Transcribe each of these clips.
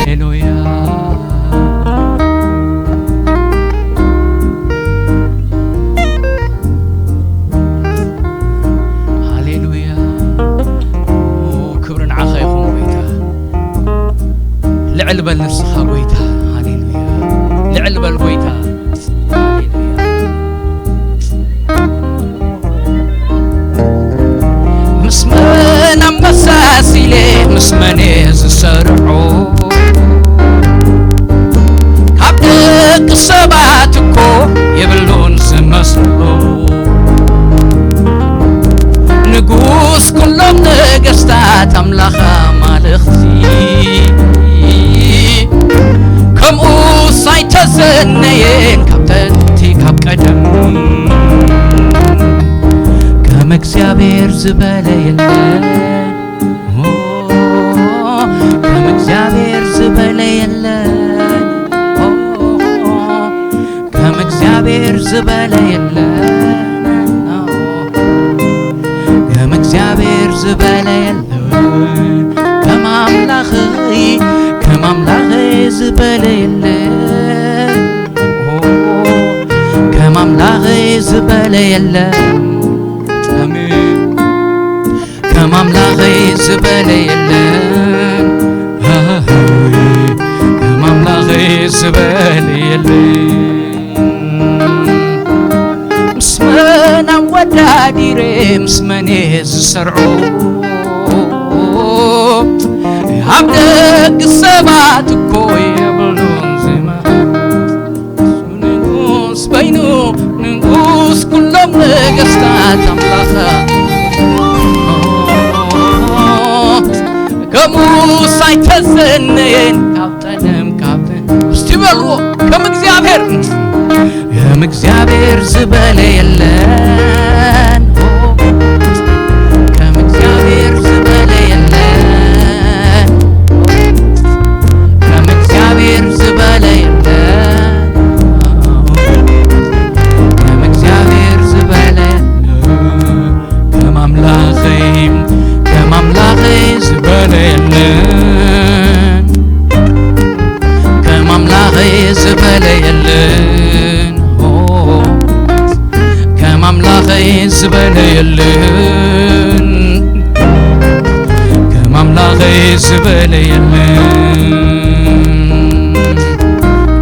ሃሌሉያ፣ ሃሌሉያ። ኦ፣ ክብሪ ንዓኻ ይኹን ጎይታ። ልዕል በል ንስኻ ጎይታ። ሃሌሉያ። ልዕል በል ጎይታ። ሃሌሉያ። ምስ መን ኣመሳሲለ፣ ምስ መን እየ ዝሰርዖ? ካብ ደቂ ሰባት እኮ የብሉን ዝመስሎ። ንጉስ ኩሎም ነገስታት፣ ኣምላኽ ኣማልኽቲ፣ ከምኡስ ኣይተሰነየን ካብ ጥንቲ ካብ ቀደም። ከም እግዚኣብሔር ዝበለ የለን። ኦ፣ ከም እግዚኣብሔር ዝበለ የለን። ኦ፣ ከም እግዚኣብሔር ዝበለ የለን። ኦ፣ ከም እግዚኣብሔር ዝበለ የለን። ከም ኣምላኸይ፣ ከም ኣምላኸይ ዝበለ የለን። ኦ፣ ከም ኣምላኸይ ዝበለ የለን። ኣሜን። ከም ኣምላኸይ ዝበለ የለን። ከም ኣምላኸይ ዝበለ የለን። ምስ መን ኣወዳዲረ፣ ምስ መን እየ ዝሰርዖ? ኣብ ደቂ ሰባት እኮ የብሉን ዝማ ንጉስ በይኑ፣ ንጉስ ኩሎም ነገስታት ኣምላኽ። ከምኡስ ኣይተሰነየን ካብ ቀደም ካብ እስቲ በልዎ፣ ከም እግዚኣብሔር፣ ከም እግዚኣብሔር ዝበለ የለን። ከም እግዚኣብሔር ዝበለ የለን። ከም እግዚኣብሔር ዝበለ የለን። ከም እግዚኣብሔር ዝበለ የለን። ከም ኣምላኸይ፣ ከም ኣምላኸይ ዝበለ የለን። ከም ኣምላኸይ ዝበለ የለን። ኦ፣ ከም ኣምላኸይ ዝበለ የለን። ከም ኣምላኸይ ዝበለ የለን።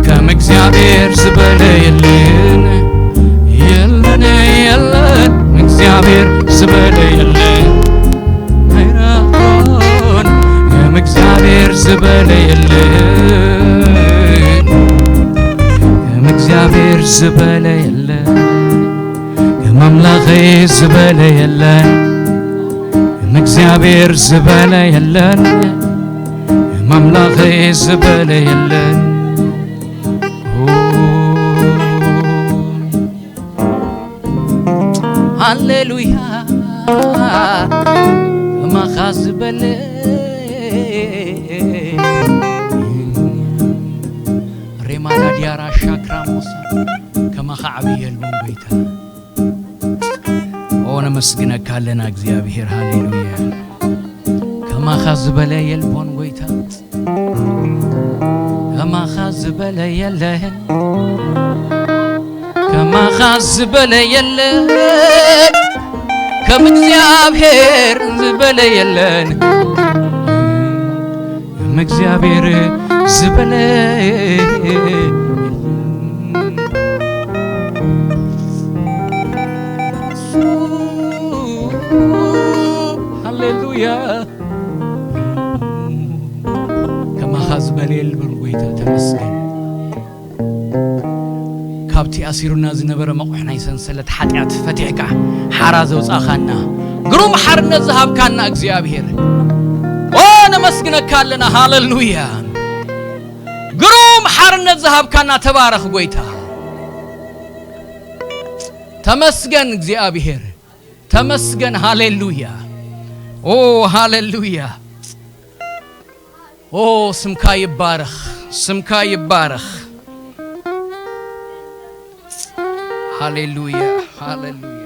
ከም እግዚኣብሔር ዝበለ የለን። የለን፣ የለን፣ እግዚኣብሔር ዝበለ የለን። ኣይራኾን፣ ከም እግዚኣብሔር ዝበለ የለን። ከም እግዚኣብሔር ዝበለ የለን። ከም ኣምላኸይ ዝበለ የለን። ከም እግዚኣብሔር ዝበለ የለን። ከም ኣምላኸይ ዝበለ የለን። ኦ፣ ሃሌሉያ፣ ከማኻ ዝበለ ሬማና ዲያራ ሻክራሞሳ፣ ከማኻ ዓብዪ የልቦን ጎይታ። ኦ፣ ነመስግነካ ኣለና እግዚኣብሔር። ሃሌሉያ። ከማኻ ዝበለ የልቦን ጎይታ፣ ከማኻ ዝበለ የለን፣ ከማኻ ዝበለ የለን፣ ከም እግዚኣብሔር ዝበለ የለን፣ ከም እግዚኣብሔር ዝበለ የለን። ሃሌሉያ። ከማኻ ዝበለ የልቦን ጎይታ፣ ተመስገን። ካብቲ ኣሲሩና ዝነበረ መቑሕ ናይ ሰንሰለት ሓጢኣት ፈቲሕካ ሓራ ዘውጻኻና፣ ግሩም ሓርነት ዝሃብካና እግዚኣብሔር፣ ኦ፣ ነመስግነካ ኣለና። ሃሌሉያ። ግሩም ሓርነት ዝሃብካና፣ ተባረኽ ጎይታ። ተመስገን እግዚኣብሔር፣ ተመስገን። ሃሌሉያ። ኦ፣ ሃሌሉያ። ኦ፣ ስምካ ይባረኽ፣ ስምካ ይባረኽ። ሃሌሉያ፣ ሃሌሉያ፣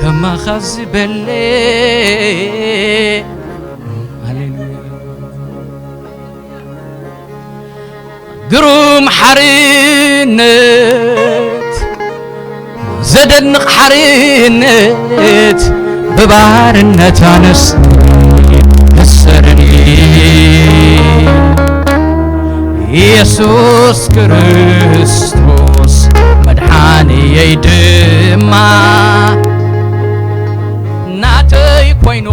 ከማኻ ዝበለ። ሃሌሉያ። ግሩም ሓርነት፣ ዘደንቕ ሓርነት፣ ብባርነት ኣነስ እሰርኒ። ኢየሱስ ክርስቶስ መድሓንየይ ድማ ናተይ ኮይኑ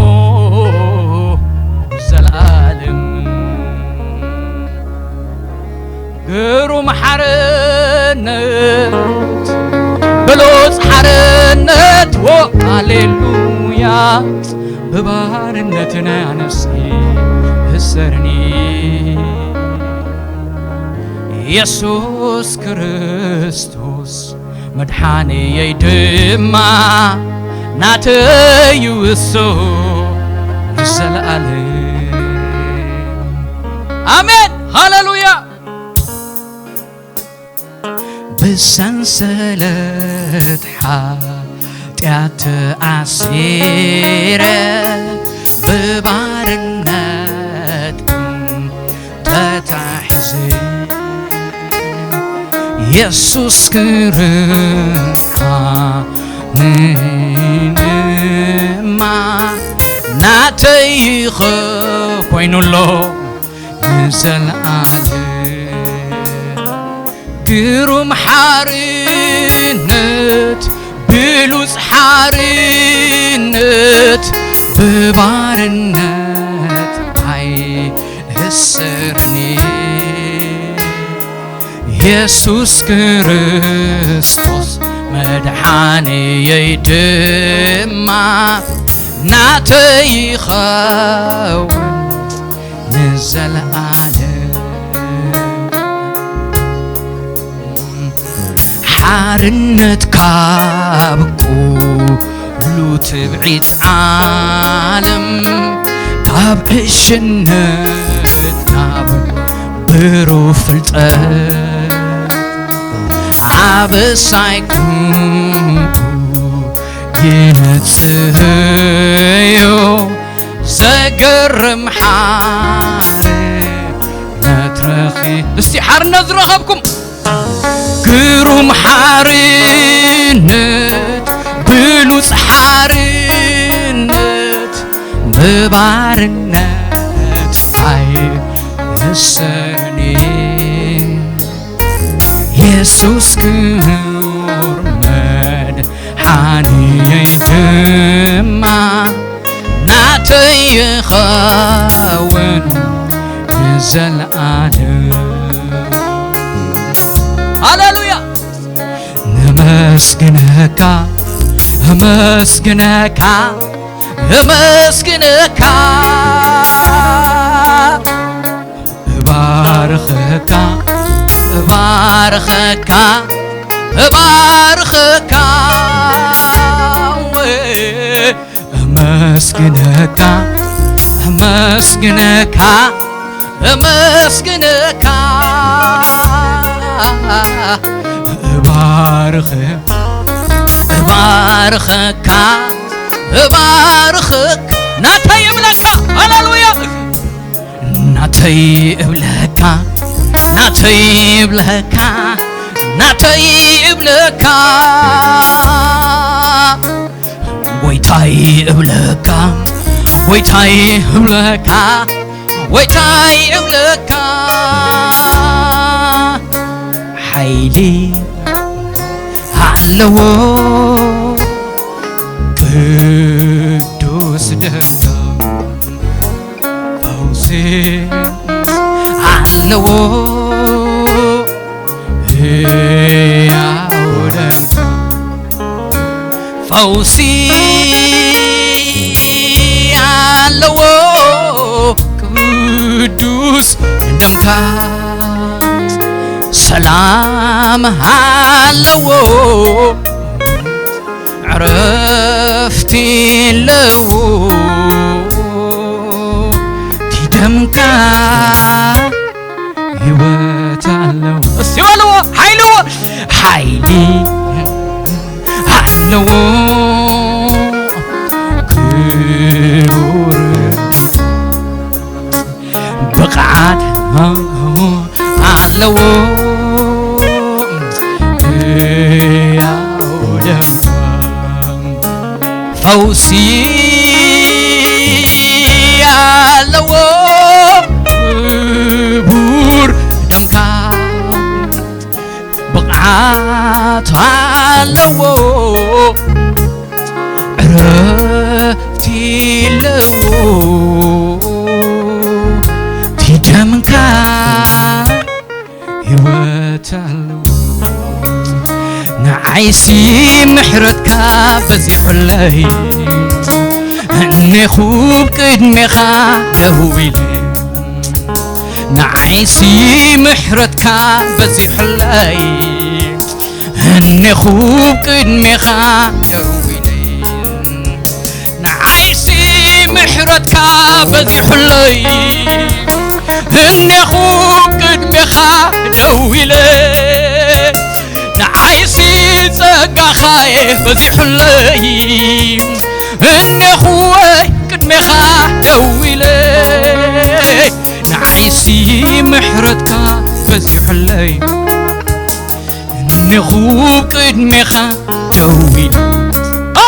ዘላለም። ግሩም ሓርነት፣ ብሉጽ ሓርነት፣ ዎ፣ ሃሌሉያ። ብባርነትና ኣነስ እሰርኒ። ኢየሱስ ክርስቶስ መድሓንየይ ድማ ናተይ እዩ እሱ ንዘለኣለም። ኣሜን፣ ሃሌሉያ። ብሰንሰለት ሓጢኣት ተኣሲረ፣ ብባርነት ተታሒዘ፣ የሱስ ክርዓኒ ድማ ናተይ ይኸ-፣ ኮይኑሎ ንዘለኣለም። ግሩም ሓርነት፣ ብሉጽ ሓርነት፣ ብባርነት ኣይእሰርኒ። የሱስ ክርስቶስ መድሓንየይ ድማ ናተይ ይኸውን ንዘለኣለም። ሓርነት ካብ ኩሉ ትብዒት ዓለም፣ ካብ ዕሽነት ናብ ብሩህ ፍልጠት፣ ኣበሳይ ኩሉ ይነጽህዮ፣ ዘገርም ሓርነት ረኺ-፣ እስቲ ሓርነት ዝረኸብኩም፣ ግሩም ሓርነት፣ ብሉጽ ሓርነት፣ ብባርነት ኣይእሰርኒ። የሱስ ክቡር መድሓንየይ ድማ ናተይ ይኸውን ንዘለኣለም። ሃሌሉያ። ነመስግነካ፣ እመስግነካ፣ እመስግነካ። እባርኸካ፣ እባርኸካ፣ እባርኸካ። እመስግነካ፣ እመስግነካ፣ እመስግነካ። እባርኸ-፣ እባርኸካ፣ እባርኸክ-፣ ናተይ እብለካ። ሃሌሉያ። ናተይ እብለካ፣ ናተይ እብለካ፣ ናተይ እብለካ። ጎይታይ እብለካ፣ ጎይታይ እብለካ፣ ጎይታይ እብለካ። ሓይሊ ኣለዎ ቅዱስ ደምካ፣ ፈውሲ ኣለዎ ሕያው ደምካ። ፈውሲ ኣለዎ ቅዱስ ደምካ፣ ሰላም ኣለዎ ዕረፍቲ ኣለዎ እቲ ደምካ፣ ህይወት ኣለዎ። እስቲ በልዎ፣ ሓይሊ ኣለዎ፣ ሓይሊ ኣለዎ ክቡር ብቕዓት ኣለዎ ሕያው ደምካ፣ ፈውሲ ኣለዎ ክቡር ደምካ፣ ብቕዓት ኣለዎ ዕረፍቲ ኣለዎ እቲ ደምካ፣ ህይወት ኣለዎ። ንዓይሲ ምሕረትካ በዚሑለይ፣ እኔኹ ቅድሜኻ ደው ኢለ። ንዓይሲ ምሕረትካ በዚሑለይ፣ እኔኹ ቅድሜኻ ደው ኢለ። ንዓይሲ ምሕረትካ በዚሑለይ፣ እኔኹ ቅድሜኻ ደው ኢለ። ንዓይሲ ጸጋኻ'የ በዚሑለይ፣ እኔኹ ቅድሜኻ ደው ኢለ። ንዓይሲ ምሕረትካ በዚሑለይ፣ እኔኹ ቅድሜኻ ደው ኢለ። ኦ!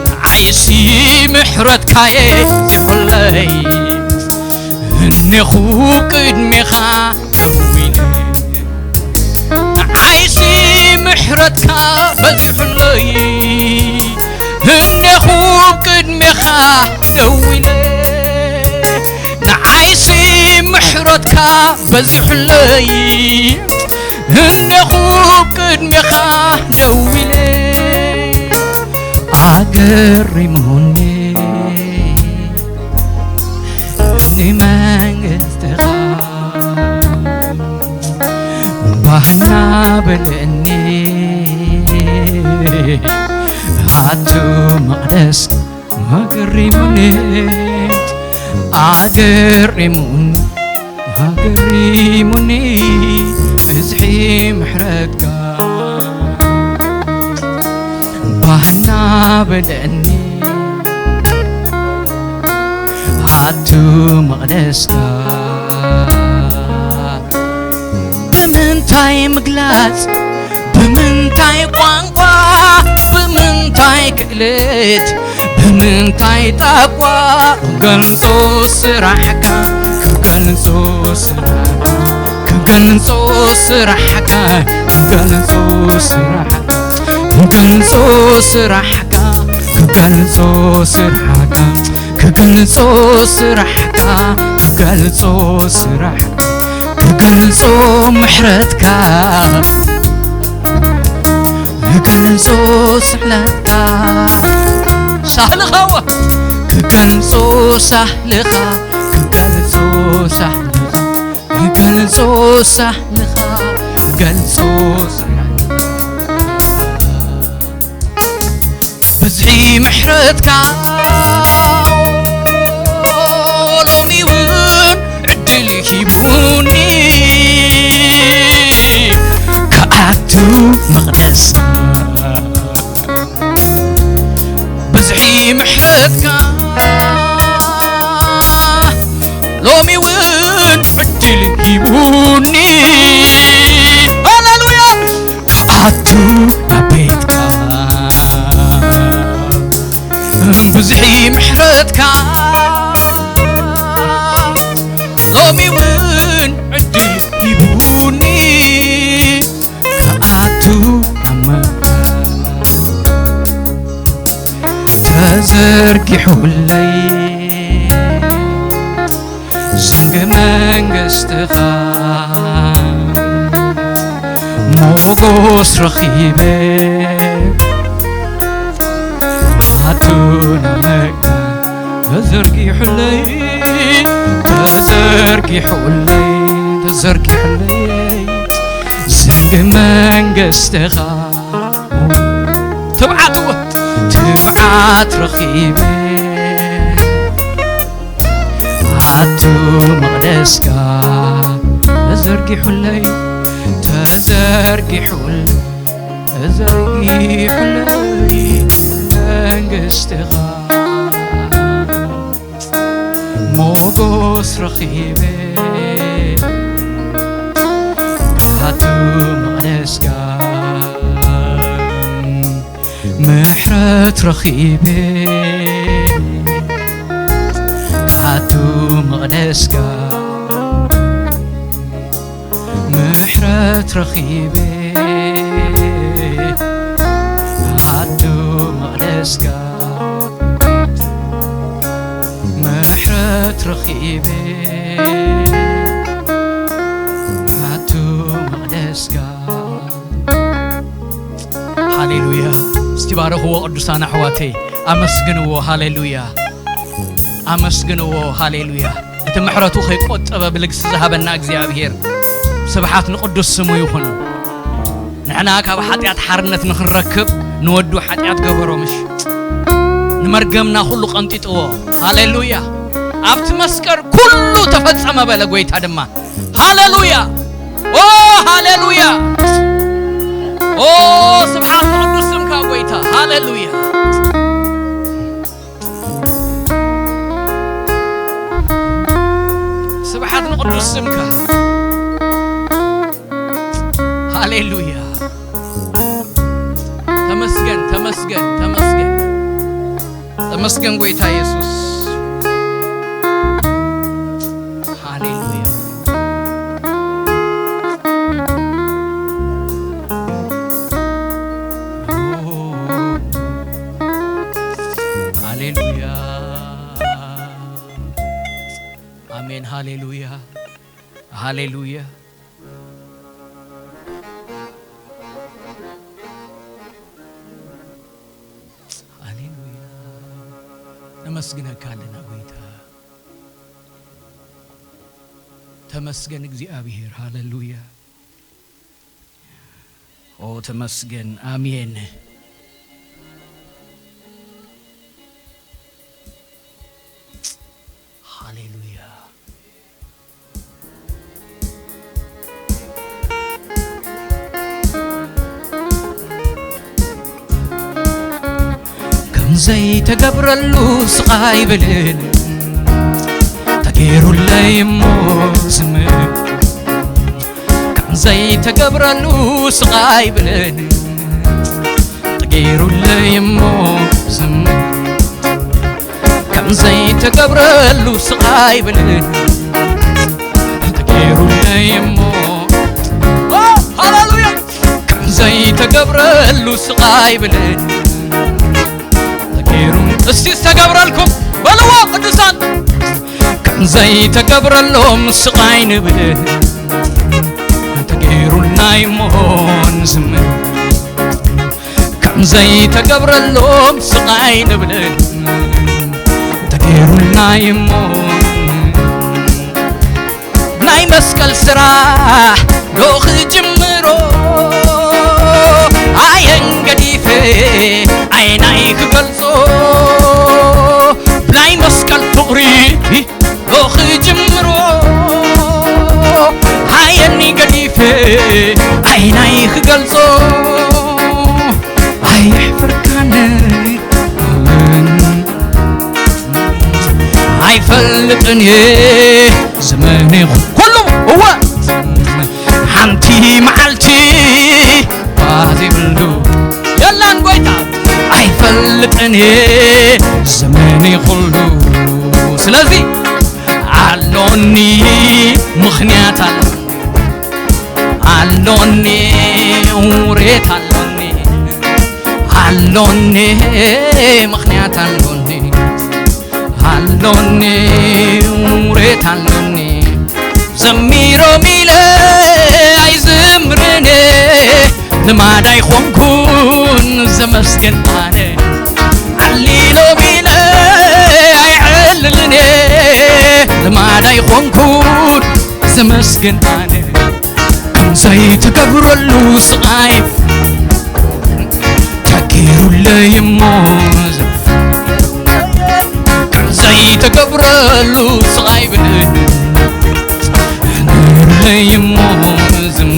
ንዓይሲ ምሕረትካ'የ በዚሑለይ፣ እኔኹ ቅድሜኻ ደው ኢለ። ንዓይሲ ምሕረትካ በዚሑለይ፣ እኔኹ ቅድሜኻ ደው ኢለ። ንዓይሲ ምሕረትካ በዚሑለይ፣ እኔኹ ቅድሜኻ ደው ኢለ። ኣገሪሙኒ ንመንግስትኻ ባህና በለኒ፣ ኣቱ መቕደስ ኣገሪሙኒ፣ ኣገሪሙኒ፣ ኣገሪሙኒ ብዝሒ ምሕረትካ። ባህና በለኒ ኣቱ መቕደስካ። ብምንታይ ምግላጽ፣ ብምንታይ ቋንቋ፣ ብምንታይ ክእለት፣ ብምንታይ ጣቋ ክገልጾ ስራሕካ፣ ክገልጾ ስራሕካ፣ ክገልጾ ስራሕካ፣ ክገልጾ ስራሕካ፣ ክገልጾ ስራሕካ፣ ክገልጾ ስራሕካ፣ ክገልጾ ስራሕካ፣ ክገልጾ ስራሕካ፣ ክገልጾ ምሕረትካ፣ ክገልጾ ስሕለትካ፣ ሳህልኻ ዋ፣ ክገልጾ ሳህልኻ፣ ክገልጾ ሳህልኻ፣ ክገልጾ ሳህልኻ፣ ክገልጾ ሳህልኻ። ብዝሒ ምሕረትካ ሎሚ እውን ዕድል ሂቡኒ ክኣቱ መቕደስካ። ብዝሒ ምሕረትካ ሎሚ እውን ዕድል ሂቡኒ። ሃሌሉያ! ክኣቱ ናብ ቤትካ ብዝሒ ምሕረትካ ሎሚ እውን ዕድል ሂቡኒ። ክኣቱ ኣብ መ-፣ ተዘርጊሑለይ ዘንጊ መንግስትኻ ሞጎስ ረኺበ ተዘርጊሑለይ፣ ተዘርጊሑለይ፣ ተዘርጊሑለይ፣ ዘንጊ መንግስትኻ። ትብዓት እወ፣ ትብዓት ረኺበ፣ ኣቱ መቕደስካ። ተዘርጊሑለይ፣ ተዘርጊሑለይ፣ ተዘርጊሑለይ፣ መንግስትኻ። ሞጎስ ረኺበ፣ ኣቱ መቕደስካ። ምሕረት ረኺበ፣ ኣቱ መቕደስካ። ምሕረት ረኺበ፣ ኣቱ መቕደስካ። ምሕረት ረኺበ፣ ኣቱ መቕደስካ። ሃሌሉያ። እስቲ ባረኽዎ ቅዱሳን ኣሕዋተይ፣ ኣመስግንዎ። ሃሌሉያ፣ ኣመስግንዎ። ሃሌሉያ። እቲ ምሕረቱ ከይቆጠበ ብልግሲ ዝሃበና እግዚኣብሔር፣ ስብሓት ንቅዱስ ስሙ ይኹን። ንሕና ካብ ሓጢኣት ሓርነት ንኽንረክብ ንወዱ ሓጢኣት ገበሮ፣ ምሽ ንመርገምና ኩሉ ቀንጢጥዎ። ሃሌሉያ። ኣብቲ መስቀል ኩሉ ተፈጸመ በለ ጎይታ ድማ። ሃሌሉያ። ኦ ሃሌሉያ። ኦ ስብሓት ንቅዱስ ስምካ ጎይታ። ሃሌሉያ። ስብሓት ንቅዱስ ስምካ። ሃሌሉያ። ተመስገን፣ ተመስገን፣ ተመስገን። ተመስገን ጎይታ የሱስ። ሃሌሉያ። ሃሌሉያ። ኣሜን። ሃሌሉያ። ሃሌሉያ። ሃሌሉያ። ነመስግነካ ኣለና ጎይታ። ተመስገን እግዚኣብሔር። ሃሌሉያ። ኦ ተመስገን። ኣሜን። ሃሌሉያ። ከም ዘይተገብረሉ ስቓይ ብልን ተገይሩለይ እሞ ዝምር። ከም ዘይተገብረሉ ስቓይ ብልን ተገይሩለይ እሞ ዝምር። ከም ዘይተገብረሉ ስቓይ ብልን ተገይሩለይ እሞ። ኦ፣ ሃሌሉያ። ከም ዘይተገብረሉ ስቓይ ብልን ተገይሩ። እስቲ ዝተገብረልኩም በልዎ ቅዱሳን። ከም ዘይተገብረሎም ስቓይ ንብል ተገይሩልና እሞ ንዝምር። ከም ዘይተገብረሎም ስቓይ ንብል ተገይሩልና እሞ። ናይ መስቀል ስራሕ ዶ ክጅምሮ ኣየን ገዲፈ ዓይናይ ክገልጾ። ብናይ መስቀል ፍቕሪ ዶ ክጅምሮ ኣየኒ ገዲፈ ዓይናይ ክገልጾ። ኣይሕፍርካን ኣይፈልጥን እየ ዘመነ ኩሉ እወ ሓንቲ መዓልቲ ባህ ዘይብሉ የላን ጎይታ ኣይፈልጥን እየ ዘመነ ኩሉ። ስለዚ ኣሎኒ ምኽንያት ኣሎ ኣሎኒ ውሬት ኣሎኒ ኣሎኒ ምኽንያት ኣሎኒ ኣሎኒ ውሬት ኣሎኒ ዘሚሮም ኢለ ኣይዝምርነ ልማድ ኣይኾንኩን ዘመስግን ኣነ ዓሊሎ ኮንኩን ዘመስግን ኣነ፣ ከም ዘይተገብረሉ ስቓይ ተገይሩለይ እሞ፣ ከም ዘይተገብረሉ ስቓይ ብልድ ነይሩለይ እሞ፣ ዝም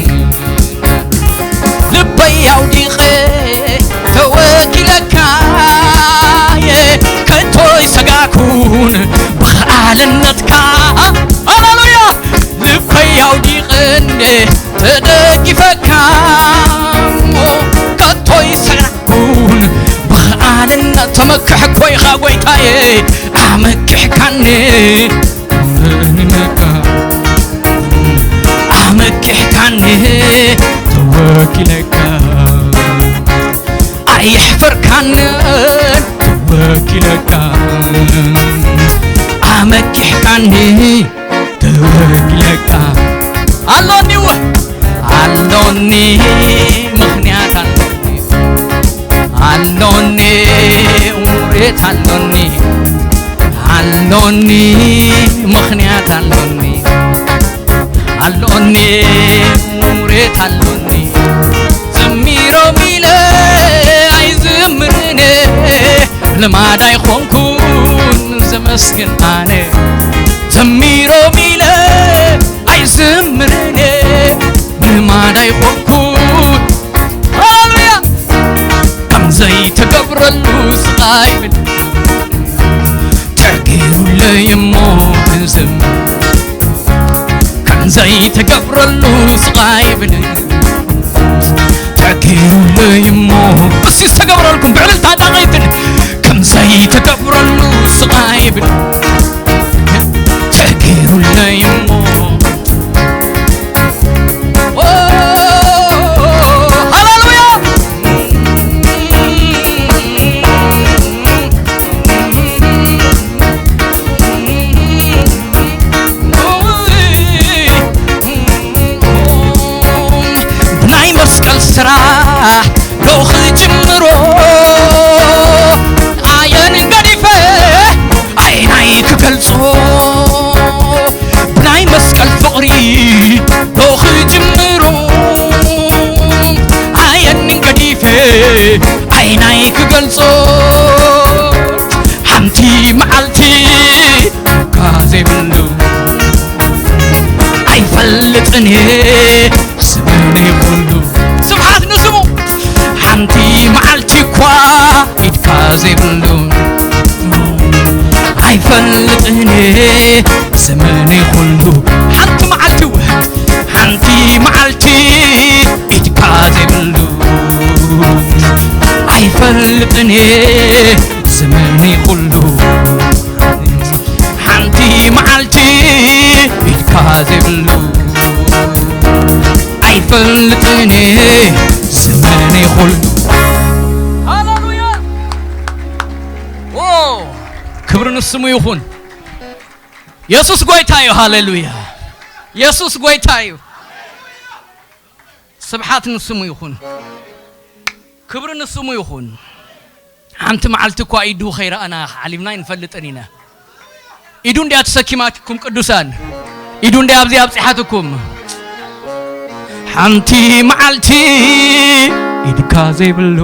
ልበይ ኣውዲቐ ተወኪለካየ፣ ከቶ ይሰጋኩን ብኸኣልነትካ። ሃሌሉያ! ልበይ ኣውዲቐ እንደ ተደጊፈካ፣ ከቶ ይሰጋኩን ብኸኣልነት። ተመክሕ እኮ ኢኻ ጎይታየ፣ ኣመኪሕካኒ። ኣመኪሕካኒ ተወኪለካ፣ ኣየሕፈርካንን ተወኪለካ፣ ኣመኪሕካኒ ተወኪለካ። ኣሎኒ ው-፣ ኣሎኒ ምኽንያት ኣሎኒ፣ ኣሎኒ ውሬት ኣሎኒ፣ ኣሎኒ ምኽንያት ኣሎኒ፣ ኣሎኒ ውሬት ኣሎኒ። ዘሚሮም ኢለ ኣይዝምርነ፣ ልማድ ኣይኾንኩን ዘመስግን ኣነ። ዘሚሮም ኢለ ኣይዝምርነ፣ ልማድ ኣይኾንኩን። ሃሌሉያ! ከም ዘይተገብረሉ ስቓይ ብል ተገይሩለይ እሞ፣ ዝም ከም ዘይተገብረሉ ስቓይ ብል ተገይሩለይ እሞ፣ እሲ ዝተገብረልኩም ብዕልልታ ጣቐይትን ከም ዘይተገብረሉ ስቓይ ብል ተገይሩለይ እሞ። ኦ፣ ሃሌሉያ! ብናይ መስቀል ስራሕ ዶ ክጅምሮ፣ ኣየን ገዲፈ ኣይናይ ክገልጾ፣ ብናይ መስቀል ፍቕሪ ዶ ክጅምሮ፣ ኣየን ገዲፈ ኣይናይ ክገልጾ፣ ሓንቲ መዓልቲ እኳ ዘይብሉ ኣይፈልጥን እየ ዘመነይ ኩሉ። ስብሓት ንስሙ። ሓንቲ መዓልቲ እኳ ኢድካ ዘይብሉ ኣይፈልጥን እየ ዘመነይ ኩሉ። ሓንቲ መዓልቲ፣ ሓንቲ መዓልቲ ኢድካ ዘይብሉ ኣይፈልጥን እየ ዘመነይ ኩሉ። ሓንቲ መዓልቲ ኢድካ ዘይብሉ ኣይፈልጥን እየ ዘመነይ ኩሉ። ሃሌሉያ! ኦ፣ ክብሪ ንስሙ ይኹን። የሱስ ጎይታ እዩ። ሃሌሉያ! የሱስ ጎይታ እዩ። ስብሓት ንስሙ ይኹን። ክብሪ ንስሙ ይኹን። ሓንቲ መዓልቲ እኳ ኢዱ ከይረኣና ዓሊምና ኣይንፈልጥን ኢና። ኢዱ እንድያ ተሰኪማትኩም ቅዱሳን። ኢዱ እንድያ ኣብዚ ኣብጺሓትኩም። ሓንቲ መዓልቲ ኢድካ ዘይብሉ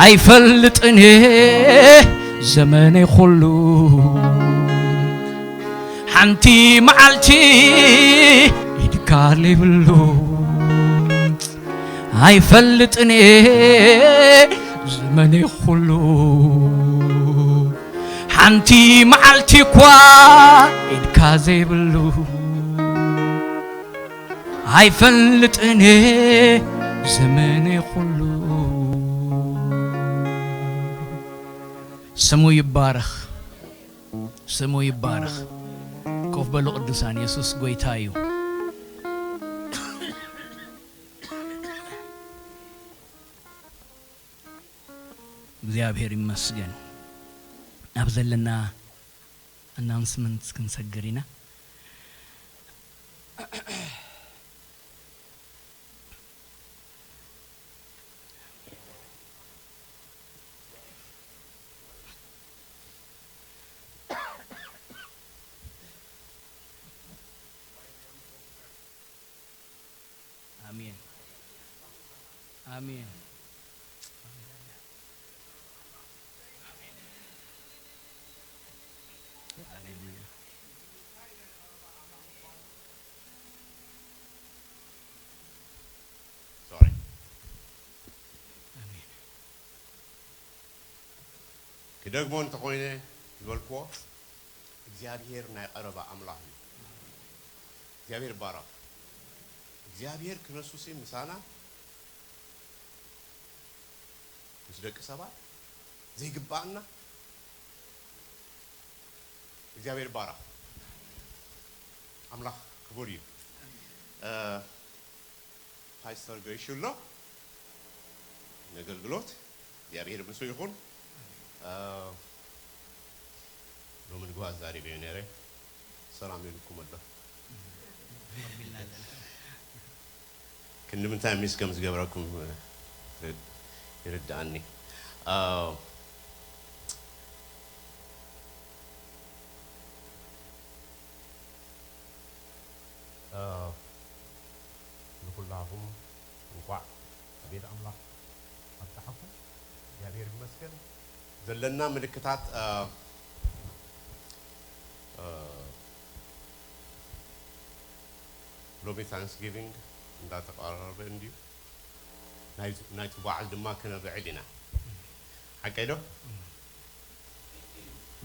ኣይፈልጥን እየ ዘመነይ ኩሉ። ሓንቲ መዓልቲ ኢድካ ዘይብሉ ኣይፈልጥን እየ ዘመነይ ኩሉ። ሓንቲ መዓልቲ እኳ ኢድካ ዘይብሉ ኣይፈልጥን እየ ዘመነይ ኩሉ። ስሙ ይባረኽ፣ ስሙ ይባረኽ። ኮፍ በሉ ቅዱሳን፣ የሱስ ጎይታ እዩ። እግዚኣብሔር ይመስገን። ኣብ ዘለና ኣናውንስመንት ክንሰግር ኢና። ኣሜን። ሶሪ። ክደግሞ እንተኾይነ ዝበልክዎ እግዚኣብሔር ናይ ቀረባ ኣምላኽ እዩ። እግዚኣብሔር ይባረኽ። እግዚኣብሔር ክነሱሲ ምሳና ምስ ደቂ ሰባት ዘይግባኣና እግዚኣብሔር ይባረኽ። ኣምላኽ ክቡር እዩ። ፓስተር ገይሹ ኣሎ ነገልግሎት እግዚኣብሔር ምሱ ይኹን። ሎሚ ንግሆ ኣዛሪበዮ ነይረ። ሰላም ኢልኩም ኣሎ። ክንዲ ምንታይ ሚስ ከም ዝገብረኩም ይርድኣኒ። ንኩላኹም እንኳዕ ቤት ኣምላኽ ኣብፀሓኩም። እግዚኣብሔር ይመስገን። ዘለና ምልክታት ሎሚ ታንክስጊቪንግ እንዳተቀራረበ እንድዩ። ናይቱ በዓል ድማ ክነብዕል ኢና። ሓቀይ ዶ?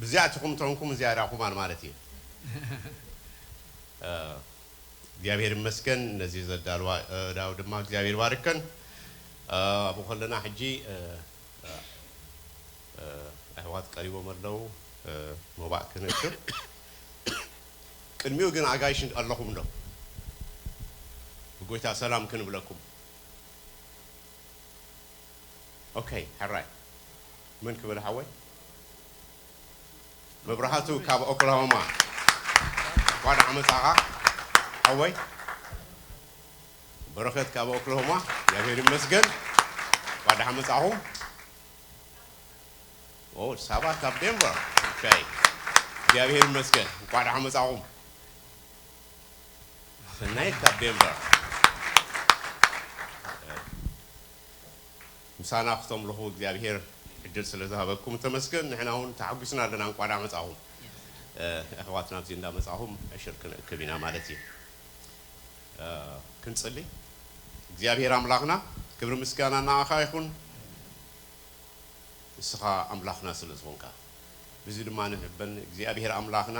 ብዚኣትኹም ተንኩም እዚኣ ዳኹማን ማለት እዩ። እግዚኣብሔር ይመስገን ነዚ ዘዳልዋ ዳው ድማ እግዚኣብሔር ይባርከን። ኣብኡ ከለና ሕጂ ኣሕዋት ቀሪቦም ኣለዉ። ሞባእ ክንእክብ ቅድሚኡ ግን ኣጋይሽ ኣለኹም ዶ? ብጎይታ ሰላም ክንብለኩም። ኦኬ፣ ሕራይ መን ክብል ሓወይ? መብራህቱ ካብ ኦክላሆማ። እንኳዕ ደሓን መጻኻ ሓወይ። በረኸት ካብ ኦክላሆማ። እግዚኣብሔር ይመስገን። እንኳዕ ደሓን መጻኹም። ኦ፣ ሳባ ካብ ዴንቨር። ኦኬ፣ እግዚኣብሔር ይመስገን። እንኳዕ ደሓን መጻኹም። ሰናይት ካብ ዴንቨር። ምሳና ክተምልኹ እግዚኣብሔር ዕድል ስለ ዝሃበኩም ተመስገን። ንሕና እውን ተሓጒስና ኣለና። እንቋዕ ደኣ መጻኹም። ኣሕዋትና ኣብዚ እንዳመጻኹም ዕሽር ክንእክብ ኢና ማለት እዩ። ክንጽሊ። እግዚኣብሔር ኣምላኽና ክብሪ ምስጋና ንዓኻ ይኹን። ንስኻ ኣምላኽና ስለ ዝኾንካ ብዚ ድማ ንሕበን እግዚኣብሔር ኣምላኽና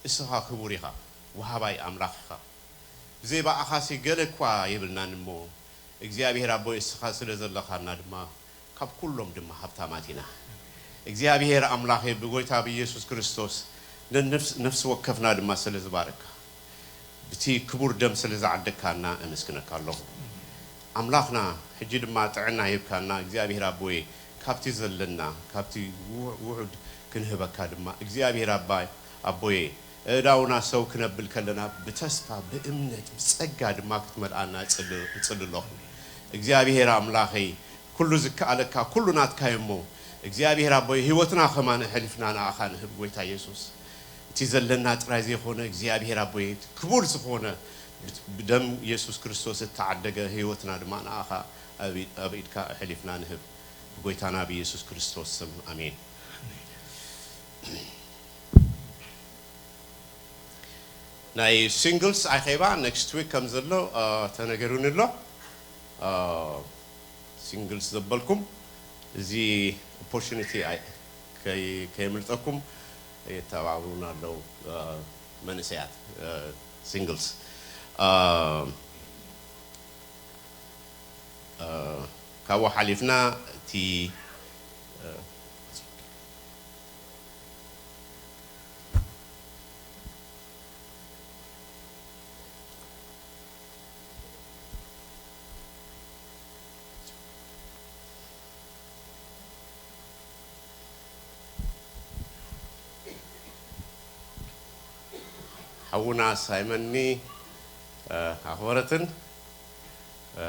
እስኻ ክቡር ኢኻ፣ ወሃባይ ኣምላኽ ኢኻ። ብዘይ ብኣኻሲ ገለ እኳ የብልናን እሞ፣ እግዚኣብሔር ኣቦይ እስኻ ስለ ዘለኻና ድማ፣ ካብ ኩሎም ድማ ሃብታማት ኢና። እግዚኣብሔር ኣምላኸይ ብጎይታ ብኢየሱስ ክርስቶስ ነነፍስ-፣ ነፍሲ ወከፍና ድማ ስለ ዝባረካ፣ ብቲ ክቡር ደም ስለ ዝዓደግካና እምስክነካ ኣለኹ። ኣምላኽና፣ ሕጂ ድማ ጥዕና ሂብካና፣ እግዚኣብሔር ኣቦይ፣ ካብቲ ዘለና፣ ካብቲ ውሕ-፣ ውሑድ ክንህበካ ድማ፣ እግዚኣብሔር ኣባይ፣ ኣቦየ፣ ኣእዳውና ሰው ክነብል ከለና ብተስፋ ብእምነት ብጸጋ ድማ ክትመልኣና እጽል-፣ እጽሊ ኣለኹ። እግዚኣብሔር ኣምላኸይ፣ ኩሉ ዝከኣለካ፣ ኩሉ ናትካ እዩ እሞ፣ እግዚኣብሔር ኣቦይ፣ ህይወትና ኸማን ኣሕሊፍና ንኣኻ ንህብ፣ ጎይታ የሱስ። እቲ ዘለና ጥራይ ዘይኮነ፣ እግዚኣብሔር ኣቦይ፣ ክቡር ዝኾነ ብደም የሱስ ክርስቶስ እተዓደገ ህይወትና ድማ ንኣኻ ኣብ፣ ኣብ ኢድካ ኣሕሊፍና ንህብ። ብጎይታና ብየሱስ ክርስቶስ ስም፣ ኣሜን። ናይ ሲንግልስ ኣኼባ ኔክስት ዊክ ከም ዘሎ፣ እ፣ ተነገሩኒ ኣሎ። እ፣ ሲንግልስ ዘበልኩም እዚ ኦፖርቹኒቲ ኣይ-፣ ከይ-፣ ከየምልጠኩም የተባብሩና ኣለዉ፣ እ፣ መንእሰያት፣ እ፣ ሲንግልስ። እ፣ እ፣ ካብኡ ሓሊፍና እቲ፣ እ፣ ሓውና ሳይመኒ፣ እ፣ ኣኽበረትን፣ እ፣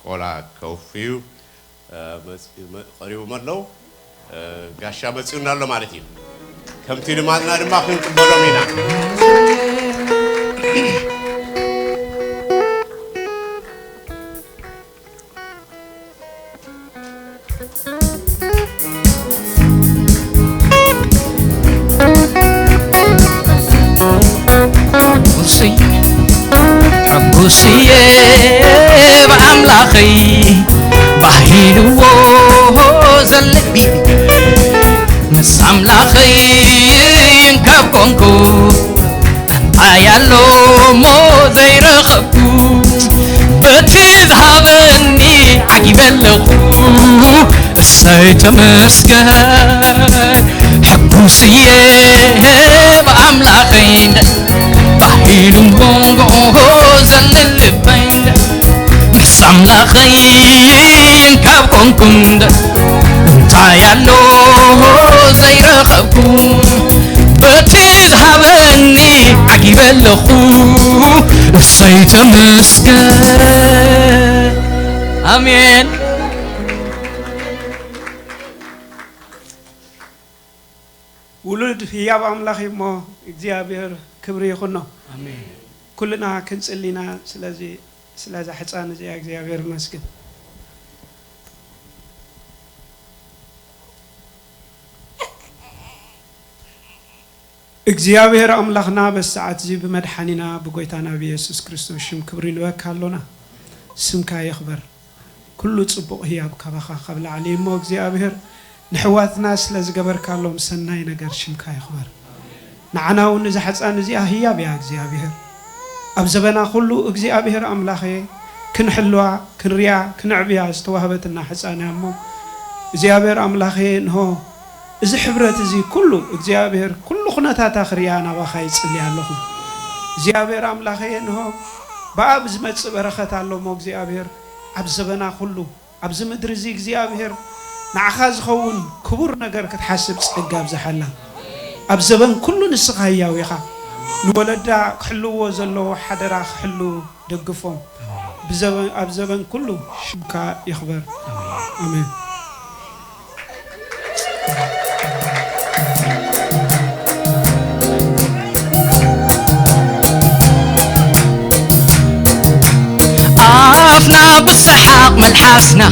ቆላ ከውፍዩ፣ እ፣ መጽ-፣ መ-፣ ቀሪቦም ኣለዉ። እ፣ ጋሻ መጺኡና ኣሎ ማለት እዩ። ከምቲ ልማድና ድማ ክንቅበሎም ኢና። ኣለኹ እሰይ ተመስገን። ሕጉስ እየ ብኣምላኸይ እንደ ባሂሉ ቦንጎ ዘንልበይ እንደ ምስ ኣምላኸይ ካብ ኮንኩ እንደ እንታይ ኣሎ ዘይረኸብኩ በቲ ዝሃበኒ ዓጊበ ኣለኹ እሰይ ተመስገን። ኣሜን። ውሉድ ህያብ ኣምላኽ እዩ እሞ እግዚኣብሔር ክብሪ ይኹኖ። ኣሜን። ኩልና ክንጽሊ ኢና። ስለዚ ስለዛ ሕፃን እዚኣ እግዚኣብሔር ይመስገን። እግዚኣብሔር ኣምላኽና በዚ ሰዓት እዚ ብመድሓኒና ብጎይታና ብየሱስ ክርስቶስ ሽም ክብሪ ንበካ ኣሎና። ስምካ ይኽበር። ኩሉ ጽቡቕ ህያብ ካባኻ ካብ ላዕሊ እሞ እግዚኣብሔር ንሕዋትና ስለ ዝገበርካሎም ሰናይ ነገር ሽምካ ይኽበር። ንዓና እውን እዛ ሕፃን እዚኣ ህያብ እያ እግዚኣብሔር። ኣብ ዘበና ኩሉ እግዚኣብሔር ኣምላኸ ክንሕልዋ፣ ክንርያ፣ ክንዕብያ ዝተዋህበትና ሕፃን እያ እሞ እግዚኣብሔር ኣምላኸ እንሆ እዚ ሕብረት እዚ ኩሉ እግዚኣብሔር ኩሉ ኩነታታ ክርያ ናባኻ ይጽሊ ኣለኹ። እግዚኣብሔር ኣምላኸ እንሆ ብኣብ ዝመጽእ በረኸት ኣሎ እሞ እግዚኣብሔር ኣብ ዘበና ኩሉ ኣብዚ ምድሪ እዚ እግዚኣብሔር ንዓኻ ዝኸውን ክቡር ነገር ክትሓስብ ጸጋ ኣብዝሓላ። ኣብ ዘበን ኩሉ ንስኻ ህያው ኢኻ። ንወለዳ ክሕልዎ ዘለዎ ሓደራ ክሕልው ደግፎም። ብዘበን ኣብ ዘበን ኩሉ ሽምካ ይኽበር። ኣሜን። ኣፍና ብሰሓቕ መልሓስና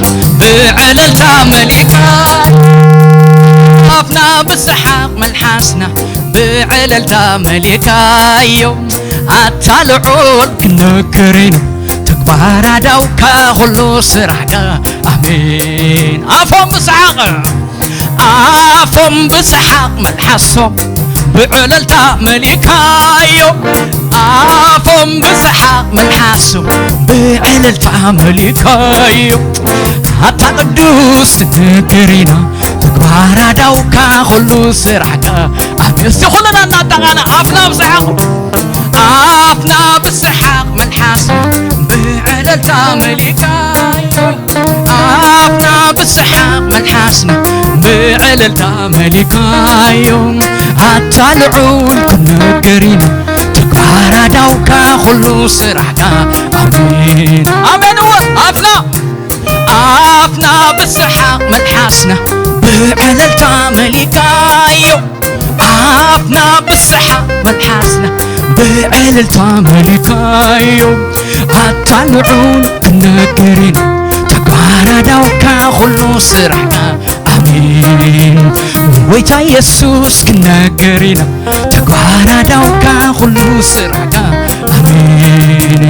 ብዕልልታ መሊእካ ኣፍና ብሰሓቕ መልሓስና ብዕልልታ መሊእካዮ ኣታ ልዑል ክነግር ኢና ተግባር ኣዳውካ ኩሉ ስራሕካ ኣሜን ኣፎም ብሰሓቕ ኣፎም ብሰሓቕ መልሓሶም ብዕልልታ መሊእካዮ ኣፎም ብሰሓቕ መልሓሶም ብዕልልታ መሊእካዮ ኣታ ቅዱስ ክነግር ኢና ተግባር ኣዳውካ ኩሉ ስራሕካ ኣብ እስቲ ኩልና እናጣቓና ኣፍና ብሰሓቕ ኣፍና ብሰሓቕ መልሓስ ብዕልልታ መሊእካዮ ኣፍና ብሰሓቕ መልሓስና ብዕልልታ መሊእካዮ ኣታ ልዑል ክነግር ኢና ተግባር ኣዳውካ ኩሉ ስራሕካ ኣሜን ኣሜን እወ ኣፍና ኣፍና ብሰሓቕ መልሓስና ብዕልልታ መሊእካዮ ኣፍና ብሰሓቕ መልሓስና ብዕልልታ መሊእካዮ ኣታ ልዑል ክነግር ኢና ተግባር ኣዳውካ ኩሉ ስራሕካ ኣሜን ጎይታ የሱስ ክነግር ኢና ተግባር ኣዳውካ ኩሉ ስራሕካ ኣሜን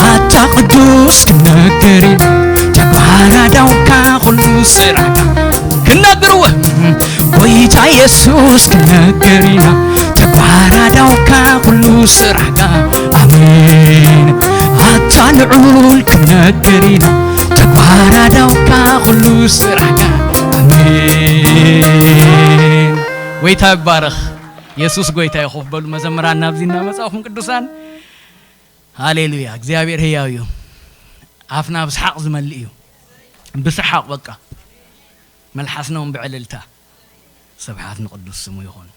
ኣታ ቅዱስ ክነግር ኢና ተግባር ኣዳውካ ኩሉ ስራሕካ ክነግርዎ ጎይታ የሱስ ክነግር ኢና ተግባር ኣዳውካ ኩሉ ስራሕካ ኣሜን ኣታ ልዑል ክነግር ኢና ተግባር ኣዳውካ ኩሉ ስራሕካ ኣሜን ጎይታ ይባረኽ የሱስ ጎይታ እዩ ኮፍ በሉ መዘምራን ናብዚ እናመጻኹም ቅዱሳን ሃሌሉያ እግዚኣብሔር ህያው እዩ ኣፍና ብስሓቕ ዝመልእ እዩ ብስሓቕ በቃ መልሓስና እውን ብዕልልታ ስብሓት ንቅዱስ ስሙ ይኹን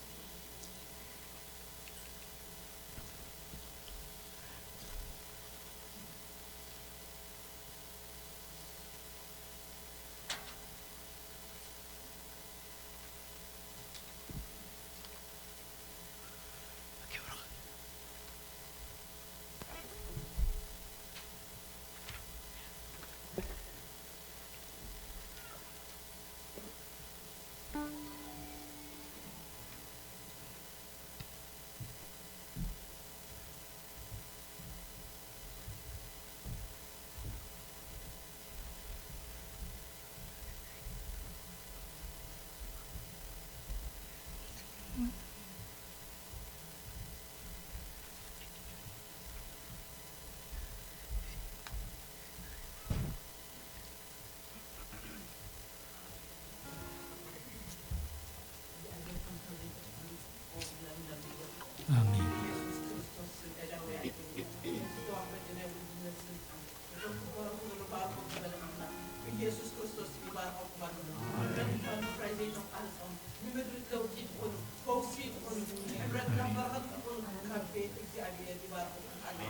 ኢየሱስ ክርስቶስ ይባርኸኩም ኣሎ። ንሕብረት እኳ ምፍራይ ዘይተቋርጾም ንምድሪ ለውጢ ትኾኑ፣ ፈውሲ ትኾኑ፣ ንሕብረትና በረኸት ትኾኑ ካብ ቤት እግዚኣብሔር ይባርኸኩም ኣሎ።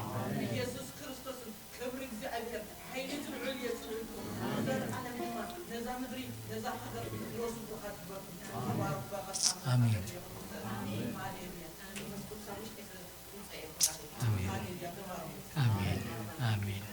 ኢየሱስ ክርስቶስን ክብሪ እግዚኣብሔር ሓይሊ ዝልዑል የጽልልኩም። ንዘለዓለም ድማ ነዛ ምድሪ ነዛ ሃገር ክትወርሱ ብሩኻት ትበርኩም። ተባረኹ። በረኸት ኣምላኽ ኣሜን። ይኹን። ሃሌሉያ። መንፈስ ቅዱስ ኣብ ውሽጠይ ስለ ዝመጸ እየ በረኸት። ኣሜን። ሃሌሉያ። ተባረኹ። ኣሜን። ኣሜን።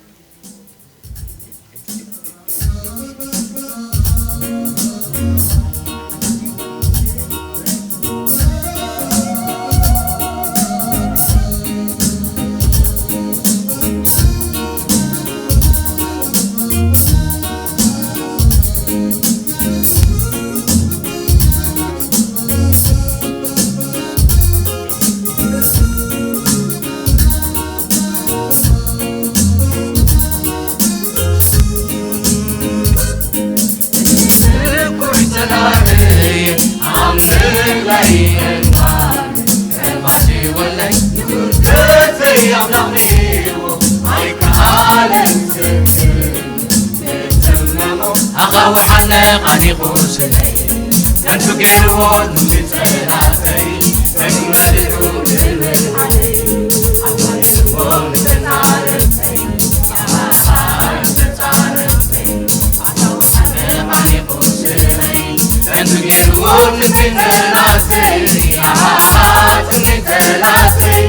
ኣኻውሕ ዓነቓኒቑ ስለይ፣ ነብሱ ገይርዎ ንጸላእተይ፣ መዲኡ ንምድሓነይ፣ ኣባሪርዎ ንተጻረርተይ፣ ኣሃ፣ ንተጻረርተይ፣ ኣኻውሕ ዓነቓኒቑ ስለይ፣ ነብሱ ገይርዎ ንጸላእተይ፣ ኣሃ፣ ንጸላእተይ፣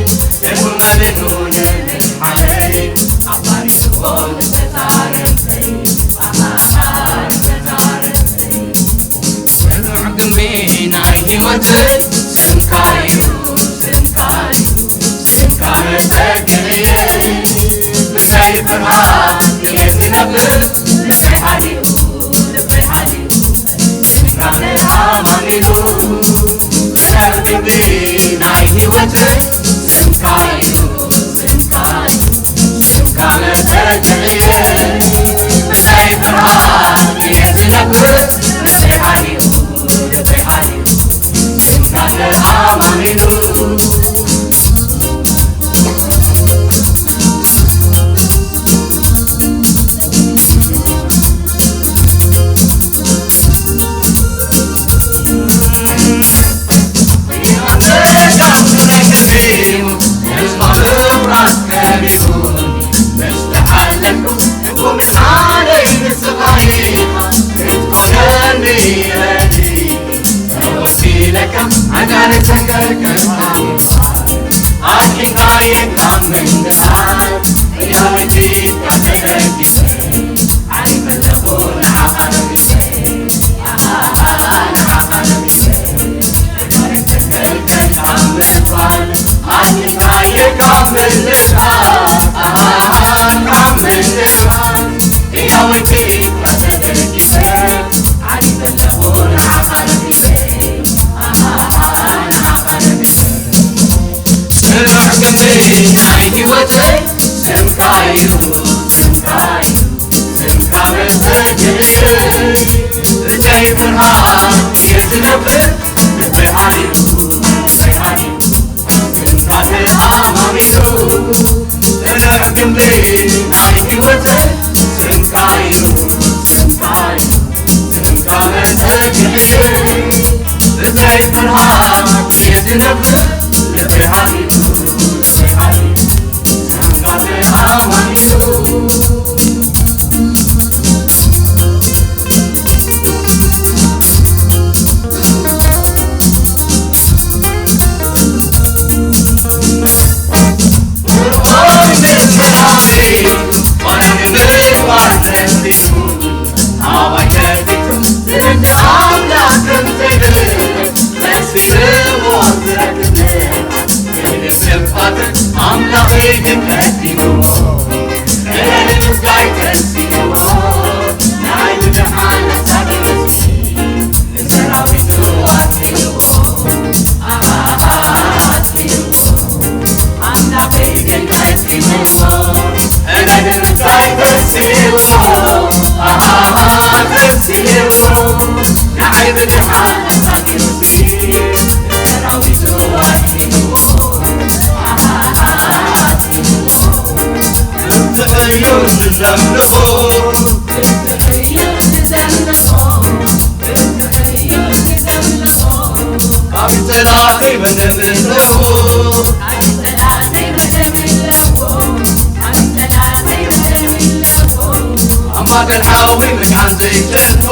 ማእከል ሓዊ ምድሓን ዘይጨንቆ።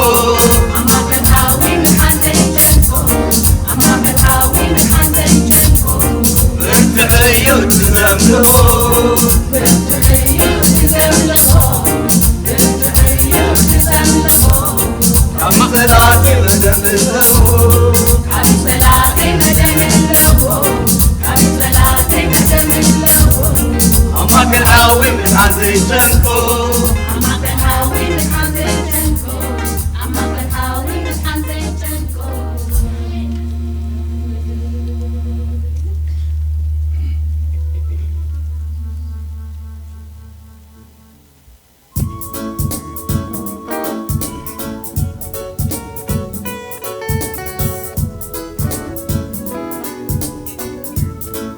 ኣብ ማእከል ሓዊ ምድሓን ዘይጨንቆ። ኣብ ማእከል ሓዊ ምድሓን ዘይጨንቆ። ብርትዕ እዩ እቲ ዘምልኾ። ብርትዕ እዩ እቲ ዘምልኾ። ብርትዕ እዩ እቲ ዘምልኾ። ካብ ጸላኢ መደምልኾ። ካብ ጸላኢ መደምልኾ። ካብ ጸላኢ መደምልኾ። ኣብ ማእከል ሓዊ ምድሓን ዘይጨንቆ። ኣብ ማእከል ሓዊ ምድሓን ዘይጨንቆ። ኣብ ማእከል ሓዊ ምድሓን ዘይጨንቆ። ክብሪ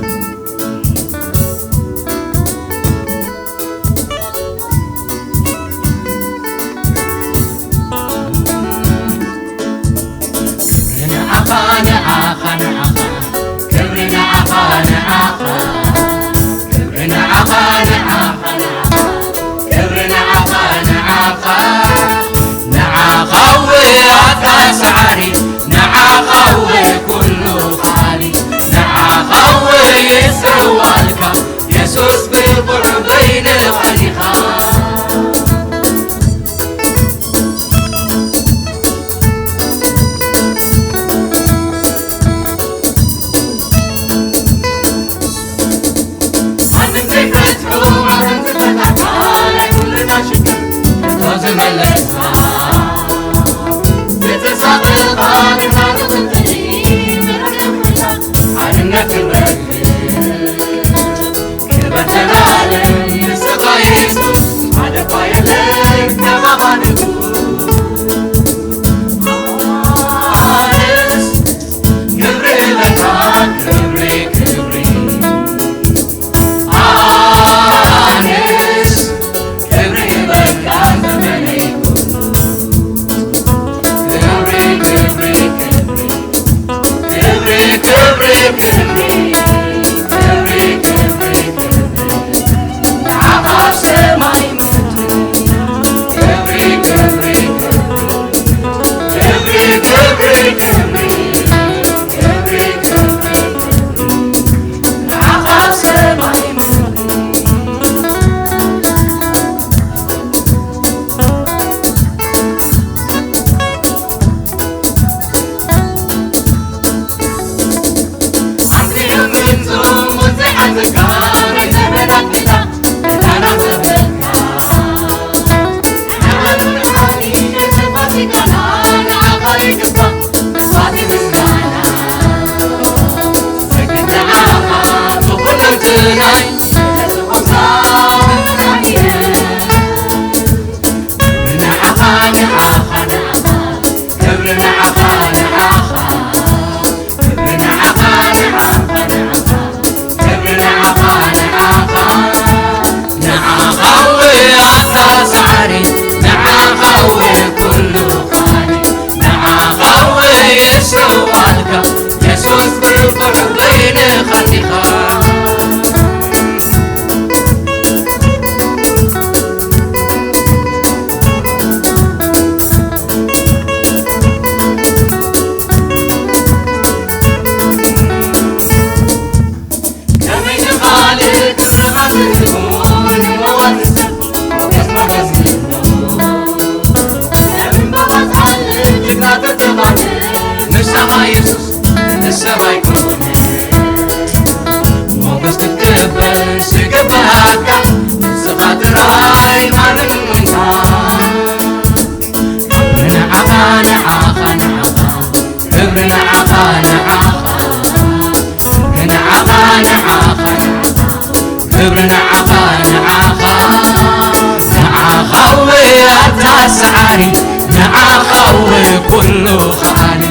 ንዓኻ፣ ንዓኻ፣ ንዓኻ፣ ክብሪ ንዓኻ፣ ንዓኻ፣ ክብሪ ንዓኻ፣ ንዓኻ፣ ንዓኻ፣ ክብሪ ንዓኻ፣ ንዓኻ፣ ንዓኻ እወ ኣታ ሰዓሪ፣ ንዓኻ እወ ኩሉ ኻሊ፣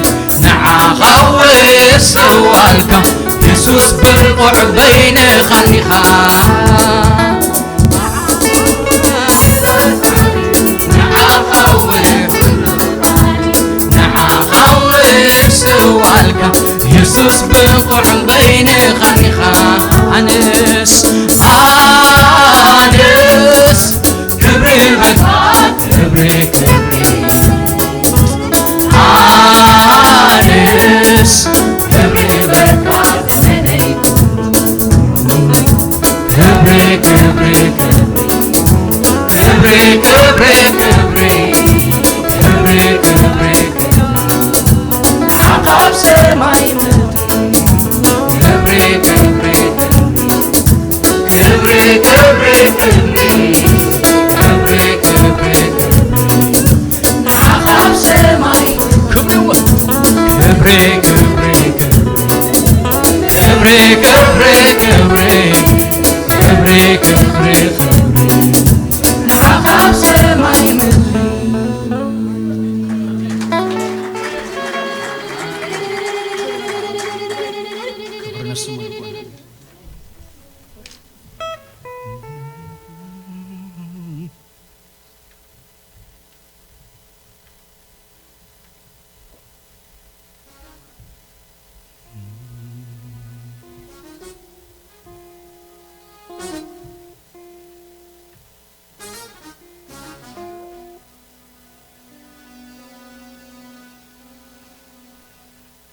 ንዓኻ እወ ይስዋልካ የሱስ ብቑዕ በይንኻ ዲኻ። ክብሪ ክብሪ ክብሪ ክብሪ ክብሪ ንዓኻ ኣብ ሰማይ ምድሪ ክብሪ ክብሪ ክብሪ ክብሪ ክብሪ ክብሪ ክብሪ ክብሪ ንዓኻ ኣብ ሰማይ ክብሪ ክብሪ ክብሪ ክብሪ ክብሪ ክብሪ ክብሪ ክብሪ ክብሪ ክብሪ ንዓኻ ኣብ ሰማይ ምድሪ ክብሪ ንስሙ ይኹን።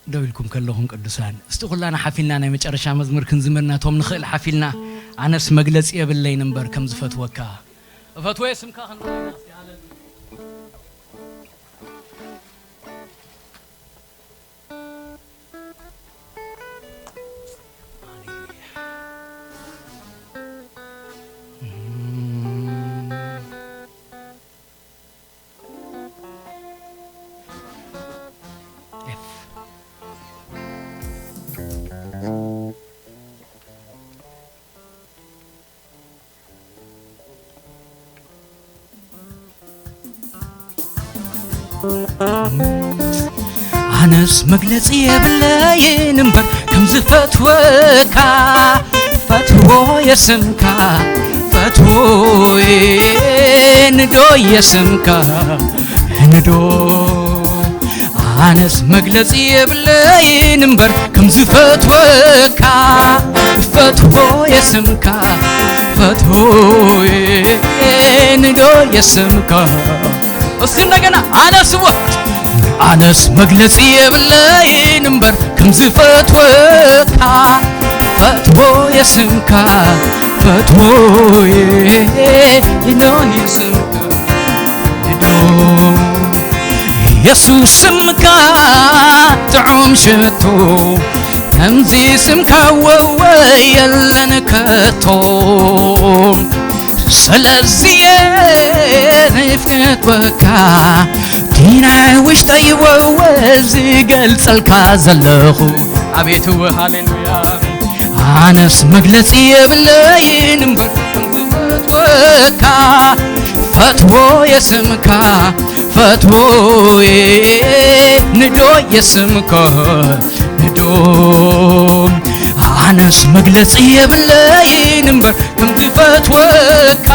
ደው ኢልኩም ከለኹም ቅዱሳን፣ እስቲ ኩላና ሓፊልና ናይ መጨረሻ መዝሙር ክንዝምር ነቶም ንኽእል ሓፊልና። ኣነስ መግለጺ የብለይን እምበር ከም ዝፈትወካ፣ እፈትወ ስምካ ክንብል ኢና። እስቲ ሃለሉያ። ኣነስ መግለጺ የብለይን እምበር ከም ዝፈትወካ፣ ፈትዎ የስምካ፣ ፈትዎ ንዶ የስምካ፣ ንዶ። ኣነስ መግለጺ የብለይን እምበር ከም ዝፈትወካ፣ ፈትዎ የስምካ፣ ፈትዎ ንዶ የስምካ። እስቲ እንደገና ኣነስ ወ-፣ ኣነስ መግለጺ የብለይን እምበር ከም ዝፈትወካ፣ ፈትዎ የስምካ፣ ፈትዎ ንዶ የስምካ። ዶ የሱስ ስምካ ጥዑም ሽቶ፣ ከምዚ ስምካ ወወ የለን ከቶ። ስለዚ እየ ንፍትወካ፣ እቲ ናይ ውሽጠይ ወወ ዝገልጸልካ ዘለኹ። ኣቤት እወ፣ ሃሌሉያ። ኣነስ መግለጺ የብለይን እምበር ከም ዝፈትወካ፣ ፈትዎ የስምካ፣ ፈትዎ ንዶ የስምካ፣ ንዶ። ኣነስ መግለጺ የብለይን እምበር ከም ዝፈትወካ፣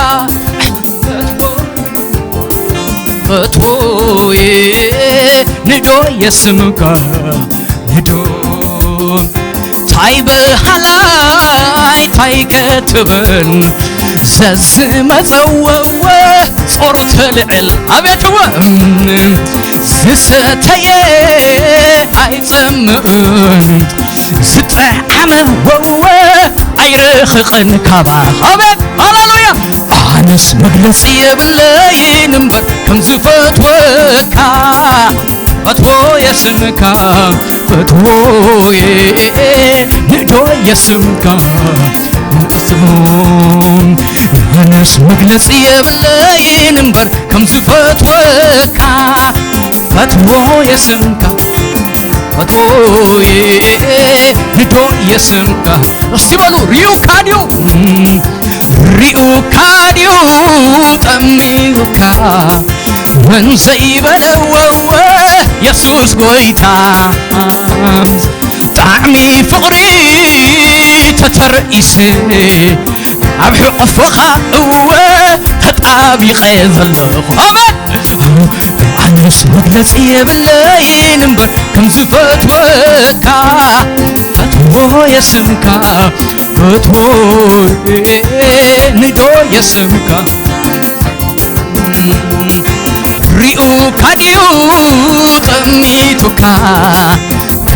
ፈትዎ ንዶ የስምካ፣ ንዶ። ታይ በሃላይ ታይ ከትብል፣ ዘስመጸወወ ጾር ትልዕል። ኣቤትወ ዝሰተየ ኣይጸምእን፣ ዝጠዓመ ወወ ኣይርኽቕን ካባኻ። ኣቤት ሃሌሉያ። ኣነስ መግለጺ የብለይን እምበር ከም ዝፈትወካ፣ ፈትዎ የስምካ፣ ፈትዎ ንዶ የስምካ። ኣነስ መግለጺ የብለይን እምበር ከም ዝፈትወካ፣ ፈትዎ የስምካ፣ ፈትዎ ንዶ የስምካ። እስቲ በሉ፣ ሪኡካ ድዩ? ሪኡካ ድዩ ጠሚዩካ? መን ዘይበለ ወወ የሱስ ጎይታ። ጣዕሚ ፍቕሪ ተተርኢሰ፣ ኣብ ሕቑፎኻ እወ ተጣቢቐ ዘለኹ። ኣሜን። ኣነስ መግለጺ የብለይን እምበር ከም ዝፈትወካ፣ ፈትዎ የስምካ፣ ፈትዎ ንዶ የስምካ። ሪኡካ ድዩ ጠሚቱካ፣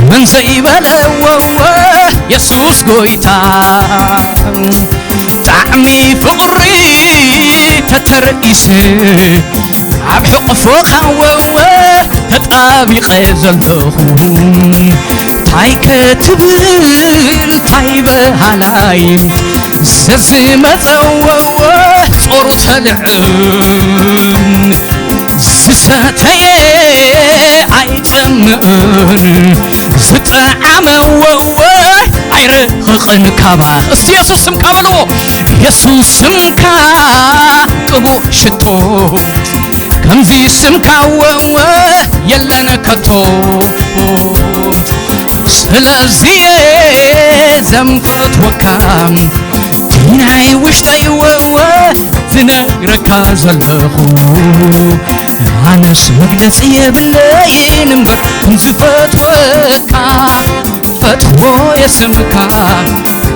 መን ዘይበለ ወወ የሱስ ጎይታ። ጣዕሚ ፍቕሪ ተተርኢሰ ኣብ ሕቕፎኻ ወወ ተጣቢቐ ዘለኹ። ታይ ከትብል ታይ በሃላይ ዘዝመጸ ወወ ጾሩ ተልዕም ዝሰተየ ኣይጸምእን ዝጠዓመ ወወ ኣይርሕቕን ካባን። እስቲ የሱስ ስምካ በልዎ። የሱስ ስምካ ቅቡእ ሽቶ ከምዚ ስምካ ወወ የለን ከቶ። ስለዚ ዘምፈትወካ ናይ ውሽጠይ ወወ ዝነግረካ ዘለኹ ኣነስ መግለጺ የብለይን እምበር ከም ዝፈትወካ። ፈትዎ የስምካ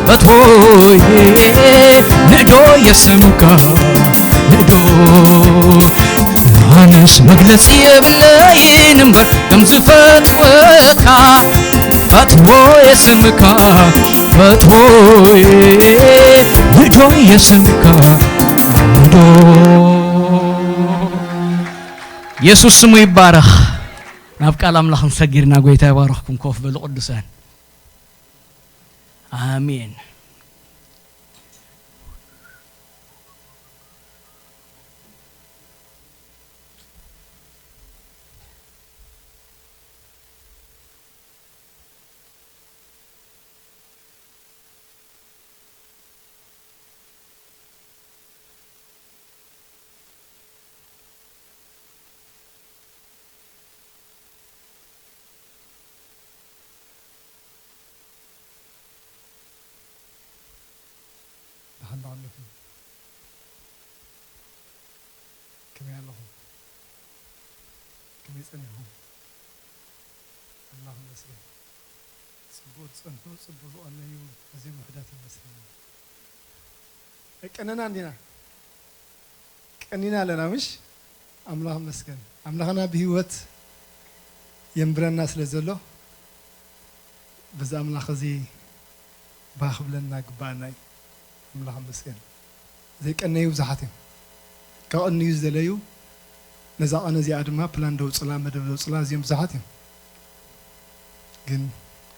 ፈትዎ ንዶ የስምካ ንዶ ኣነስ መግለጺ የብለይን እምበር ከም ዝፈትወካ። ፈትዎ የስምካ ፈትዎ ንዶ የስምካ ንዶ። የሱስ ስሙ ይባረኽ። ናብ ቃል ኣምላኽ ንሰጊርና። ጎይታ ይባርኽኩም። ኮፍ በሉ ቅዱሳን። ኣሜን። ደሓን ዶ ኣለኹም? ከመይ ኣለኹም? ከመይ ጸኒሕኩም? ኣምላኽ ይመስገን። ጽቡቕ ዝጸንሑ፣ ጽቡቕ ዝቐነዩ፣ ኣዝዮም ውሑዳት እዮም መሲሎም። ኣይቀነናን ዲና? ቀኒና ኣለና፣ ምሽ? ኣምላኽ ይመስገን። ኣምላኽና ብህይወት የንብረና ስለ ዘሎ፣ በዚ ኣምላኽ እዚ ባህ ክብለና ግባኣና እዩ። ኣምላኽ ይመስገን። ዘይቀነዩ ብዙሓት እዮም። ከቐንዩ ዝደለዩ፣ ነዛ ቀን እዚኣ ድማ ፕላን ደውጽላ፣ መደብ ደውጽላ፣ ኣዝዮም ብዙሓት እዮም። ግን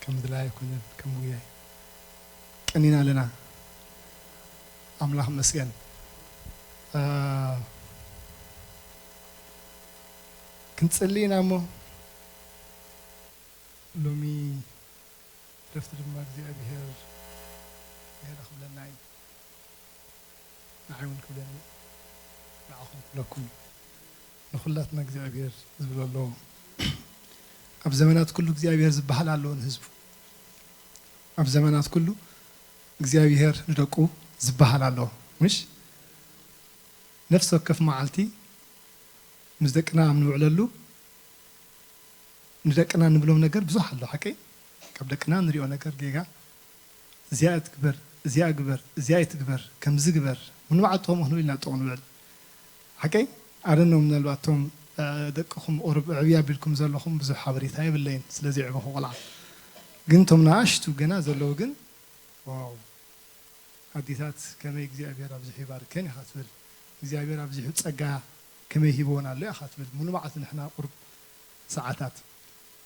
ከም ድላይ ኣይኮነን፣ ከም ውያይ ቀኒና ኣለና። ኣምላኽ ይመስገን። እ፣ ክንጽሊ ኢና እሞ፣ ሎሚ ዕረፍቲ ድማ እግዚኣብሔር ገለ ክብለና እዩ። ንዓይ እውን ክብለኒ፣ ንዓኹም ክብለኩም እዩ። ንኹላትና እግዚኣብሔር ዝብሎ ኣለዎ። ኣብ ዘመናት ኩሉ እግዚኣብሔር ዝበሃል ኣለዎ ንህዝቡ። ኣብ ዘመናት ኩሉ እግዚኣብሔር ንደቁ ዝበሃል ኣለዎ። ምሽ? ነፍሲ ወከፍ መዓልቲ ምስ ደቅና ኣብ ንውዕለሉ፣ ንደቅና ንብሎም ነገር ብዙሕ ኣሎ፣ ሓቀይ? ካብ ደቅና ንሪኦ ነገር ጌጋ፣ እዚኣ ትግበር፣ እዚኣ ግበር፣ እዚኣ ኣይትግበር፣ ከምዚ ግበር፣ ንባዕልቶም ክንብል ኢና ጥቕኡ ንውዕል። ሓቀይ? ኣደኖ ምናልባት እቶም፣ እ፣ ደቅኹም ቁሩብ ዕብይ ኣቢልኩም ዘለኹም ብዙሕ ሓበሬታ የብለይን፣ ስለ ዘየዕበኹ ቆልዓ። ግን እቶም ንኣሽቱ ገና ዘለዉ ግን፣ ዋው፣ ኣዴታት ከመይ እግዚኣብሔር ኣብዚሑ ይባርከን ኢኻ ትብል። እግዚኣብሔር ኣብዚሑ ጸጋ ከመይ ሂብወን ኣሎ ኢኻ ትብል። ሙሉ መዓልቲ ንሕና ቁሩብ ሰዓታት።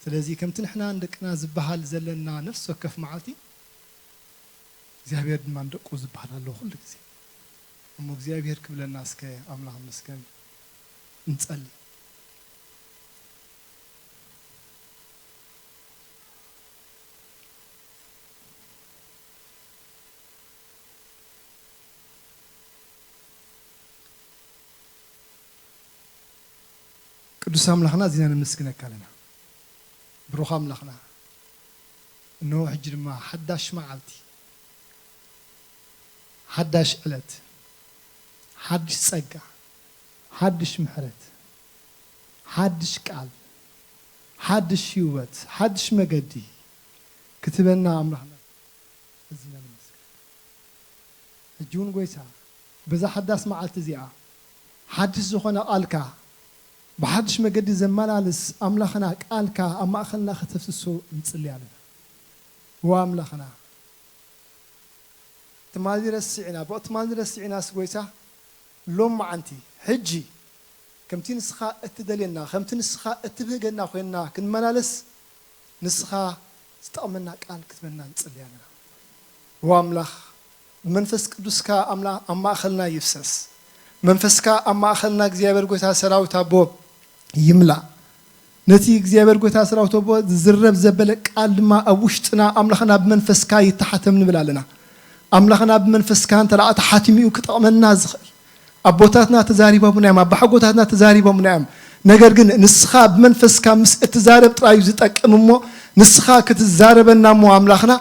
ስለዚ ከምቲ ንሕና ንደቅና ዝበሃል ዘለና ነፍሲ ወከፍ መዓልቲ፣ እግዚኣብሔር ድማ ንደቁ ዝበሃል ኣሎ ኩሉ ግዜ። እሞ እግዚኣብሔር ክብለና እስከ ኣምላኽ ይመስገን። ንጸሊ። ቅዱስ ኣምላኽና፣ እዚና ነመስግነካ ኣለና። ብሩኽ ኣምላኽና፣ እንሆ ሕጂ ድማ ሓዳሽ መዓልቲ፣ ሓዳሽ ዕለት፣ ሓድሽ ጸጋ፣ ሓድሽ ምሕረት፣ ሓድሽ ቃል፣ ሓድሽ ህይወት፣ ሓድሽ መገዲ ክትበና ኣምላኽና፣ እዚና ነመስግን። ሕጂ እውን ጎይታ፣ በዛ ሓዳስ መዓልቲ እዚኣ፣ ሓድሽ ዝኾነ ቃልካ፣ ብሓድሽ መገዲ ዘመላልስ ኣምላኽና ቃልካ ኣብ ማእኸልና ከተፍስሶ ንጽሊ ኣለና። ዋ ኣምላኽና፣ ትማሊ ረሲዕና፣ ብኦ ትማሊ ረሲዕናስ ጎይታ፣ ሎማዓንቲ፣ ሕጂ፣ ከምቲ ንስኻ እትደልየና፣ ከምቲ ንስኻ እትብህገና ኮይንና ክንመላለስ፣ ንስኻ ዝጠቕመና ቃል ክትበና ንጽሊ ኣለና። ዎ ኣምላኽ፣ ብመንፈስ ቅዱስካ ኣምላኽ ኣብ ማእኸልና ይፍሰስ። መንፈስካ ኣብ ማእኸልና እግዚኣብሔር ጎይታ ሰራዊት ኣቦ ይምላእ። ነቲ እግዚኣብሔር ጎይታ ሰራዊት ኣቦ ዝዝረብ ዘበለ ቃል ድማ ኣብ ውሽጥና ኣምላኽና ብመንፈስካ ይተሓተም ንብል ኣለና። ኣምላኽና ብመንፈስካ እንተ ደኣ ተሓቲሙ እዩ ክጠቕመና ዝኽእል። ኣቦታትና ተዛሪቦምና እዮም፣ ኣባሓጎታትና ተዛሪቦምና እዮም። ነገር ግን ንስኻ ብመንፈስካ ምስ እትዛረብ ጥራይ እዩ ዝጠቅም እሞ፣ ንስኻ ክትዛረበና እሞ ኣምላኽና፣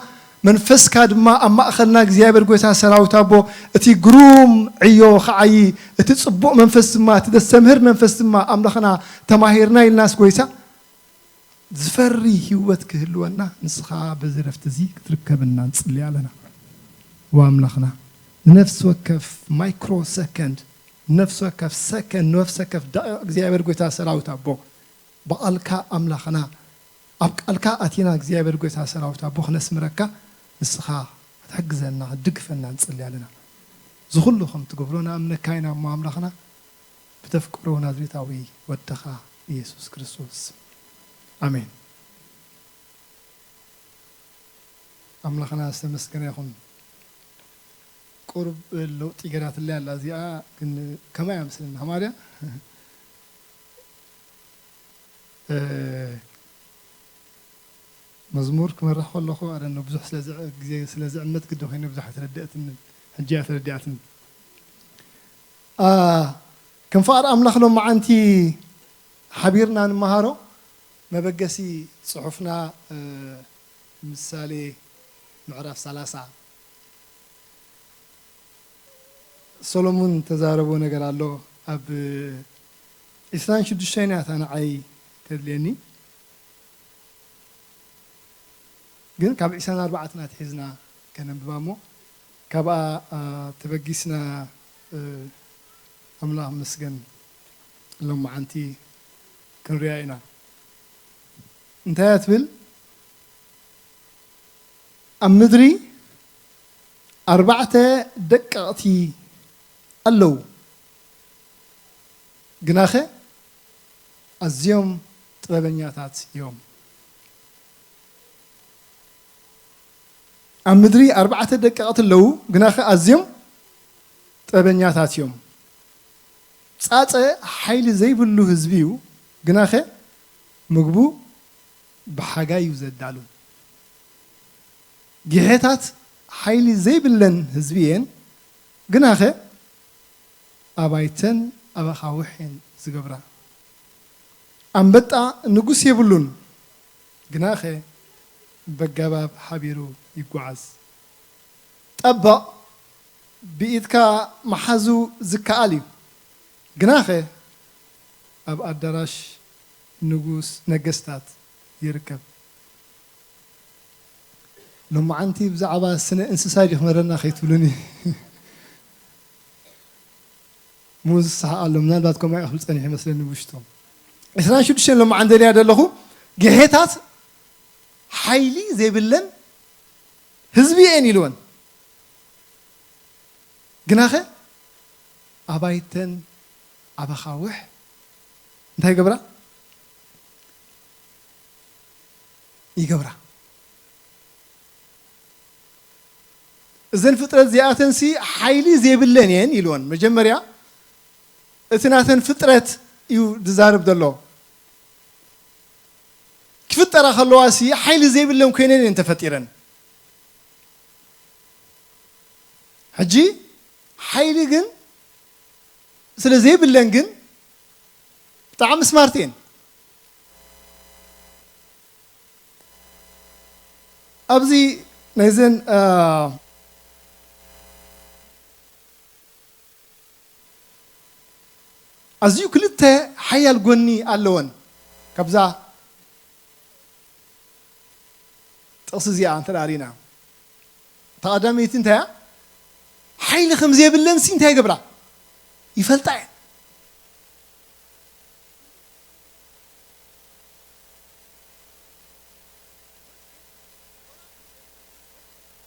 መንፈስካ ድማ ኣብ ማእኸልና እግዚኣብሔር ጎይታ ሰራዊት ኣቦ፣ እቲ ግሩም ዕዮ ክዓዪ፣ እቲ ጽቡቕ መንፈስ ድማ፣ እቲ ዘስተምህር መንፈስ ድማ ኣምላኽና ተማሂርና ኢልናስ ጎይታ፣ ዝፈሪ ህይወት ክህልወና ንስኻ በዚ ረፍቲ እዚ ክትርከበና ንጽሊ ኣለና። ዎ ኣምላኽና፣ ንነፍሲ ወከፍ ማይክሮ ሰከንድ፣ ንነፍሲ ወከፍ ሰከንድ፣ ንነፍሲ ወከፍ ደቂቕ እግዚኣብሔር ጎይታ ሰራዊት ኣቦ፣ ብቓልካ ኣምላኽና፣ ኣብ ቃልካ ኣቲና እግዚኣብሔር ጎይታ ሰራዊት ኣቦ ክነስምረካ፣ ንስኻ ክትሕግዘና፣ ክትድግፈና ንጽሊ ኣለና። እዚ ኩሉ ከም ትገብሮ ንኣምነካ ኢና እሞ ኣምላኽና፣ ብተፍቅሮ ናዝሬታዊ ወድኻ ኢየሱስ ክርስቶስ። ኣሜን። ኣምላኽና ዝተመስገነ ይኹን። ቁሩብ ለውጢ ገይራትለይ ኣላ እዚኣ፣ ግን ከማይ እያ መስለኒ። ከማድያ? እ፣ መዝሙር ክመርሕ ከለኹ፣ ኣረ፣ ብዙሕ ስለ ዝዕ-፣ ግዜ ስለ ዝዕመት ግዲ ኮይነ ብዙሕ ኣይተረድአትንን። ሕጂ እያ ተረዲኣትኒ። አ፣ ከም ፍቓድ ኣምላኽ ሎማዓንቲ ሓቢርና ንመሃሮ መበገሲ ጽሑፍና፣ እ፣ ምሳሌ ምዕራፍ ሰላሳ። ሰሎሞን ተዛረቦ ነገር ኣሎ። ኣብ ዒስራን ሽዱሽተን እያ እታ ንዓይ ተድልየኒ። ግን ካብ ዒስራን ኣርባዕተን ኣትሒዝና ከነንብባ እሞ፣ ካብኣ፣ ኣ፣ ተበጊስና፣ እ፣ ኣምላኽ መስገን ሎማዓንቲ ክንሪኣ ኢና። እንታይ እያ ትብል? ኣብ ምድሪ ኣርባዕተ ደቀቕቲ ኣለዉ፣ ግናኸ ኣዝዮም ጥበበኛታት እዮም። ኣብ ምድሪ ኣርባዕተ ደቀቕቲ ኣለዉ፣ ግናኸ ኣዝዮም ጥበበኛታት እዮም። ጻጸ ሓይሊ ዘይብሉ ህዝቢ እዩ፣ ግናኸ ምግቡ ብሓጋይ እዩ ዘዳሉ። ጊሔታት ሓይሊ ዘይብለን ህዝቢ እየን፣ ግናኸ ኣባይተን ኣብ ኣኻውሕ እየን ዝገብራ። ኣንበጣ ንጉስ የብሉን፣ ግናኸ በገባብ ሓቢሩ ይጓዓዝ። ጠበቕ ብኢድካ ምሓዙ ዝከኣል እዩ፣ ግናኸ ኣብ ኣዳራሽ ንጉስ ነገስታት ይርከብ። ሎማዓንቲ ብዛዕባ ስነ እንስሳ ድዩ ክመረና ከይትብሉኒ። ሙዝ ዝሰሓቕ ኣሎ፣ ምናልባት ከምኡ ክብል ጸኒሑ ይመስለኒ ብውሽጡ። ዕስራን ሽዱሽተን ሎማዓንቲ ደልያ ዘለኹ፣ ግሔታት ሓይሊ ዘይብለን ህዝቢ እየን ኢልወን። ግናኸ ኣባይተን ኣብ ኣኻውሕ እንታይ ይገብራ? ይገብራ። እዘን ፍጥረት እዚኣተንሲ ሓይሊ ዘይብለን እየን ኢልወን። መጀመርያ እቲ ናተን ፍጥረት እዩ ዝዛረብ ዘሎ። ክፍጠራ ከለዋ ሲ ሓይሊ ዘይብለን ኮይነን እየን ተፈጢረን። ሕጂ ሓይሊ ግን ስለ ዘይብለን ግን ብጣዕሚ ስማርት እየን። ኣብዚ ናይዘን፣ አ፣ ኣዝዩ ክልተ ሓያል ጎኒ ኣለወን። ካብዛ ጥቕሲ እዚኣ እንተ ደኣ ርኢና፣ እታ ቀዳመይቲ እንታይ እያ? ሓይሊ ከም ዘይብለንሲ እንታይ ይገብራ? ይፈልጣ እየን።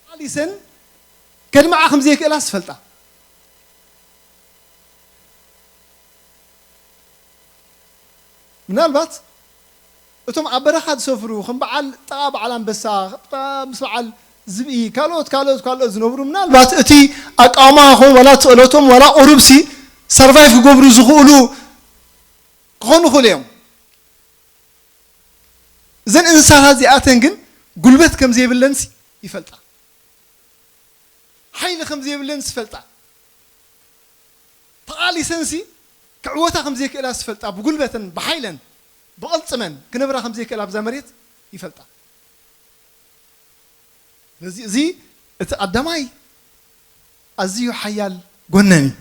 ኣሊሰን ከድምዓ ከም ዘይክእላስ ይፈልጣ። ምናልባት እቶም ኣብ በረኻ ዝሰፍሩ ከም በዓል ጥቓ በዓል ኣንበሳ፣ ምስ በዓል ዝብኢ፣ ካልኦት ካልኦት ካልኦት ዝነብሩ፣ ምናልባት እቲ ኣቃውማ ኾነ ዋላ እቲ ጸሎቶም ዋላ ቁሩብሲ ሰርቫይቭ ክገብሩ ዝኽእሉ ክኾኑ ይኽእሉ እዮም። እዘን እንስሳታት እዚኣተን ግን ጉልበት ከም ዘይብለንሲ ይፈልጣ። ሓይሊ ከም ዘይብለንሲ ይፈልጣ። ተቓሊሰንሲ ክዕወታ ከም ዘይክእላ ዝፈልጣ፣ ብጉልበተን ብሓይለን ብቕልጽመን ክነብራ ከም ዘይክእላ ኣብዛ መሬት ይፈልጣ። ስለዚ እዚ እቲ ቀዳማይ ኣዝዩ ሓያል ጎነን እዩ።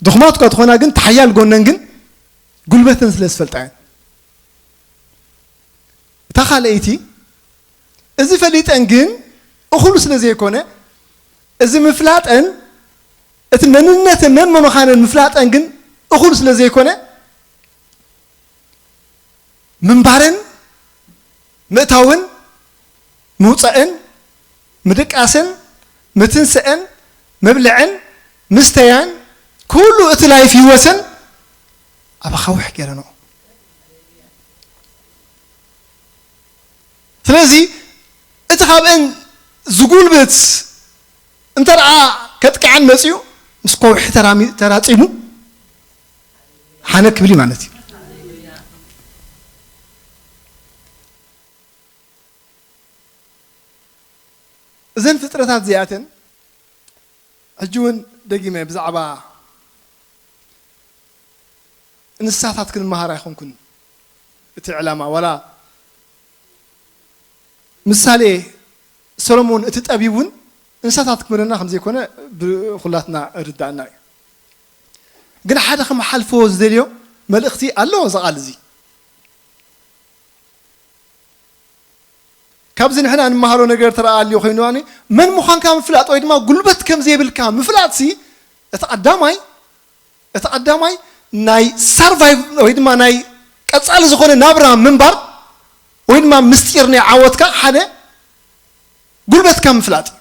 ድኹማት እኳ ትኾና ግን፣ እቲ ሓያል ጎነን ግን ጉልበተን ስለ ዝፈልጣ እየን። እታ ካልኣይቲ፣ እዚ ፈሊጠን ግን እኹሉ ስለ ዘይኮነ፣ እዚ ምፍላጠን፣ እቲ መንነተን መን ምዃነን ምፍላጠን ግን እኹሉ ስለ ዘይኮነ፣ ምንባረን፣ ምእታወን፣ ምውጻእን፣ ምድቃስን፣ ምትንስአን፣ ምብልዕን፣ ምስተያን፣ ኩሉ እቲ ላይፍ ህይወተን ኣብ ኣኻውሕ ገይረንኦ። ስለዚ እቲ ካብአን ዝጉልብት እንተ ደኣ ከጥቅዐን መጺኡ፣ ምስ ከውሒ ተራሚ-፣ ተራጺሙ ሓነ ክብል እዩ ማለት እዩ። እዘን ፍጥረታት እዚኣተን ሕጂ እውን ደጊመ ብዛዕባ እንስሳታት ክንመሃር ኣይኮንኩን እቲ ዕላማ፣ ዋላ ምሳሌ ሰሎሞን እቲ ጠቢብ እውን እንስሳታት ክምህረና ከም ዘይኮነ ብኹላትና ርዳእና እዩ። ግን ሓደ ክመሓልፎ ዝደልዮ መልእኽቲ ኣሎ እዚ ቃል እዚ። ካብዚ ንሕና እንመሃሮ ነገር ተረኣ ኣልዮ ኮይኑ፣ ኣነ መን ምዃንካ ምፍላጥ ወይ ድማ ጉልበት ከም ዘይብልካ ምፍላጥሲ፣ እቲ ቀዳማይ፣ እቲ ቀዳማይ ናይ ሰርቫይቭ ወይ ድማ ናይ ቀጻሊ ዝኾነ ናብራ ምንባር ወይ ድማ ምስጢር ናይ ዓወትካ ሓደ ጉልበትካ ምፍላጥ እዩ።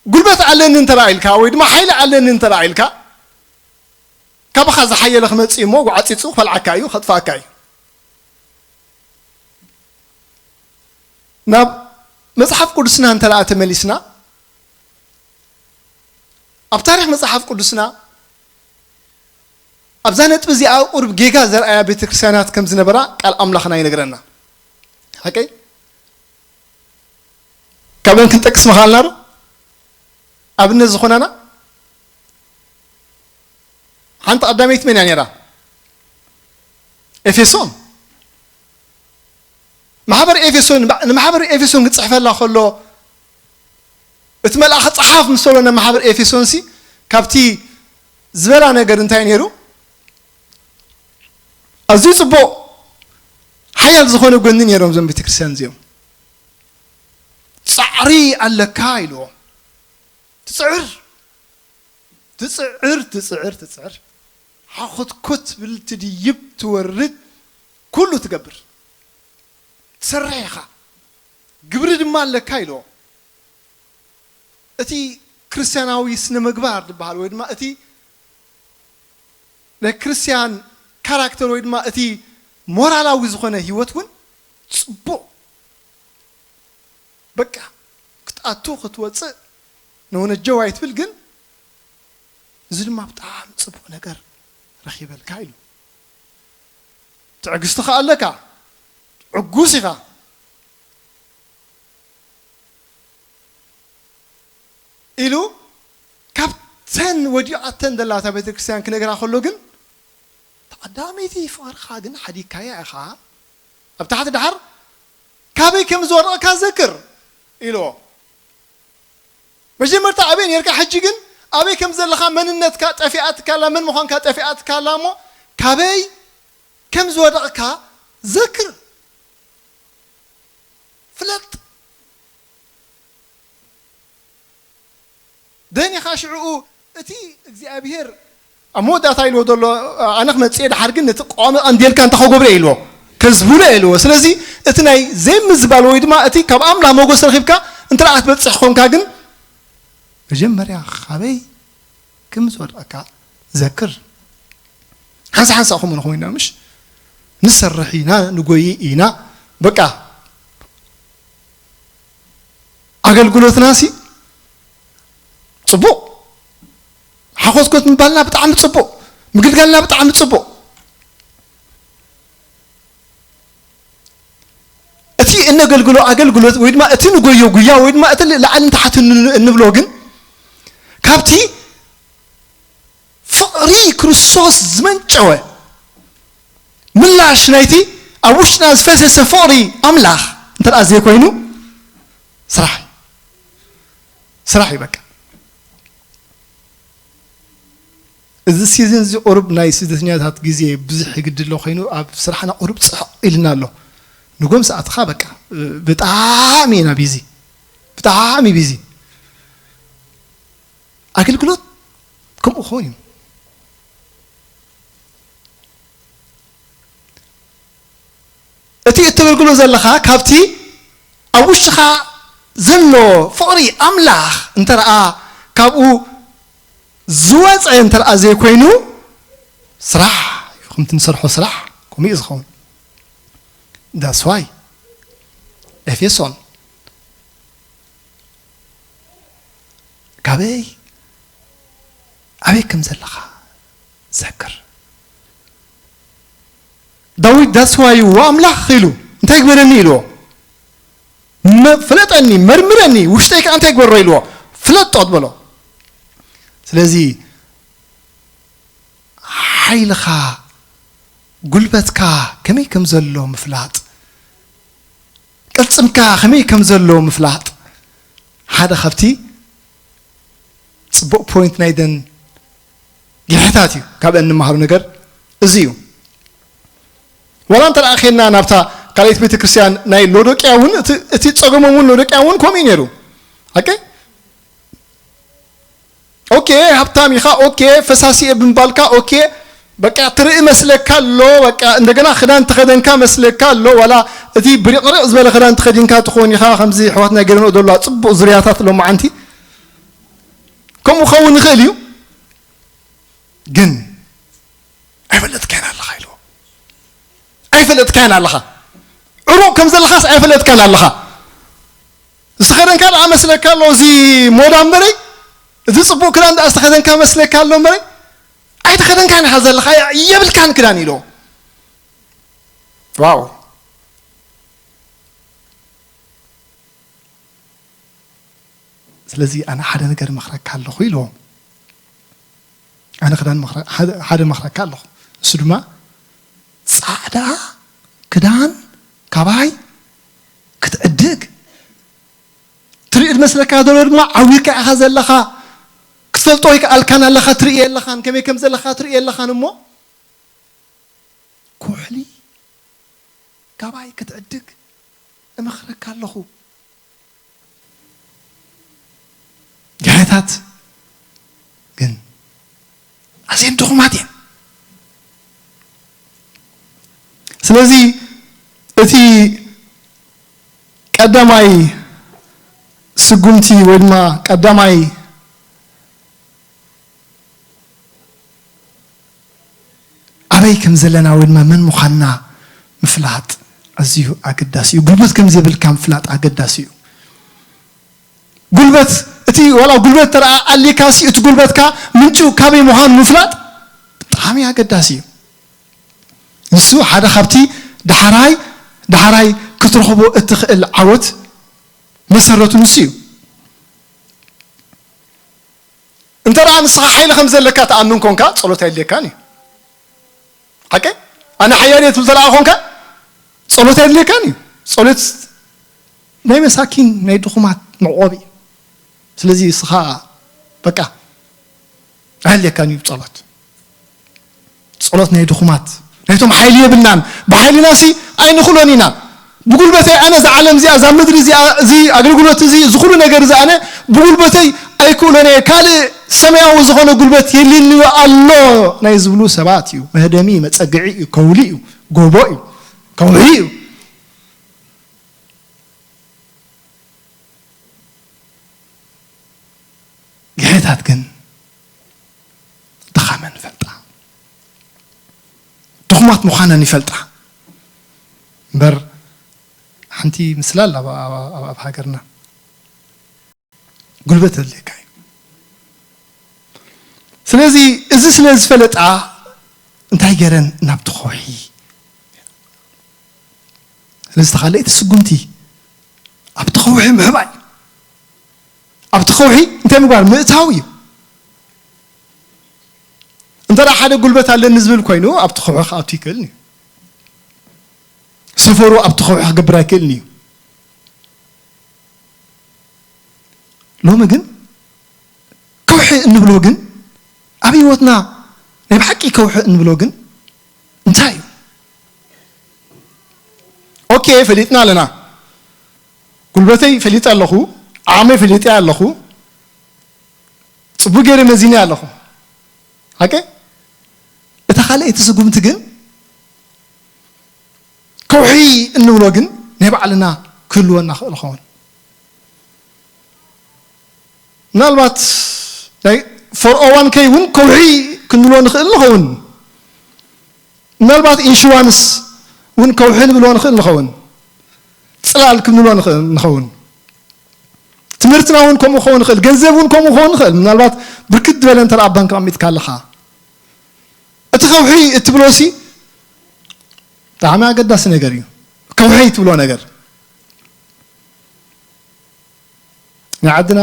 ጉልበት ኣለኒ እንተ ኢልካ ወይ ድማ ሓይሊ ኣለኒ እንተ ኢልካ፣ ካባኻ ዝሓየለ ክመጽእ እሞ ጓዕጺጹ ክበልዓካ እዩ፣ ከጥፍኣካ እዩ። ናብ መጽሓፍ ቅዱስና እንተ ደኣ ተመሊስና፣ ኣብ ታሪኽ መጽሓፍ ቅዱስና ኣብዛ ነጥቢ እዚኣ ቁሩብ ጌጋ ዘርኣያ ቤተ ክርስቲያናት ከም ዝነበራ ቃል ኣምላኽና ይነግረና። ሓቀይ? ካብአን ክንጠቅስ ምኻልና ዶ? ኣብነት ዝኾነና ሓንቲ ቀዳመይቲ መን እያ ነይራ? ኤፌሶን። ማሕበር ኤፌሶን፣ ንማሕበር ኤፌሶን ክጽሕፈላ ከሎ እቲ መልኣኽ ጸሓፍ ምስ በሎ ንማሕበር ኤፌሶንሲ ካብቲ ዝበላ ነገር እንታይ ነይሩ? ኣዝዩ ጽቡቕ ሓያል ዝኾነ ጎኒ ነይሮም እዞም ቤተክርስትያን እዚኦም። ጻዕሪ ኣለካ ኢልዎም። ትጽዕር፣ ትጽዕር፣ ትጽዕር፣ ትጽዕር። ሓኹትኩት ትብል፣ ትድይብ፣ ትወርድ፣ ኩሉ ትገብር። ትሰርሕ ኢኻ። ግብሪ ድማ ኣለካ ኢልዎ። እቲ ክርስትያናዊ ስነ ምግባር ዝበሃል ወይ ድማ እቲ ናይ ክርስትያን ካራክተር ወይ ድማ እቲ ሞራላዊ ዝኾነ ህይወት እውን ጽቡቕ፣ በቃ ክትኣቱ ክትወጽእ ነወነጀው ኣይትብል፣ ግን እዚ ድማ ብጣዕሚ ጽቡቕ ነገር ረኺበልካ ኢሉ። ትዕግስቲ ከኣ ኣለካ፣ ዕጉስ ኢኻ ኢሉ ካብተን ወዲቓተን ዘላ እታ ቤተክርስትያን ክነግራ ከሎ ግን፣ ተቐዳመይቲ ፍቕርኻ ግን ሓዲግካያ ኢኻ። ኣብ ታሕቲ ደሓር ካበይ ከም ዝወደቕካ ዘክር ኢልዎ። መጀመርታ ኣበይ ኔርካ፣ ሕጂ ግን ኣበይ ከም ዘለኻ፣ መንነትካ ጠፊኣትካ ኣላ፣ መን ምዃንካ ጠፊኣትካ ኣላ እሞ ካበይ ከም ዝወደቕካ ዘክር፣ ፍለጥ። ደን ኢኻ ሽዕኡ እቲ እግዚኣብሄር ኣብ መወዳእታ ኢልዎ ዘሎ፣ ኣነ ክመጽእ እየ፣ ድሓር ግን ነቲ ቀዋሚ ቀንዴልካ እንታይ ክገብሮ እየ ኢልዎ፣ ከዝብሎ እየ ኢልዎ። ስለዚ እቲ ናይ ዘይምዝባል ወይ ድማ እቲ ካብ ኣምላኽ ሞገስ ረኺብካ እንተ ደኣ ክትበጽሕ ኮንካ ግን መጀመርያ ካበይ ከም ዝወደቕካ ዘክር። ሓንሳ ሓንሳ ከምኡ ንኾይና ምሽ ንሰርሕ ኢና፣ ንጎይ ኢና። በቃ ኣገልግሎትና ሲ ጽቡቕ፣ ሓኾትኮት ምባልና ብጣዕሚ ጽቡቕ፣ ምግልጋልና ብጣዕሚ ጽቡቕ። እቲ እነገልግሎ ኣገልግሎት ወይ ድማ እቲ ንጎዮ ጉያ ወይ ድማ እቲ ላዕልን ታሕትን ን-፣ እንብሎ ግን ካብቲ ፍቕሪ ክርስቶስ ዝመንጨወ ምላሽ ናይቲ ኣብ ውሽጥና ዝፈሰሰ ፍቕሪ ኣምላኽ እንተ ደኣ ዘይኮይኑ፣ ስራሕ፣ ስራሕ እዩ በቃ። እዚ ሲዝን እዚ ቁሩብ ናይ ስደተኛታት ግዜ ብዙሕ ይግድሎ ኮይኑ፣ ኣብ ስራሕና ቁሩብ ጽዕቕ ኢልና ኣሎ። ንጎም ሰዓትኻ በቃ ብጣዕሚ ኢና ቢዚ፣ ብጣዕሚ ቢዚ። ኣገልግሎት ከምኡ ክኸውን እዩ። እቲ እተገልግሎ ዘለኻ ካብቲ ኣብ ውሽጥኻ ዘሎ ፍቕሪ ኣምላኽ እንተ ደኣ ካብኡ ዝወጸ እንተ ደኣ ዘይኮይኑ፣ ስራሕ እዩ። ከምቲ ንሰርሖ ስራሕ ከምኡ እዩ ዝኸውን። That's why ኤፌሶን ካበይ ኣበይ ከም ዘለኻ ዘክር። ዳዊት that's why እዎ ኣምላኽ ኢሉ እንታይ ግበረኒ ኢልዎ። መ-፣ ፍለጠኒ፣ መርምረኒ፣ ውሽጠይ ከኣ እንታይ ግበሮ ኢልዎ። ፍለጦ ትበሎ። ስለዚ ሓይልኻ፣ ጉልበትካ ከመይ ከም ዘሎ ምፍላጥ፣ ቅልጽምካ ከመይ ከም ዘሎ ምፍላጥ ሓደ ካብቲ ጽቡቕ ፖይንት ናይዘን ግሕታት እዩ። ካብአን እንመሃሮ ነገር እዚ እዩ። ዋላ እንተ ደኣ ኼንና ናብታ ካልኣይቲ ቤተ ክርስቲያን ናይ ሎዶቅያ እውን እቲ፣ እቲ ጸገሞም እውን ሎዶቅያ እውን ከምኡ እዩ ነይሩ። ኦኬ? ኦኬ፣ ሃብታም ኢኻ፣ ኦኬ፣ ፈሳሲ እየ ብምባልካ፣ ኦኬ፣ በቃ ትርኢ መስለካ ኣሎ፣ በቃ እንደገና ክዳን ተኸደንካ መስለካ ኣሎ፣ ዋላ እቲ ብሪቕሪቕ ዝበለ ክዳን ተኸዲንካ ትኾን ኢኻ፣ ከምዚ ኣሕዋትና ገይረንኦ ዘለዋ ጽቡቕ ዙርያታት ሎማዓንቲ። ከምኡ ክኸውን ይኽእል እዩ። ግን ኣይፈለጥካያን ኣለኻ ኢልዎ። ኣይፈለጥካያን ኣለኻ። ዕሩቕ ከም ዘለኻስ ኣይፈለጥካን ኣለኻ። ዝተኸደንካ ደኣ መስለካ ኣሎ፣ እዚ ሞዳ እምበረይ፣ እዚ ጽቡቕ ክዳን ደኣ ዝተኸደንካ መስለካ ኣሎ እምበረይ፣ ኣይተኸደንካን ኢኻ ዘለኻ፣ የብልካን ክዳን ኢልዎ። ዋው። ስለዚ ኣነ ሓደ ነገር እመኽረካ ኣለኹ ኢልዎ። ኣነ ክዳን መኽረ-፣ ሓደ፣ ሓደ መኽረካ ኣለኹ። እሱ ድማ ጻዕዳ ክዳን ካባይ ክትዕድግ። ትርኢ ዝመስለካ ዘሎ ድማ ዓዊርካ ኢኻ ዘለኻ። ክትፈልጦ ኣይከኣልካን ኣለኻ፣ ትርኢ የለኻን። ከመይ ከም ዘለኻ ትርኢ የለኻን እሞ ኩሕሊ ካባይ ክትዕድግ እመኽረካ ኣለኹ። ግሕታት ግን ኣዝየን ድኹማት እየን። ስለዚ እቲ ቀዳማይ ስጉምቲ ወይ ድማ ቀዳማይ ኣበይ ከም ዘለና ወይ ድማ መን ምዃንና ምፍላጥ ኣዝዩ ኣገዳሲ እዩ። ጉልበት ከም ዘይብልካ ምፍላጥ ኣገዳሲ እዩ። ጉልበት፣ እቲ ዋላ ጉልበት ተረኣ ኣሊካ ሲ፣ እቲ ጉልበትካ ምንጩ ካበይ ምዃኑ ምፍላጥ ብጣዕሚ ኣገዳሲ እዩ። ንሱ ሓደ ካብቲ ዳሕራይ፣ ዳሕራይ ክትረኽቦ እትኽእል ዓወት መሰረቱ ንሱ እዩ። እንተ ደኣ ንስኻ ሓይሊ ከም ዘለካ ትኣምን ኮንካ፣ ጸሎት ኣየድልየካን እዩ። ሓቂ? ኣነ ሓያል እየ ትብል ተለኣ ኮንካ፣ ጸሎት ኣየድልየካን እዩ። ጸሎት ናይ መሳኪን፣ ናይ ድኹማት መዕቆቢ እዩ። ስለዚ ንስኻ በቃ ኣየድልየካን እዩ ጸሎት። ጸሎት ናይ ድኹማት፣ ናይቶም ሓይሊ የብልናን። ብሓይልናሲ ኣይንኽእሎን ኢና። ብጉልበተይ ኣነ እዛ ዓለም እዚኣ፣ እዛ ምድሪ እዚኣ፣ እዚ ኣገልግሎት እዚ፣ እዚ ኩሉ ነገር እዚ ኣነ ብጉልበተይ ኣይክእሎን እየ። ካልእ ሰማያዊ ዝኾነ ጉልበት የድልየኒ ኣሎ ናይ ዝብሉ ሰባት እዩ። መህደሚ፣ መጸግዒ እዩ፣ ከውሊ እዩ፣ ጎቦ እዩ፣ ከውሒ እዩ። ግሕታት ግን ድኻ መንፈስ። ምዃነን ይፈልጣ። እምበር ሓንቲ ምስላ ኣላ ኣብ፣ ኣብ፣ ኣብ፣ ኣብ ሃገርና። ጉልበት ኣድልየካ እዩ። ስለዚ እዚ ስለ ዝፈለጣ እንታይ ገረን ናብቲ ከውሒ። ስለዚ ተኻለይቲ ስጉምቲ ኣብቲ ከውሒ ምሕባይ። ኣብቲ ከውሒ እንታይ ምግባር? ምእታው እዩ። እንተ ደኣ ሓደ ጉልበት ኣለኒ ዝብል ኮይኑ ኣብቲ ከውሒ ክኣቱ ይክእልን እዩ። ሰፈሩ ኣብቲ ከውሒ ክገብር ኣይክእልን እዩ። ሎሚ ግን ከውሒ እንብሎ ግን ኣብ ህይወትና ናይ ብሓቂ ከውሒ እንብሎ ግን እንታይ እዩ? ኦኬ፣ ፈሊጥና ኣለና። ጉልበተይ ፈሊጠ ኣለኹ፣ ዓቕመይ ፈሊጠ ኣለኹ፣ ጽቡቕ ገይረ መዚነ ኣለኹ። ሓቂ? እታ ካልኣይቲ ስጉምቲ ግን ከውሒ እንብሎ ግን ናይ ባዕልና ክህልወና ክእል ኸውን። ምናልባት ናይ ፎር ኦ ዋን ከይ እውን ከውሒ ክንብሎ ንኽእል ንኸውን። ምናልባት ኢንሹራንስ እውን ከውሒ ንብሎ ንኽእል ንኸውን። ጽላል ክንብሎ ንኽእል ንኸውን። ትምህርትና እውን ከምኡ ክኸውን ይኽእል። ገንዘብ እውን ከምኡ ክኸውን ይኽእል። ምናልባት ብርክት ዝበለ እንተ ደኣ ኣብ ባንክ ኣቐሚጥካ ኣለኻ። እቲ ከውሒ እትብሎ ሲ ብጣዕሚ ኣገዳሲ ነገር እዩ። ከውሒ ትብሎ ነገር። ናይ ዓድና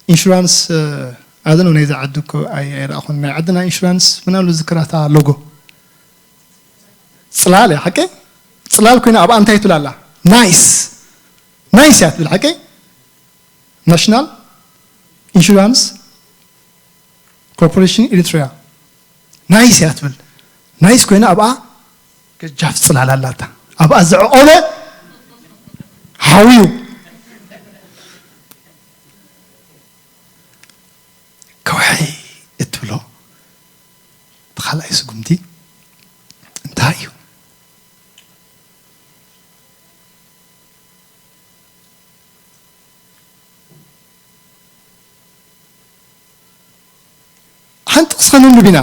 ኢንሹራንስ፣ ኣደነው ናይዚ ዓዲ እኮ ኣይ-፣ ኣይረኣኹን። ናይ ዓድና ኢንሹራንስ ምናሉ ዝክራታ ሎጎ። ጽላል እያ፣ ሓቂ? ጽላል ኮይና ኣብኣ እንታይ ትብል ኣላ? ናይስ። ናይስ እያ ትብል፣ ሓቂ? ናሽናል ኢንሹራንስ ኮርፖሬሽን ኤሪትሪያ። ናይስ እያ ትብል። ናይስ ኮይና ኣብኣ ገጃፍ ጽላል ኣላታ። ኣብኣ ዘዕቆበ ሓውዩ። ከውሒ እትብሎ እቲ ካልኣይ ስጉምቲ እንታይ እዩ? ሓንቲ ጥቕሲ ከነንብብ ኢና።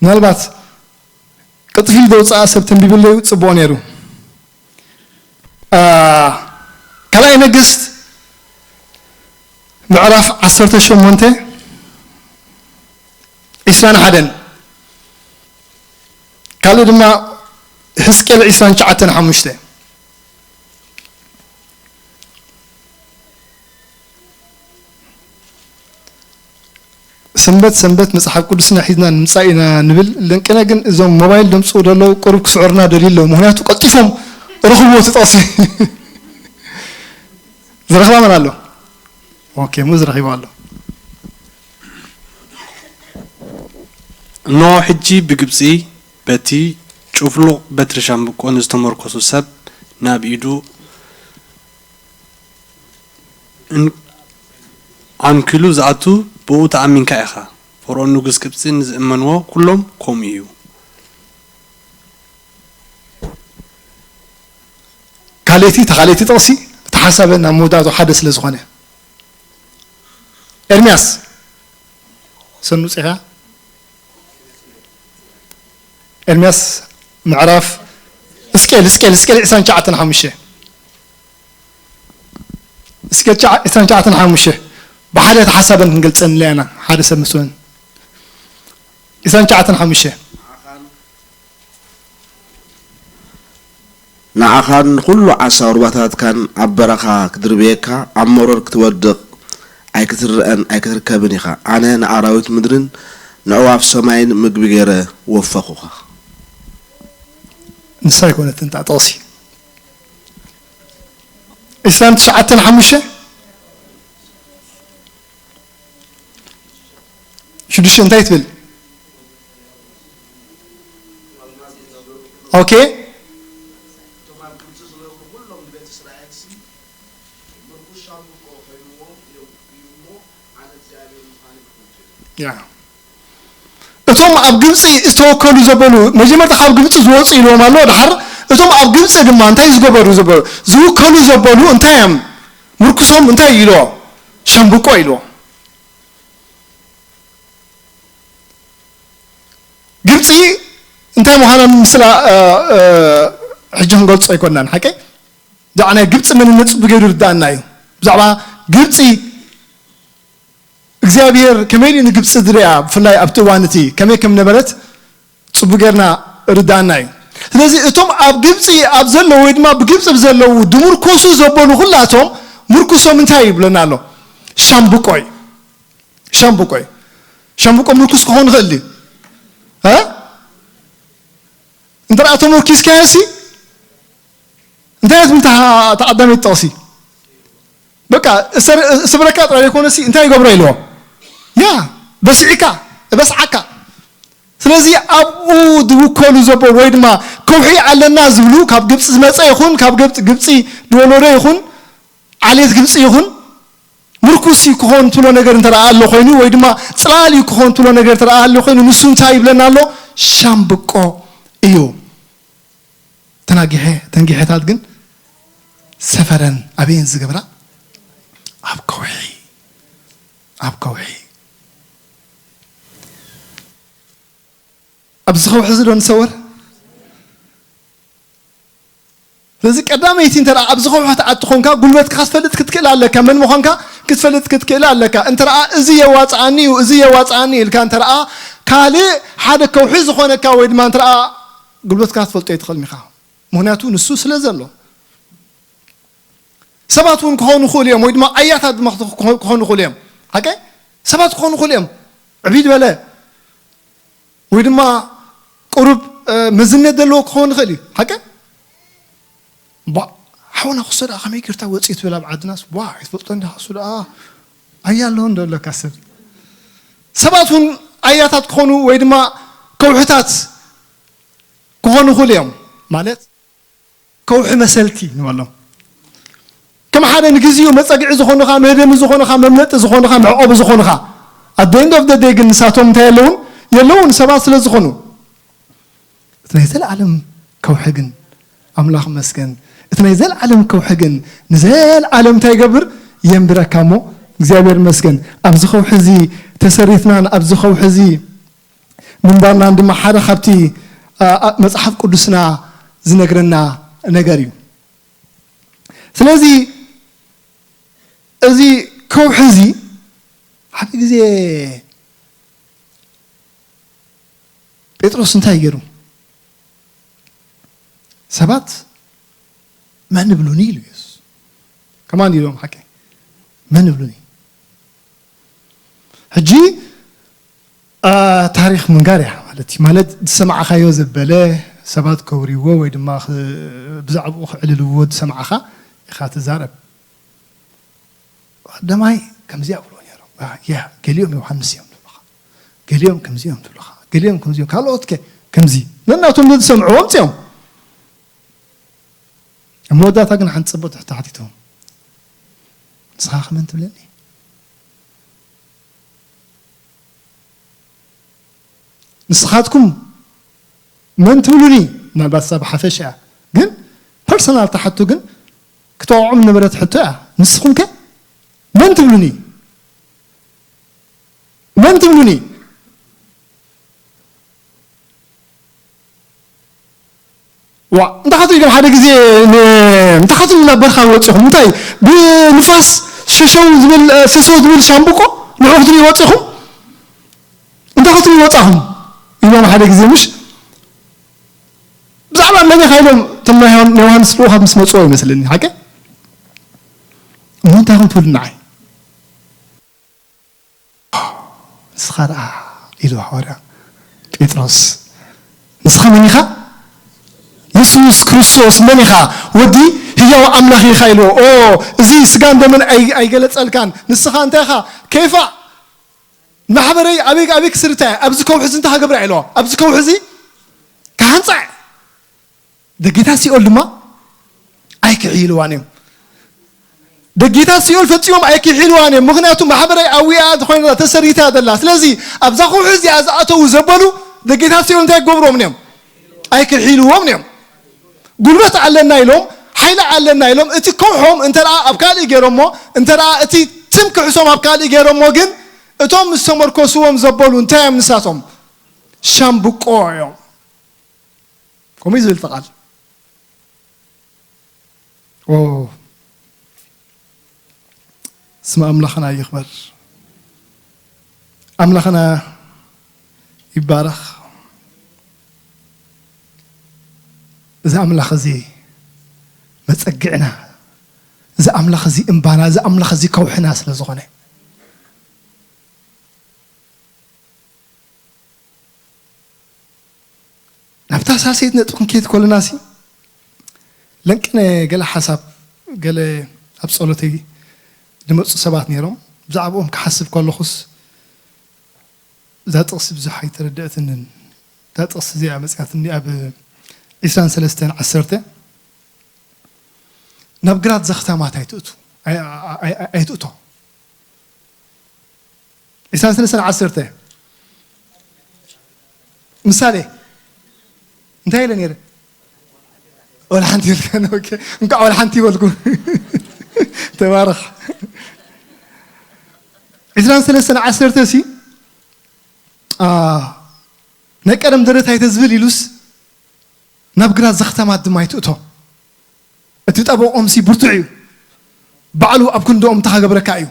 ምናልባት ቅጥፊ ዘውፅኣ ሰብ ተንቢብለዩ ፅቡቕ ነይሩ። አ፣ ካልኣይ ነገስት ምዕራፍ ዓሰርተ ሸሞንተ ዒስራን ሓደን፣ ካልእ ድማ ሕዝቅኤል ዒስራን ትሽዓተን ሓሙሽተ። ሰንበት ሰንበት መጽሓፍ ቅዱስና ሒዝና ንምጻእ ኢና ንብል፣ ለንቅነ ግን እዞም ሞባይል ደምጽኡ ደለዉ ቅሩብ ክስዕሩና ደልዩ ኣለዉ። ምኽንያቱ ቀልጢፎም ረኽብዎ እቲ ጥቕሲ። ዝረኽባ መን ኣሎ? ኦኬ፣ ሙዝ ረኺቡ ኣሎ። እንሆ ሕጂ ብግብጺ በቲ ጭፍሉቕ በትሪ ሻምብቆ ንዝተመርኮሱ ሰብ ናብ ኢዱ እን-፣ ዓንኪሉ ዝኣቱ ብኡ ተኣሚንካ ኢኻ። ፈርኦን ንጉስ ግብጺ ንዝእመንዎ ኩሎም ከምኡ እዩ። ካልኣይቲ፣ እታ ካልኣይቲ ጥቕሲ፣ እቲ ሓሳብ ናብ መወዳእቱ ሓደ ስለ ዝኾነ። ኤርምያስ፣ ሰኑ ጽሒፋ? ኤርምያስ ምዕራፍ፣ እስቄል፣ እስቄል፣ እስቄል ዒስራን ትሽዓተን ሓሙሽተ። እስኬል ትሽዓ-፣ ዒስራን ትሽዓተን ሓሙሽተ። ብሓደ እቲ ሓሳበን ክንገልጸን ኣለና፣ ሓደ ሰብ ምስ እውን። ዒስራን ትሽዓተን ሓሙሽተ። ንዓኻን ንኹሉ ዓሳ ሩባታትካን ኣብ በረኻ ክድርብየካ፣ ኣብ መሮር ክትወድቕ ኣይክትረኣን ኣይክትርከብን ኢኻ። ኣነ ንኣራዊት ምድርን ንዕዋፍ ሰማይን ምግቢ ገይረ ወፈኹኻ። ንሳ ኣይኮነትን እታ ጥቕሲ። ዒስራን ትሽዓተን ሓሙሽተ። ሽዱሽተ እንታይ ትብል? ኦኬ። ያ። እቶም ኣብ ግብጺ ዝተወከሉ ዘበሉ፣ መጀመርታ ካብ ግብጺ ዝወጹ ኢልዎም ኣሎ። ድሓር እቶም ኣብ ግብጺ ድማ እንታይ ዝገበሩ ዘበሉ፣ ዝውከሉ ዘበሉ እንታይ እዮም? ምርኩሶም እንታይ ኢልዎ? ሻምብቆ ኢልዎ። ግብጺ እንታይ ምዃና ምስላ ሕጂ ክንገልጾ ኣይኮናን ሓቂ። ብዛዕባ ናይ ግብፂ መንነት ፅቡቅ ገይሩ ይርዳእና እዩ። ብዛዕባ ግብፂ እግዚኣብሔር ከመይ ኢሉ ንግብፂ ዝሪኣ፣ ብፍላይ ኣብቲ እዋን እቲ ከመይ ከም ነበረት ፅቡቅ ጌርና ርዳእና እዩ። ስለዚ እቶም ኣብ ግብፂ ኣብ ዘለዉ ወይ ድማ ብግብፂ ብዘለዉ ድምርኮሱ ዘበሉ ኩላቶም ምርኩሶም እንታይ ይብለና ኣሎ? ሻምብቆ እዩ። ሻምብቆ እዩ። ሻምብቆ ምርኩስ ክኾን ይኽእል ድዩ? እ? እንተ ደኣ ተመርኪስካዮ ሲ እንታይ ትብል እታ ቀዳመይቲ ጥቕሲ? በቃ እሰር-፣ እስብረካ ጥራይ ዘይኮነ ሲ እንታይ ይገብሮ ኢልዎ? ያ በስዒካ፣ በስዓካ። ስለዚ ኣብኡ ዝውከሉ ዘበሉ ወይ ድማ ከውሒ ኣለና ዝብሉ ካብ ግብፂ ዝመፀ ይኹን ካብ ግብፂ፣ ግብፂ ዝወለዶ ይኹን ዓሌት ግብፂ ይኹን ምርኩስ እዩ ክኾን ትብሎ ነገር እንተ ደኣ ኣሎ ኮይኑ ወይ ድማ ፅላል እዩ ክኾን ትብሎ ነገር እንተ ደኣ ኣሎ ኮይኑ ንሱ እንታይ ይብለና ኣሎ? ሻምብቆ እዩ። ተናጊሐ፣ ተንጊሐታት ግን ሰፈረን ኣበየን ዝገብራ? ኣብ ከውሒ፣ ኣብ ከውሒ። ኣብዚ ከውሒ እዚ ዶ ንሰወር? ስለዚ ቀዳመይቲ እንተ ደኣ ኣብዚ ከውሒ ትኣቱ ኾንካ፣ ጉልበትካ ክትፈልጥ ክትክእል ኣለካ፣ መን ምዃንካ ክትፈልጥ ክትክእል ኣለካ። እንተ ደኣ እዚ የዋጽኣኒ እዩ፣ እዚ የዋጽኣኒ ኢልካ እንተ ደኣ ካልእ ሓደ ከውሒ ዝኾነካ ወይ ድማ እንተ ደኣ ጉልበትካ ክትፈልጦ ኣይትኽእልን ኢኻ። ምኽንያቱ ንሱ ስለ ዘሎ። ሰባት እውን ክኾኑ ይኽእሉ እዮም፣ ወይ ድማ ኣያታት ድማ ክኾ-፣ ክኾኑ ይኽእሉ እዮም። ሓቀ? ሰባት ክኾኑ ይኽእሉ እዮም። ዕብይ ዝበለ ወይ ድማ ቁሩብ፣ እ፣ መዝነት ዘለዎ ክኸውን ይኽእል እዩ። ሓቀ? ባ፣ ሓውና ክሶ ደኣ ከመይ ጌርካ ወፂኡ ትብል ኣብ ዓድናስ? ዋ፣ ኣይትፈልጦ እንዲኻ እሱ ደኣ ኣያ ኣለዎ እንዶ ኣለካ ሰብ። ሰባት እውን ኣያታት ክኾኑ ወይ ድማ ከውሕታት ክኾኑ ይኽእሉ እዮም። ማለት ከውሒ መሰልቲ ንበሎም። ከም ሓደ ንግዚኡ መጸግዒ ዝኾኑኻ፣ መህደሚ ዝኾኑኻ፣ መምለጢ ዝኾኑኻ፣ መዕቆቢ ዝኾኑኻ። At the end of the day ግን ንሳቶም እንታይ ኣለውን? የለውን፣ ሰባት ስለ ዝኾኑ። እቲ ናይ ዘለዓለም ከውሒ ግን፣ ኣምላኽ መስገን፣ እቲ ናይ ዘለዓለም ከውሒ ግን ንዘለዓለም እንታይ ይገብር? የንብረካ እሞ፣ እግዚኣብሔር መስገን። ኣብዚ ከውሒ እዚ ተሰሪትና፣ ኣብዚ ከውሒ እዚ ምንባርናን ድማ ሓደ ካብቲ፣ አ፣ አ፣ መጽሓፍ ቅዱስና ዝነግረና ነገር እዩ። ስለዚ እዚ ከውሒ እዚ ሓደ ግዜ ጴጥሮስ እንታይ ገይሩ? ሰባት መን እብሉኒ ኢሉ ኢየሱስ። ከማን ኢሎም ሓቂ መን እብሉኒ? ሕጂ፣ አ፣ ታሪኽ ምንጋር እያ ማለት እዩ። ማለት ዝሰማዕካዮ ዘበለ ሰባት ከውርይዎ ወይ ድማ ኽ-፣ ብዛዕባኡ ክዕልልዎ ዝሰማዕኻ ኢኻ ትዛረብ። ቀዳማይ ከምዚ ኣብሎ ነይሮም። አ፣ ያ፣ ገሊኦም ዮሃንስ እዮም ትብሉኻ። ገሊኦም ከምዚ እዮም ትብሉኻ። ገሊኦም ከምዚ እዮም። ካልኦት ከ ከምዚ። ነናቶም ዝሰምዕዎ ኣምፅኦም። ኣብ መወዳእታ ግን ሓንቲ ጽብቕቲ ሕቶ ሓቲቶም። ንስኻ ከ መን ትብለኒ? ንስኻትኩም መን ትብሉኒ? ምናልባት እሳ ብሓፈሻ እያ። ግን ፐርሰናል ተሓቱ ግን ክተወዖም ነበረት ሕቶ እያ። ንስኹም ከ መን ትብሉኒ? መን ትብሉኒ? ዋ፣ እንታይ ክትብሉ ኢሎም ሓደ ግዜ ን-፣ እንታይ ክትብሉ ናብ በረኻ ወፂኹም? እንታይ ብንፋስ ሸሸው ዝብል፣ እ፣ ፍሰው ዝብል ሻምብቆ ንዑ ክትብሉ ወፂኹም? እንታይ ክትብሉ ወፃኹም? ኢሎም ሓደ ግዜ ምሽ ብዛዕባ መን ኢኻ ኢሎም እቶም ናይ ዮሃን-፣ ዮሃንስ ልኡኻት ምስ መፅዎ ይመስለኒ። ሓቂ? እሞ እንታይ ከም ትብሉ ንዓይ? ንስኻ ደኣ ኢሉ ሃዋርያ ጴጥሮስ፣ ንስኻ መን ኢኻ? የሱስ ክርስቶስ መን ኢኻ? ወዲ ህያው ኣምላኽ ኢኻ ኢልዎ። ኦ፣ እዚ ስጋን ደምን ኣይ-፣ ኣይገለጸልካን። ንስኻ እንታይ ኢኻ? ኬፋ፣ ማሕበረይ ኣበይ፣ ኣበይ ክስርታ እየ? ኣብዚ ከውሒ እዚ እንታይ ክገብራ ኢልዎ? ኣብዚ ከውሒ እዚ ክሃንጻ እየ። ደጌታት ሲኦል ድማ ኣይክሕይልዋን እዮም። ደጌታት ሲኦል ፈጺሞም ኣይክሕይልዋን እዮም። ምኽንያቱ ማሕበረይ ኣብኣ ዝኾነ ተሰሪታ ዘላ። ስለዚ ኣብዛ ከውሒ እዚኣ ዝኣተዉ ዘበሉ ደጌታት ሲኦል እንታይ ክገብርዎም እዮም? ኣይክሕይልዎም እዮም። ጉልበት ኣለና ኢሎም፣ ሓይሊ ኣለና ኢሎም፣ እቲ ከውሖም እንተ ደኣ ኣብ ካልእ ገይሮሞ፣ እንተ ደኣ እቲ ትም ክሕሶም ኣብ ካልእ ገይሮሞ ግን፣ እቶም ምስ ተመርኮስዎም ዘበሉ እንታይ እዮም ንሳቶም? ሻምብቆ እዮም። ከምኡ እዩ ዝብል እቲ ቃል። ኦ፣ ስም ኣምላኽና ይኽበር። ኣምላኽና ይባረኽ። እዚ ኣምላኽ እዚ መጸግዕና፣ እዚ ኣምላኽ እዚ እምባና፣ እዚ ኣምላኽ እዚ ከውሕና ስለ ዝኾነ፣ ናብታ ሳልሰይቲ ነጥቢ ክንከይድ ከለና ሲ፣ ለንቅነ ገለ ሓሳብ፣ ገለ ኣብ ጸሎተይ ዝመጹ ሰባት ነይሮም። ብዛዕባኦም ክሓስብ ከለኹስ፣ እዛ ጥቕሲ ብዙሕ ኣይተረድአትንን። እዛ ጥቕሲ እዚኣ መጽኣትኒ ኣብ ዕስራን ሰለስተን ዓሰርተ፣ ናብ ግራት ዘኽታማት ኣይትእቱ፣ ኣይ-፣ ኣይ-፣ ኣይ-፣ ኣይትእቶ። ዕስራን ሰለስተን ዓሰርተ። ምሳሌ እንታይ ኢለ ነይረ? ወላ ሓንቲ ኢልካኒ። ኦኬ፣ እንኳዕ ወላ ሓንቲ ይበልኩ። ተባረኽ። ዕስራን ሰለስተን ዓሰርተ ሲ፣ አ፣ ናይ ቀደም ደረት ኣይተዝብል ኢሉስ፣ ናብ ግራት ዘኽታማት ድማ ኣይትእቶ። እቲ ጠበቖምሲ ብርቱዕ እዩ። ባዕሉ ኣብ ክንድኦም እንታይ ከገብረካ እዩ?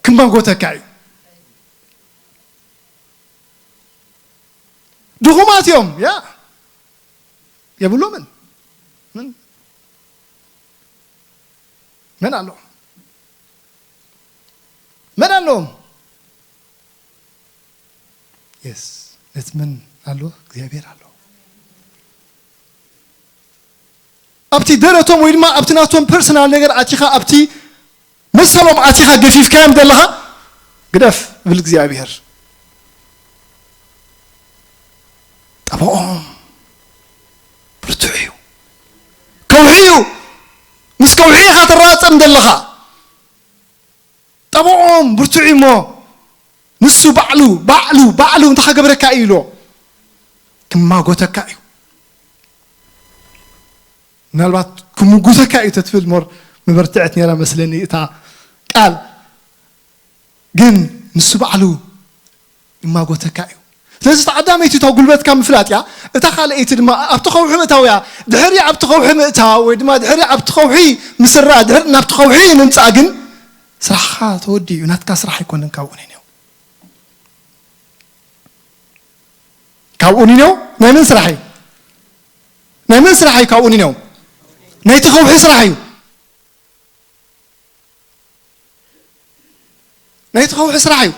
ክማጎተካ እዩ። ድኹማት እዮም፣ ያ፣ የብሎምን። ምን፣ መን ኣሎ? መን ኣለዎም? የስ፣ ነቲ መን ኣሎ? እግዚኣብሔር ኣሎ። ኣብቲ ደረቶም ወይ ድማ ኣብቲ ናቶም ፐርሰናል ነገር ኣቲኻ፣ ኣብቲ መሰሎም ኣቲኻ ገፊፍካዮም ዘለኻ፣ ግደፍ፣ ይብል እግዚኣብሔር። ጠበቖም ብርቱዕ እዩ። ከውሒ እዩ። ምስ ከውሒ ኢኻ ትራጸም ዘለኻ። ጠበቖም ብርቱዕ እዩ እሞ፣ ንሱ ባዕሉ፣ ባዕሉ፣ ባዕሉ እንታይ ከገብረካ እዩ ኢሎ? ክማጎተካ እዩ። ምናልባት ክምጉተካ እዩ ተትብል ሞር ምበርትዐት ነይራ መስለኒ እታ ቃል። ግን ንሱ ባዕሉ ይማጎተካ እዩ። ስለዚ እታ ቀዳመይቲ እታ ጉልበትካ ምፍላጥ እያ። እታ ካልኣይቲ ድማ ኣብቲ ከውሒ ምእታው እያ። ድሕሪ ኣብቲ ከውሒ ምእታው ወይ ድማ ድሕሪ ኣብቲ ከውሒ ምስራዕ፣ ድሕሪ ናብቲ ከውሒ ምምጻእ ግን ስራሕኻ ተወዲኡ እዩ። ናትካ ስራሕ ኣይኮነን ካብኡ ንኔው። ካብኡ ንኔው ናይ መን ስራሕ እዩ? ናይ መን ስራሕ እዩ ካብኡ ንኔው? ናይቲ ከውሒ ስራሕ እዩ። ናይቲ ከውሒ ስራሕ እዩ።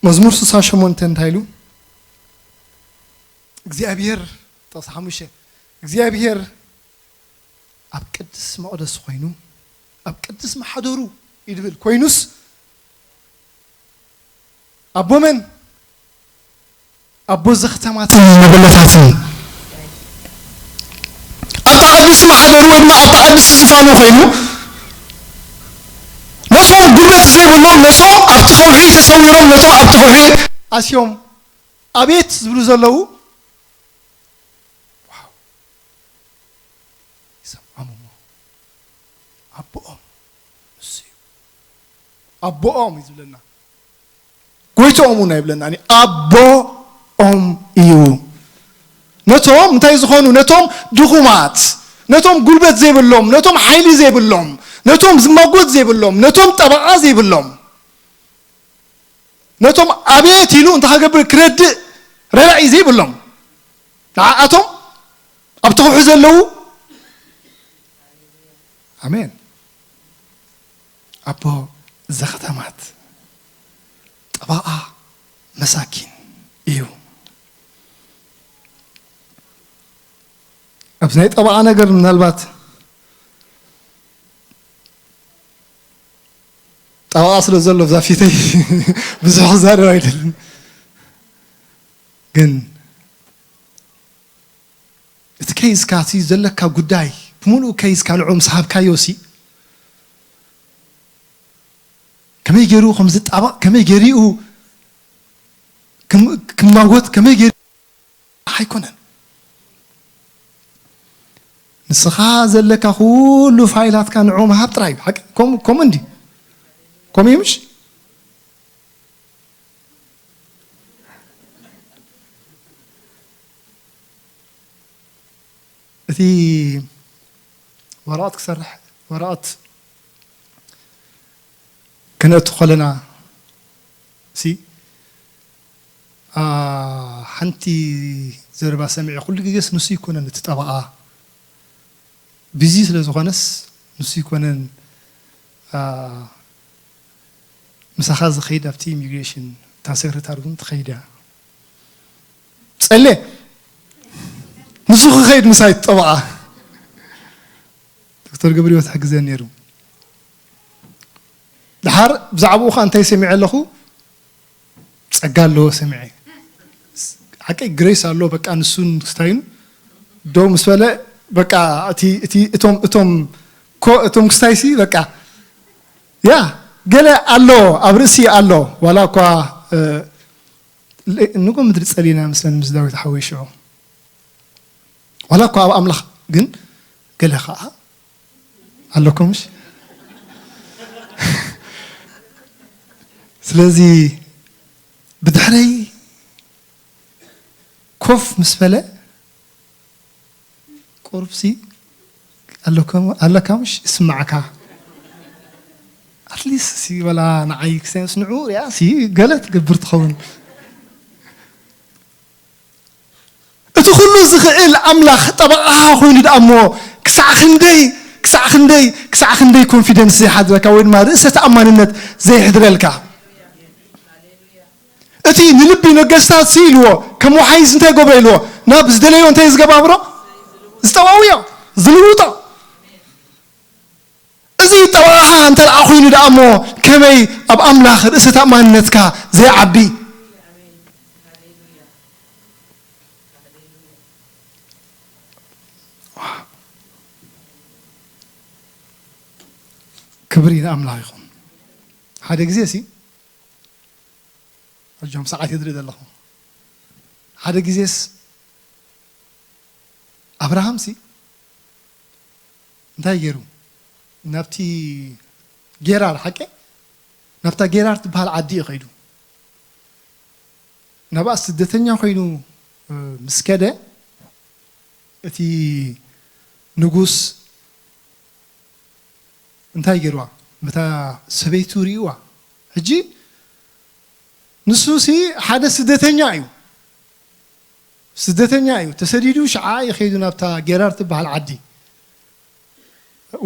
መዝሙር ስሳ ሸሞንተ እንታይ ኢሉ? እግዚኣብሔር፣ ጥቕሲ ሓሙሽተ፣ እግዚኣብሔር ኣብ ቅድስ መቕደስ ኮይኑ፣ ኣብ ቅድስ ማሕደሩ ይድብል ኮይኑስ፣ ኣቦ መን? ኣቦ ዘኽተማትን መበለታትን። ኣብታ ቅድስ ማሕደሩ ወይ ድማ ኣብታ ቅድስ ዝፋኑ ኮይኑ፣ ነቶም ጉልበት ዘይብሎም፣ ነቶም ኣብቲ ከውሒ ተሰዊሮም፣ ነቶም ኣብቲ ከውሒ ኣስዮም ኣቤት ዝብሉ ዘለዉ፣ ዋው፣ ይሰምዖም እሞ ኣቦኦም ንሱ እዩ። ኣቦኦም እዩ ዝብለና። ጎይቶኦም እውን ኣይብለና። ኣቦኦም እዩ። ነቶም እንታይ ዝኾኑ? ነቶም ድኹማት፣ ነቶም ጉልበት ዘይብሎም፣ ነቶም ሓይሊ ዘይብሎም፣ ነቶም ዝማጎት ዘይብሎም፣ ነቶም ጠበቓ ዘይብሎም፣ ነቶም ኣቤት ኢሉ እንታይ ክገብር ክረድእ ረዳኢ ዘይብሎም፣ ንዓኣቶም ኣብቲ ከውሒ ዘለዉ፣ ኣሜን፣ ኣቦ ዘኽተማት ጠበቓ መሳኪን እዩ። ኣብዚ ናይ ጠበቓ ነገር ምናልባት ጠበቓ ስለ ዘሎ ኣብዛ ፊተይ ብዙሕ ክዛረብ ኣይደልን። ግን እቲ ኬዝካ፣ እቲ ዘለካ ጉዳይ ብምሉኡ ኬዝካ ንዕኡ ምስ ሃብካዮ ሲ፣ ከመይ ገይሩ ከም ዝጣበቕ፣ ከመይ ገይሩ ክም-፣ ክማጎት፣ ከመይ ገይሩ ኣይኮነን። ንስኻ ዘለካ ኩሉ ፋይላትካ ንዑ ምሃብ ጥራይ እዩ። ሓቂ-፣ ከም-፣ ከምኡ እንዲ። ከምኡ እዩ ምሽ? እቲ ወረቐት ክሰርሕ፣ ወረቐት ክነእቱ ከለና ሲ፣ ኣ፣ ሓንቲ ዘረባ ሰሚዐ፣ ኩሉ ግዜስ ንሱ ይኮነን እቲ ጠበቓ፣ ቢዚ ስለ ዝኾነስ ንሱ ይኮነን፣ ኣ፣ ምሳኻ ዝኸይድ ኣብቲ ኢሚግሬሽን፣ እታ ሴክሬታሪ እውን ትኸይድ እያ። ጸሌ፣ ንሱ ክኸይድ ምሳይ ጠበቓ። ዶክተር ገብረህይወት ሕግዘ ነይሩ። ድሓር ብዛዕባኡ ኸኣ እንታይ ሰሚዐ ኣለኹ? ጸጋ ኣለዎ ሰሚዐ። ሓቂ ግሬስ ኣሎ፣ በቃ ንሱን ክስታይኑ ደው ምስ በለ፣ በቃ እቲ፣ እቲ፣ እቶም፣ እቶም ኮ-፣ እቶም ክስታይሲ በቃ ያ ገለ ኣሎ፣ ኣብ ርእሲ ኣሎ። ዋላ እኳ፣ እ፣ ለ-፣ ንጎ ምድሪ ጸሊና መስለን ምስ ዳዊት ሓወይ ሽዑ። ዋላ እኳ ኣብ ኣምላኽ ግን ገለ ኸዓ ኣለኩም፣ እሺ? ስለዚ ብድሕረይ ኮፍ ምስ በለ ቁሩብሲ ኣለኩም፣ ኣለካ፣ ምሽ ይስማዓካ። ኣትሊስት ሲ ወላ ንዓይ ክሰንስ ንዑ ሪኣ ሲ ገለ ትገብር ትኸውን። እቲ ኩሉ ዝኽእል ኣምላኽ ጠበቓኻ ኮይኑ ደኣ እሞ ክሳዕ ክንደይ፣ ክሳዕ ክንደይ፣ ክሳዕ ክንደይ ኮንፊደንስ ዘይሓድረካ ወይ ድማ ርእሰ ተኣማንነት ዘይሕድረልካ? እቲ ንልቢ ነገስታት ሲ ኢልዎ፣ ከም ወሓይዝ እንታይ ገብሮ ኢልዎ፣ ናብ ዝደለዮ እንታይ ዝገባብሮ? ዝጠዋውዮ፣ ዝልውጦ። እዚ ጠበቓኻ እንተ ደኣ ኮይኑ ደኣ እሞ ከመይ ኣብ ኣምላኽ ርእሰ ተኣማንነትካ ዘይዓቢ? ክብሪ ንኣምላኽ ይኹን። ሓደ ግዜ ሲ፣ ኣጆም ሰዓት የድሪ ዘለኹ። ሓደ ግዜስ ኣብርሃም ሲ እንታይ ገይሩ? ናብቲ ጌራር፣ ሓቂ? ናብታ ጌራር ትበሃል ዓዲ እዩ ከይዱ። ናብኣ ስደተኛ ኮይኑ፣ እ፣ ምስ ከደ፣ እቲ ንጉስ እንታይ ገይርዋ? በታ ሰበይቱ ርእይዋ። ሕጂ ንሱ ሲ ሓደ ስደተኛ እዩ። ስደተኛ እዩ። ተሰዲዱ ሽዓ እዩ ከይዱ ናብታ ጌራር ትበሃል ዓዲ።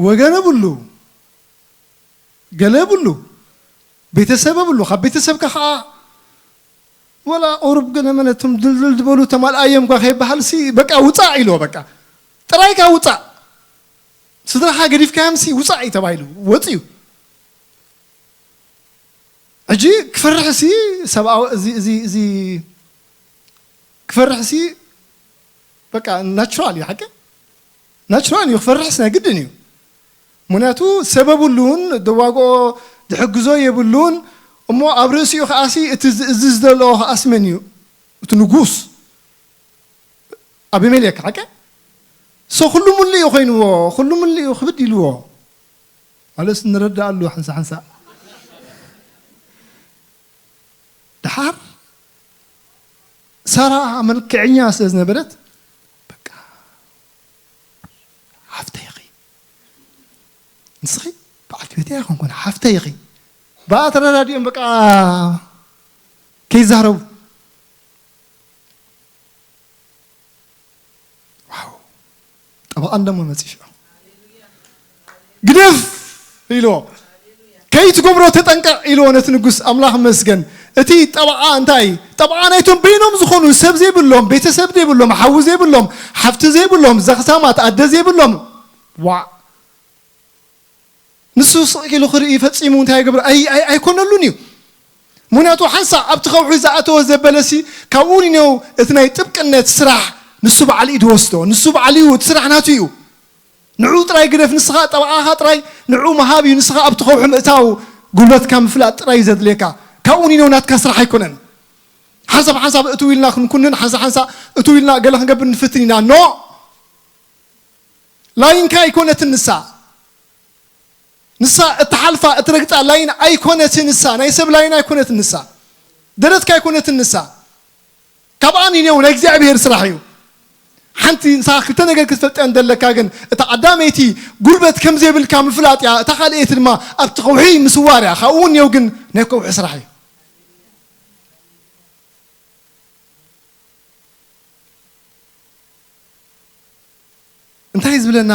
ወገን የብሉ፣ ገለ የብሉ፣ ቤተሰብ የብሉ። ካብ ቤተሰብካ ኸዓ ወላ ቁሩብ ገለ መለ እቶም ድልድል ዝበሉ ተማልኣዮም ኳ ከይበሃል ሲ በቃ ውፃእ ኢልዎ። በቃ ጥራይካ ውፃእ። ስድራኻ ገዲፍካዮም ሲ ውፃእ እዩ ተባሂሉ። ወፂኡ። ሕጂ ክፈርሕ ሲ ሰብኣዊ፣ እዚ፣ እዚ፣ እዚ ክፈርሕ ሲ በቃ ናቹራል እዩ፣ ሓቂ ናቹራል እዩ። ክፈርሕስ ናይ ግድን እዩ። ምኽንያቱ ሰብ የብሉን፣ ደዋግኦ ዝሕግዞ የብሉን። እሞ ኣብ ርእሲኡ ከኣሲ እቲ ዝ-፣ እዚ ዝደለኦ ከኣስ መን እዩ? እቲ ንጉስ ኣቢሜሌክ፣ ሓቂ? ሶ ኩሉ ምሉእ እዩ ኮይንዎ፣ ኩሉ ምሉእ እዩ ክብድ ኢልዎ። ማለትስ ንረዳእ ኣሉ ሓንሳ ሓንሳ። ደሓር ሳራ መልክዐኛ ስለ ዝነበረት፣ በቃ፣ ሓፍተይ ኢኺ። ንስኺ በዓልቲ ቤተይ ኣይኮንኩን፣ ሓፍተይ ኢኺ። ብኣ ተረዳዲኦም፣ በቃ፣ ከይዛረቡ። ዋው! ጠበቓ እንደሞ መጺ ሽዑ። ግደፍ ኢልዎ። ከይትገብሮ ተጠንቀቕ ኢልዎ ነቲ ንጉስ። ኣምላኽ ይመስገን። እቲ ጠበቓ እንታይ? ጠበቓ ናይቶም በይኖም ዝኾኑ ሰብ ዘይብሎም፣ ቤተሰብ ዘይብሎም፣ ሓዊ ዘይብሎም፣ ሓፍቲ ዘይብሎም፣ ዘኽታማት ኣደ ዘይብሎም። ዋዕ! ንሱ ስቕ ኢሉ ክርኢ ፈጺሙ እንታይ ይገብር? ኣይ-፣ ኣይ-፣ ኣይኮነሉን እዩ። ምኽንያቱ ሓንሳእ ኣብቲ ከውሒ ዝኣተወ ዘበለሲ ካብኡ ንኔው እቲ ናይ ጥብቅነት ስራሕ ንሱ በዓል እዩ ዝወስዶ። ንሱ በዓል እዩ፣ እቲ ስራሕ ናቱ እዩ። ንዑ ጥራይ ግደፍ፣ ንስኻ ጠበቓኻ ጥራይ ንዑ ምሃብ እዩ፣ ንስኻ ኣብቲ ከውሒ ምእታው ጉልበትካ ምፍላጥ ጥራይ እዩ ዘድልየካ። ካብኡ ንኔው ናትካ ስራሕ ኣይኮነን። ሓንሳብ ሓንሳብ እትው ኢልና ክንኩንን፣ ሓንሳብ ሓንሳብ እትው ኢልና ገለ ክንገብር ንፍትን ኢና። ኖ! ላይንካ ኣይኮነትን ንሳ። ንሳ እትሓልፋ እትረግጻ ላይን ኣይኮነትን ንሳ። ናይ ሰብ ላይን ኣይኮነትን ንሳ። ደረትካ ኣይኮነትን ንሳ። ካብኣ ንኔው ናይ እግዚኣብሔር ስራሕ እዩ። ሓንቲ ንስኻ ክልተ ነገር ክትፈልጠን ዘለካ ግን፣ እታ ቀዳመይቲ ጉልበት ከም ዘይብልካ ምፍላጥ እያ፣ እታ ካልኣይቲ ድማ ኣብቲ ከውሒ ምስዋር እያ። ካብኡ እውን ኔው ግን ናይ ከውሒ ስራሕ እዩ። እንታይ እዩ ዝብለና?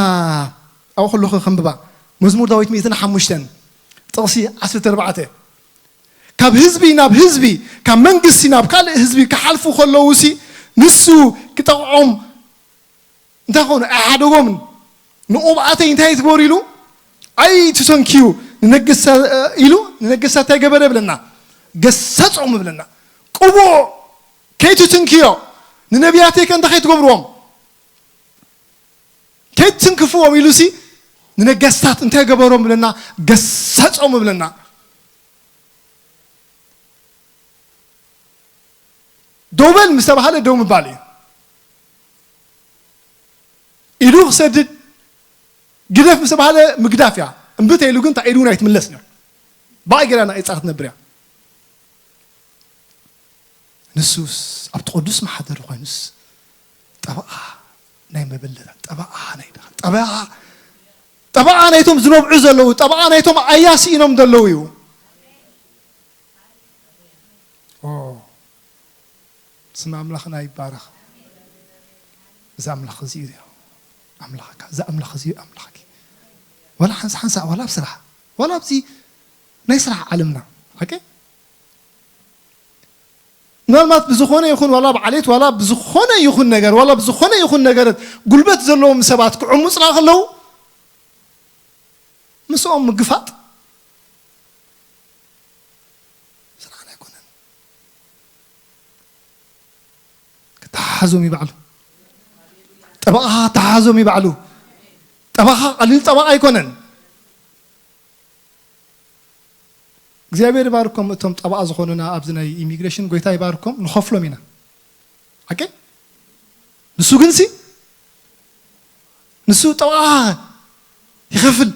ኣብኡ ከለኹ ከንብባ። መዝሙር ዳዊት ሚእትን ሓሙሽተን ጥቕሲ ዓሰርተ ኣርባዕተ፣ ካብ ህዝቢ ናብ ህዝቢ፣ ካብ መንግስቲ ናብ ካልእ ህዝቢ ክሓልፉ ከለዉ ሲ ንሱ ክጠቕዖም እንታይ ኾኑ ኣይሓደጎምን። ንቑብኣተይ እንታይ ትገበሩ ኢሉ ኣይትሰንክዩ፣ ንነገሳ ኢሉ ንነገስታት እንታይ ገበረ ብለና? ገሰጾም ብለና። ቅቡእ ከይትትንክዮ፣ ንነቢያተይ ከ እንታይ ከይትገብርዎም? ከይትንክፍዎም ኢሉሲ ንነገስታት እንታይ ገበሮም ብለና? ገሰጾም ብለና። ደው በል ምስ ተባሃለ ደው ምባል እዩ። ኢዱ ክሰድድ ግደፍ ምስ ተባሃለ ምግዳፍ እያ። እምቢ ተይሉ ግን እታ ኢዱ እውን ኣይትምለስን እያ። ብኣ ጌራ ንዒጻ ክትነብር እያ። ንሱስ ኣብቲ ቅዱስ ማሕደር ኮይኑስ ጠበቓ ናይ መበለታት፣ ጠበቓ ናይ ድኻ፣ ጠበቓ፣ ጠበቓ ናይቶም ዝነብዑ ዘለዉ፣ ጠበቓ ናይቶም ኣያ ስኢኖም ዘለዉ እዩ። ኦ፣ ስም ኣምላኽና ይባረኽ። እዚ ኣምላኽ እዚ እዩ ኣምላኽካ፣ እዚ ኣምላኽ እዚ እዩ ኣምላኽኪ። ዋላ ሓንሳ ሓንሳ፣ ዋላ ኣብ ስራሕ፣ ዋላ ኣብዚ ናይ ስራሕ ዓለምና፣ ሓቂ? ምናልባት ብዝኾነ ይኹን ዋላ ብዓሌት ዋላ ብዝኾነ ይኹን ነገር ዋላ ብዝኾነ ይኹን ነገረት ጉልበት ዘለዎም ሰባት ክዕሙጽና ከለዉ ምስኦም ምግፋጥ ስራሕና ኣይኮነን። ክተሓሓዞም ይባዕሉ። ጠበቓ ክተሓሓዞም ይባዕሉ። ጠበቓ ቀሊል ጠበቓ ኣይኮነን። እግዚኣብሔር ይባርኮም እቶም ጠበቓ ዝኾኑና ኣብዚ ናይ ኢሚግሬሽን ጎይታ ይባርኮም። ንኸፍሎም ኢና። ሓቂ? ንሱ ግን ሲ ንሱ ጠበቓ ይኸፍል።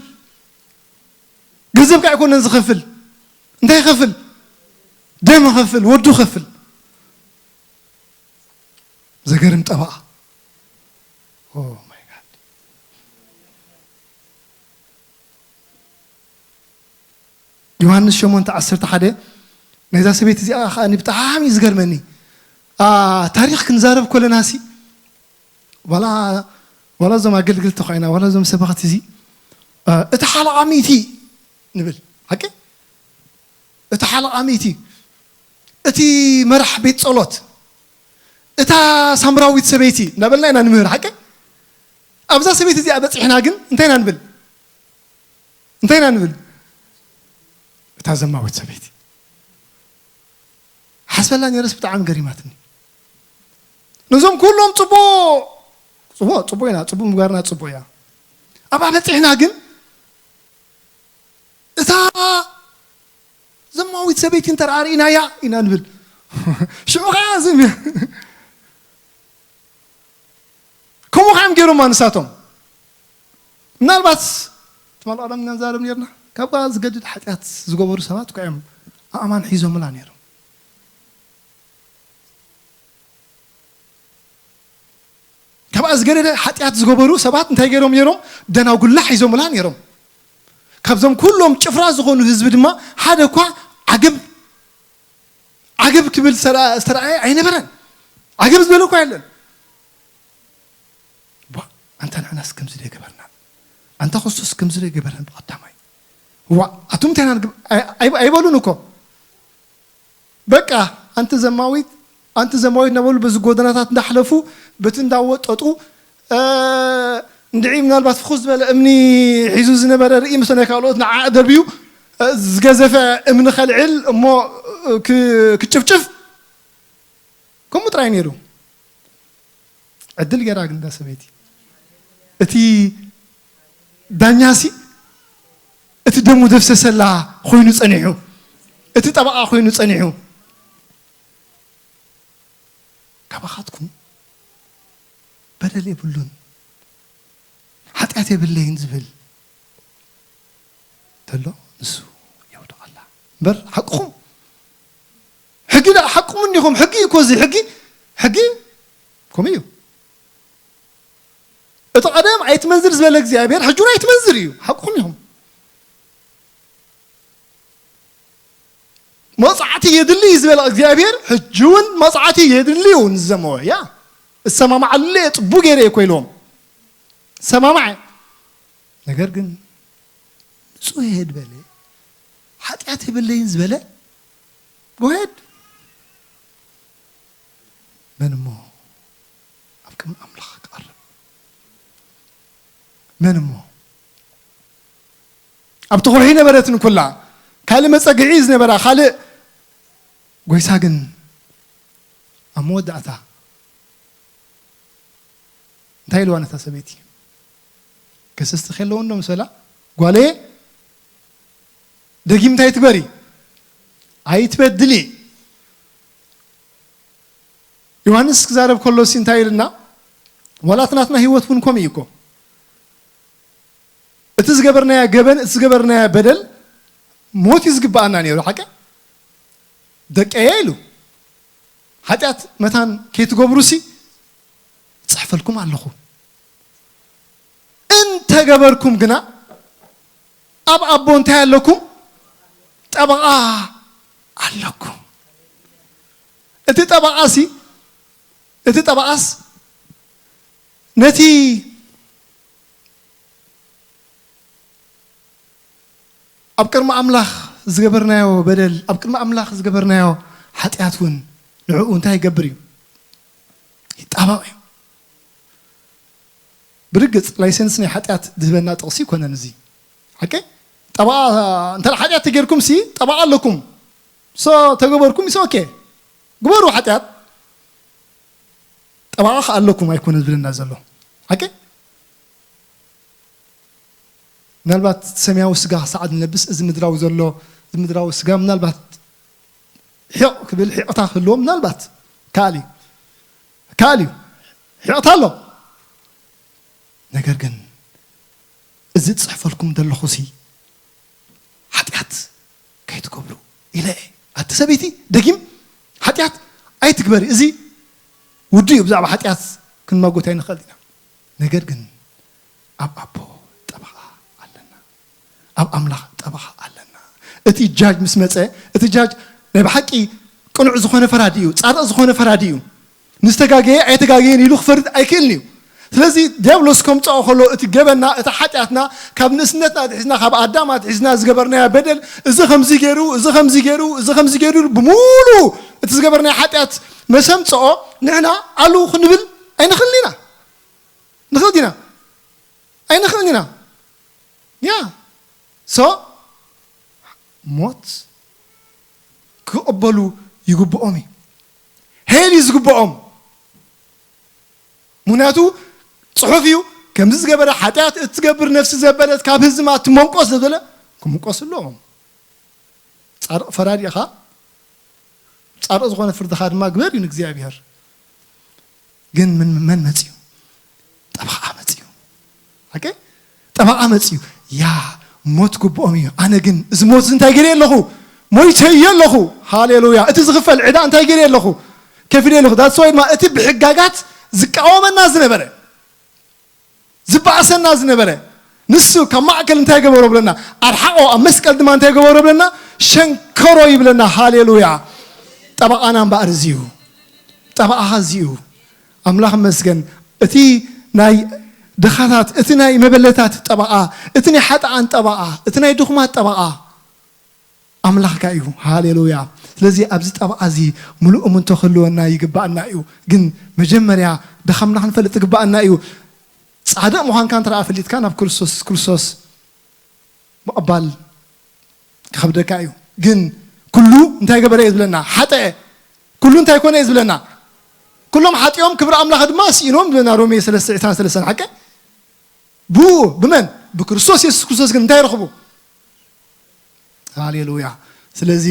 ገንዘብካ ኣይኮነን ዝኸፍል። እንታይ ይኸፍል? ደም ይኸፍል፣ ወዱ ይኸፍል። ዘገርም ጠበቓ። ኦ ማይ ጋድ። ዮሃንስ ሸሞንተ ዓሰርተ ሓደ ናይዛ ሰበይቲ እዚኣ ከኣ ብጣዕሚ እዩ ዝገርመኒ። አ፣ ታሪኽ ክንዛረብ ከለና ሲ ዋላ ዋላ እዞም ኣገልግልቲ ኮይና ዋላ እዞም ሰበኽቲ እዚ፣ አ፣ እቲ ሓለቓ ሚእቲ ንብል። ሓቂ? እቲ ሓለቓ ሚእቲ፣ እቲ መራሕ ቤት ጸሎት፣ እታ ሳምራዊት ሰበይቲ እናበልና ኢና ንምህር። ሓቂ? ኣብዛ ሰበይቲ እዚኣ በጺሕና ግን እንታይ ኢና ንብል? እንታይ ኢና ንብል? እታ ዘማዊት ሰበይቲ ሓስበላ ነረስ ብጣዕሚ ገሪማትኒ። ነዞም ኩሎም ጽቡቕ ጽቡቕ ጽቡቕ ኢና፣ ጽቡቕ ምግባርና ጽቡቕ እያ። ኣብኣ በጺሕና ግን እታ ዘማዊት ሰበይቲ እንተ ርኢናያ ኢና ንብል። ሽዑ ኸዓ ዝም ከምኡ ኸዓ እዮም ገይሮማ ንሳቶም። ምናልባት ትማል ቀደም ኢና ንዛረብ ነርና፣ ካብ ዝገድድ ሓጢኣት ዝገበሩ ሰባት እኮ እዮም ኣእማን ሒዞምላ ነይሮም። ካብኣ ዝገደደ ሓጢኣት ዝገበሩ ሰባት እንታይ ገይሮም ነይሮም? ደናጉላ ሒዞምላ ነይሮም። ካብዞም ኩሎም ጭፍራ ዝኾኑ ህዝቢ ድማ ሓደ እኳ ዓገብ ዓገብ ክብል ዝተረኣየ ኣይነበረን። ዓገብ ዝበለ እኳ የለን። ዋ፣ ኣንታ ንሕናስ ከምዚ ዶ ገበርና? ኣንታ ክርስቶስ ከምዚ ዶ ገበረን ብቐዳማይ? ዋ፣ ኣቱም እንታይ ኢና ንግብ-፣ ኣይ-፣ ኣይ-፣ ኣይበሉን እኮ። በቃ፣ ኣንቲ ዘማዊት፣ ኣንቲ ዘማዊት እናበሉ በዚ ጎደናታት እንዳሕለፉ፣ በቲ እንዳወጠጡ፣ እ፣ እንድዒ ምናልባት ፍኹስ ዝበለ እምኒ ሒዙ ዝነበረ ርኢ፣ ምስቶ ናይ ካልኦት ንዓ ደርብዩ፣ እ፣ ዝገዘፈ እምኒ ከልዕል እሞ፣ እ፣ ክ-፣ ክጭፍጭፍ፣ ከምኡ ጥራይ ነይሩ። ዕድል ገይራ ግን እዛ ሰበይቲ። እቲ ዳኛሲ እቲ ደሙ ዘፍሰሰላ ኮይኑ ጸኒሑ፣ እቲ ጠበቓ ኮይኑ ጸኒሑ። ካባኻትኩም በደል የብሉን፣ ሓጢኣት የብለይን ዝብል ተሎ ንሱ የውድቐላ። እምበር ሓቅኹም፣ ሕጊ ደኣ ሓቅኹም እንዲኹም። ሕጊ እዩ እኮ እዚ። ሕጊ፣ ሕጊ ከምኡ እዩ። እቲ ቀደም ኣይትመንዝር ዝበለ እግዚኣብሔር ሕጂ እውን ኣይትመንዝር እዩ። ሓቅኹም ኢኹም። መቕጻዕቲ የድሊ እዩ ዝበለ እግዚኣብሔር ሕጂ እውን መቕጻዕቲ የድሊ እዩ። ንዘመወ እያ እሰማማዓሉ እየ፣ ጽቡቕ ገይረ እየ እኮ ኢልዎም። ሰማማዐ። ነገር ግን ንጹህ እየ ዝበለ፣ ሓጢኣት የብለይን ዝበለ፣ ጎሄድ። መን እሞ ኣብ ቅድሚ ኣምላኽ ክቐርብ? መን እሞ ኣብቲ ከውሒ ነበረትን ኩላ፣ ካልእ መጸግዒ ዝነበራ፣ ካልእ ጎይታ ግን ኣብ መወዳእታ እንታይ ኢልዋ ነታ ሰበይቲ? ከሰስቲ ከለዉ እንዶ ምስ በላ፣ "ጓለየ፣ ደጊም እንታይ ትግበሪ? ኣይትበድሊ።" ዮሃንስ ክዛረብ ከሎሲ እንታይ ኢልና? ዋላ እቲ ናትና ህይወት እውን ከምኡ እዩ እኮ። እቲ ዝገበርናዮ ገበን፣ እቲ ዝገበርናዮ በደል ሞት እዩ ዝግብኣና ነይሩ፣ ሓቂ? "ደቀየ" ኢሉ፣ "ሓጢኣት መታን ከይትገብሩሲ እጽሕፈልኩም ኣለኹ። እንተገበርኩም ግና ኣብ ኣቦ እንታይ ኣለኩም? ጠበቓ ኣለኩም።" እቲ ጠበቓሲ፣ እቲ ጠበቓስ ነቲ ኣብ ቅድሚ ኣምላኽ ዝገበርናዮ በደል፣ ኣብ ቅድሚ ኣምላኽ ዝገበርናዮ ሓጢኣት እውን ንዕኡ እንታይ ይገብር እዩ? ይጣበቕ እዩ። ብርግጽ ላይሰንስ ናይ ሓጢኣት ዝህበና ጥቕሲ ይኮነን እዚ። ሓቂ? ጠበቓ፣ እንተ ሓጢኣት ተጌርኩም ሲ ጠበቓ ኣለኩም። ሶ ተገበርኩም ሲ ኦኬ። ግበሩ ሓጢኣት። ጠበቓ ከኣ ኣለኩም ኣይኮነ ዝብለና ዘሎ። ሓቂ? ምናልባት ሰማያዊ ስጋ ክሳዕ ዝንለብስ እዚ ምድራዊ ዘሎ፣ እዚ ምድራዊ ስጋ ምናልባት ሒቕ ክብል ሒቕታ ክህልዎ ምናልባት ከኣል እዩ። ከኣል እዩ። ሒቕታ ኣሎ። ነገር ግን እዚ ዝጽሕፈልኩም ዘለኹ ሲ ሓጢኣት ከይትገብሩ ኢለ እየ። ኣቲ ሰበይቲ ደጊም ሓጢኣት ኣይትግበሪ። እዚ ውዲ እዩ። ብዛዕባ ሓጢኣት ክንማጎት ኣይንኽእል ኢና። ነገር ግን ኣብ ኣቦ ጠበቓ ኣለና። ኣብ ኣምላኽ ጠበቓ ኣለና። እቲ ጃጅ ምስ መጸ፣ እቲ ጃጅ ናይ ብሓቂ ቅኑዕ ዝኾነ ፈራዲ እዩ፣ ጻድቕ ዝኾነ ፈራዲ እዩ። ንዝተጋገየ ኣይተጋገየን ኢሉ ክፈርድ ኣይክእልን እዩ። ስለዚ ዲያብሎስ ከምጽኦ ከሎ እቲ ገበንና፣ እቲ ሓጢኣትና ካብ ንእስነትና ኣትሒዝና፣ ካብ ኣዳም ኣትሒዝና ዝገበርናዮ በደል፣ እዚ ከምዚ ገይሩ፣ እዚ ከምዚ ገይሩ፣ እዚ ከምዚ ገይሩ ኢሉ ብምሉኡ እቲ ዝገበርናዮ ሓጢኣት መሰምጽኦ ንሕና ኣሉ ክንብል ኣይንኽእልን ኢና። ንኽእል ዲና? ኣይንኽእልን ኢና። ያ ሶ ሞት ክቕበሉ ይግብኦም እዩ። ሄል እዩ ዝግብኦም። ምክንያቱ ጽሑፍ እዩ፣ ከምዚ ዝገበረ ሓጢኣት እትገብር ነፍሲ ዘበለት ካብ ህዝማ ትመንቆስ ዘበለ ክምንቆስ ኣለዎም። ጻድቕ ፈራዲ ኢኻ፣ ጻድቕ ዝኾነ ፍርድኻ ድማ ግበር እዩ ንእግዚኣብሔር። ግን ምን መን መጽዩ? ጠበቓ መጽዩ። ኦኬ? ጠበቓ መጽዩ። ያ ሞት ግብኦም እዩ። ኣነ ግን እዚ ሞት እዚ እንታይ ገይረ ኣለኹ? ሞይተዮ ኣለኹ። ሃሌሉያ። እቲ ዝኽፈል ዕዳ እንታይ ገይረ ኣለኹ? ከፊለ ኣለኹ። That's why ድማ እቲ ብሕጋጋት ዝቃወመና ዝነበረ፣ ዝበኣሰና ዝነበረ፣ ንሱ ካብ ማእከል እንታይ ገበሮ ብለና? ኣርሓቆ። ኣብ መስቀል ድማ እንታይ ገበሮ ብለና? ሸንከሮ ይብለና። ሃሌሉያ። ጠበቓና እምበኣር እዚ እዩ። ጠበቓኻ እዚ እዩ። ኣምላኽ ይመስገን። እቲ ናይ ድኻታት፣ እቲ ናይ መበለታት ጠበቓ፣ እቲ ናይ ሓጥኣን ጠበቓ፣ እቲ ናይ ድኹማት ጠበቓ ኣምላኽካ እዩ። ሃሌሉያ። ስለዚ ኣብዚ ጠበቓ እዚ ምሉእ እምንቶ ክህልወና ይግባኣና እዩ። ግን መጀመርያ ድኻምና ክንፈልጥ ይግባኣና እዩ። ጻድቕ ምዃንካ እንተ ደኣ ፈሊጥካ ናብ ክርስቶስ፣ ክርስቶስ ምቕባል ክኸብደካ እዩ። ግን ኩሉ እንታይ ገበረ እዩ ዝብለና? ሓጠአ። ኩሉ እንታይ ኮነ እዩ ዝብለና? ኩሎም ሓጢኦም ክብሪ ኣምላኽ ድማ ስኢኖም ዝብለና ሮሜ ሰለስተ ዕስራን ሰለስተን። ሓቂ? ብኡ ብመን? ብክርስቶስ የሱስ ክርስቶስ ግን እንታይ ረኽቡ? ሃሌሉያ። ስለዚ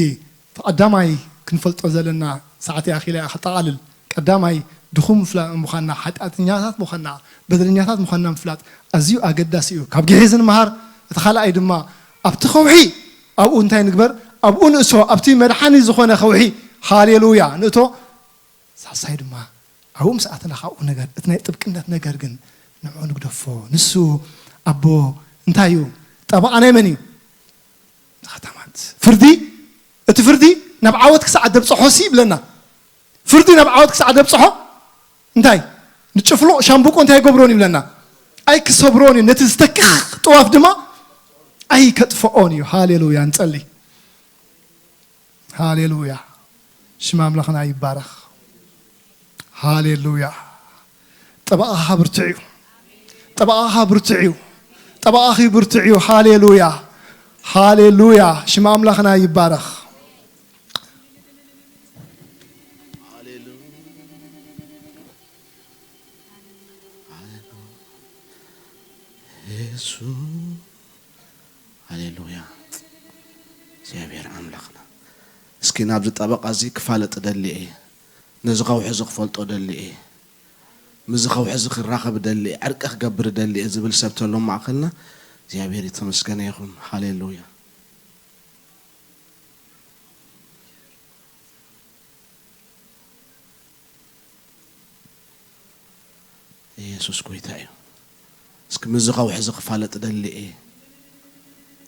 እቲ ቀዳማይ ክንፈልጦ ዘለና፣ ሰዓት ኣኺለ እያ ከጠቓልል። ቀዳማይ ድኹም ምፍላ-፣ ምዃንና፣ ሓጢኣተኛታት ምዃንና፣ በደለኛታት ምዃንና ምፍላጥ ኣዝዩ ኣገዳሲ እዩ። ካብ ግሒ እዚ ንመሃር። እቲ ካልኣይ ድማ ኣብቲ ከውሒ ኣብኡ እንታይ ንግበር? ኣብኡ ንእቶ፣ ኣብቲ መድሓኒ ዝኾነ ከውሒ። ሃሌሉያ! ንእቶ። ሳልሳይ ድማ ኣብኡ ምስ ኣተና ካብኡ ነገር፣ እቲ ናይ ጥብቅነት ነገር ግን ንዕኡ ንግደፎ። ንሱ ኣቦ እንታይ እዩ? ጠበቓ ናይ መን እዩ? ንኸታማት። ፍርዲ፣ እቲ ፍርዲ ናብ ዓወት ክሳዕ ደብጽሖ ሲ ይብለና። ፍርዲ ናብ ዓወት ክሳዕ ደብጽሖ እንታይ? ንጭፍሉቕ ሻምብቆ እንታይ ይገብሮን ይብለና? ኣይክሰብሮን እዩ። ነቲ ዝተክኽ ጥዋፍ ድማ ኣይከጥፍኦን እዩ። ሃሌሉያ፣ ንጸሊ። ሃሌሉያ፣ ሽም ኣምላኽና ይባረኽ። ሃሌሉያ፣ ጠበቓኻ ብርቱዕ እዩ። ጠበቓኻ ብርቱዕ እዩ። ጠበቓኺ ብርቱዕ እዩ። ሃሌሉያ፣ ሃሌሉያ፣ ሽም ኣምላኽና ይባረኽ። ሃሌሉያ፣ እግዚኣብሔር ኣምላኽና። እስኪ ናብዚ ጠበቓ እዚ ክፋለጥ ደሊ እየ፣ ነዚ ከውሒ እዚ ክፈልጦ ደሊ እየ፣ ምስዚ ከውሒ እዚ ክራኸብ ደሊ እየ፣ ዕርቂ ክገብር ደሊ እየ ዝብል ሰብ ተሎ ማእከልና፣ እግዚኣብሔር የተመስገነ ይኹን። ሃሌሉያ። ኢየሱስ ጎይታ እዩ። እስኪ ምስዚ ከውሒ እዚ ክፋለጥ ደሊ እየ፣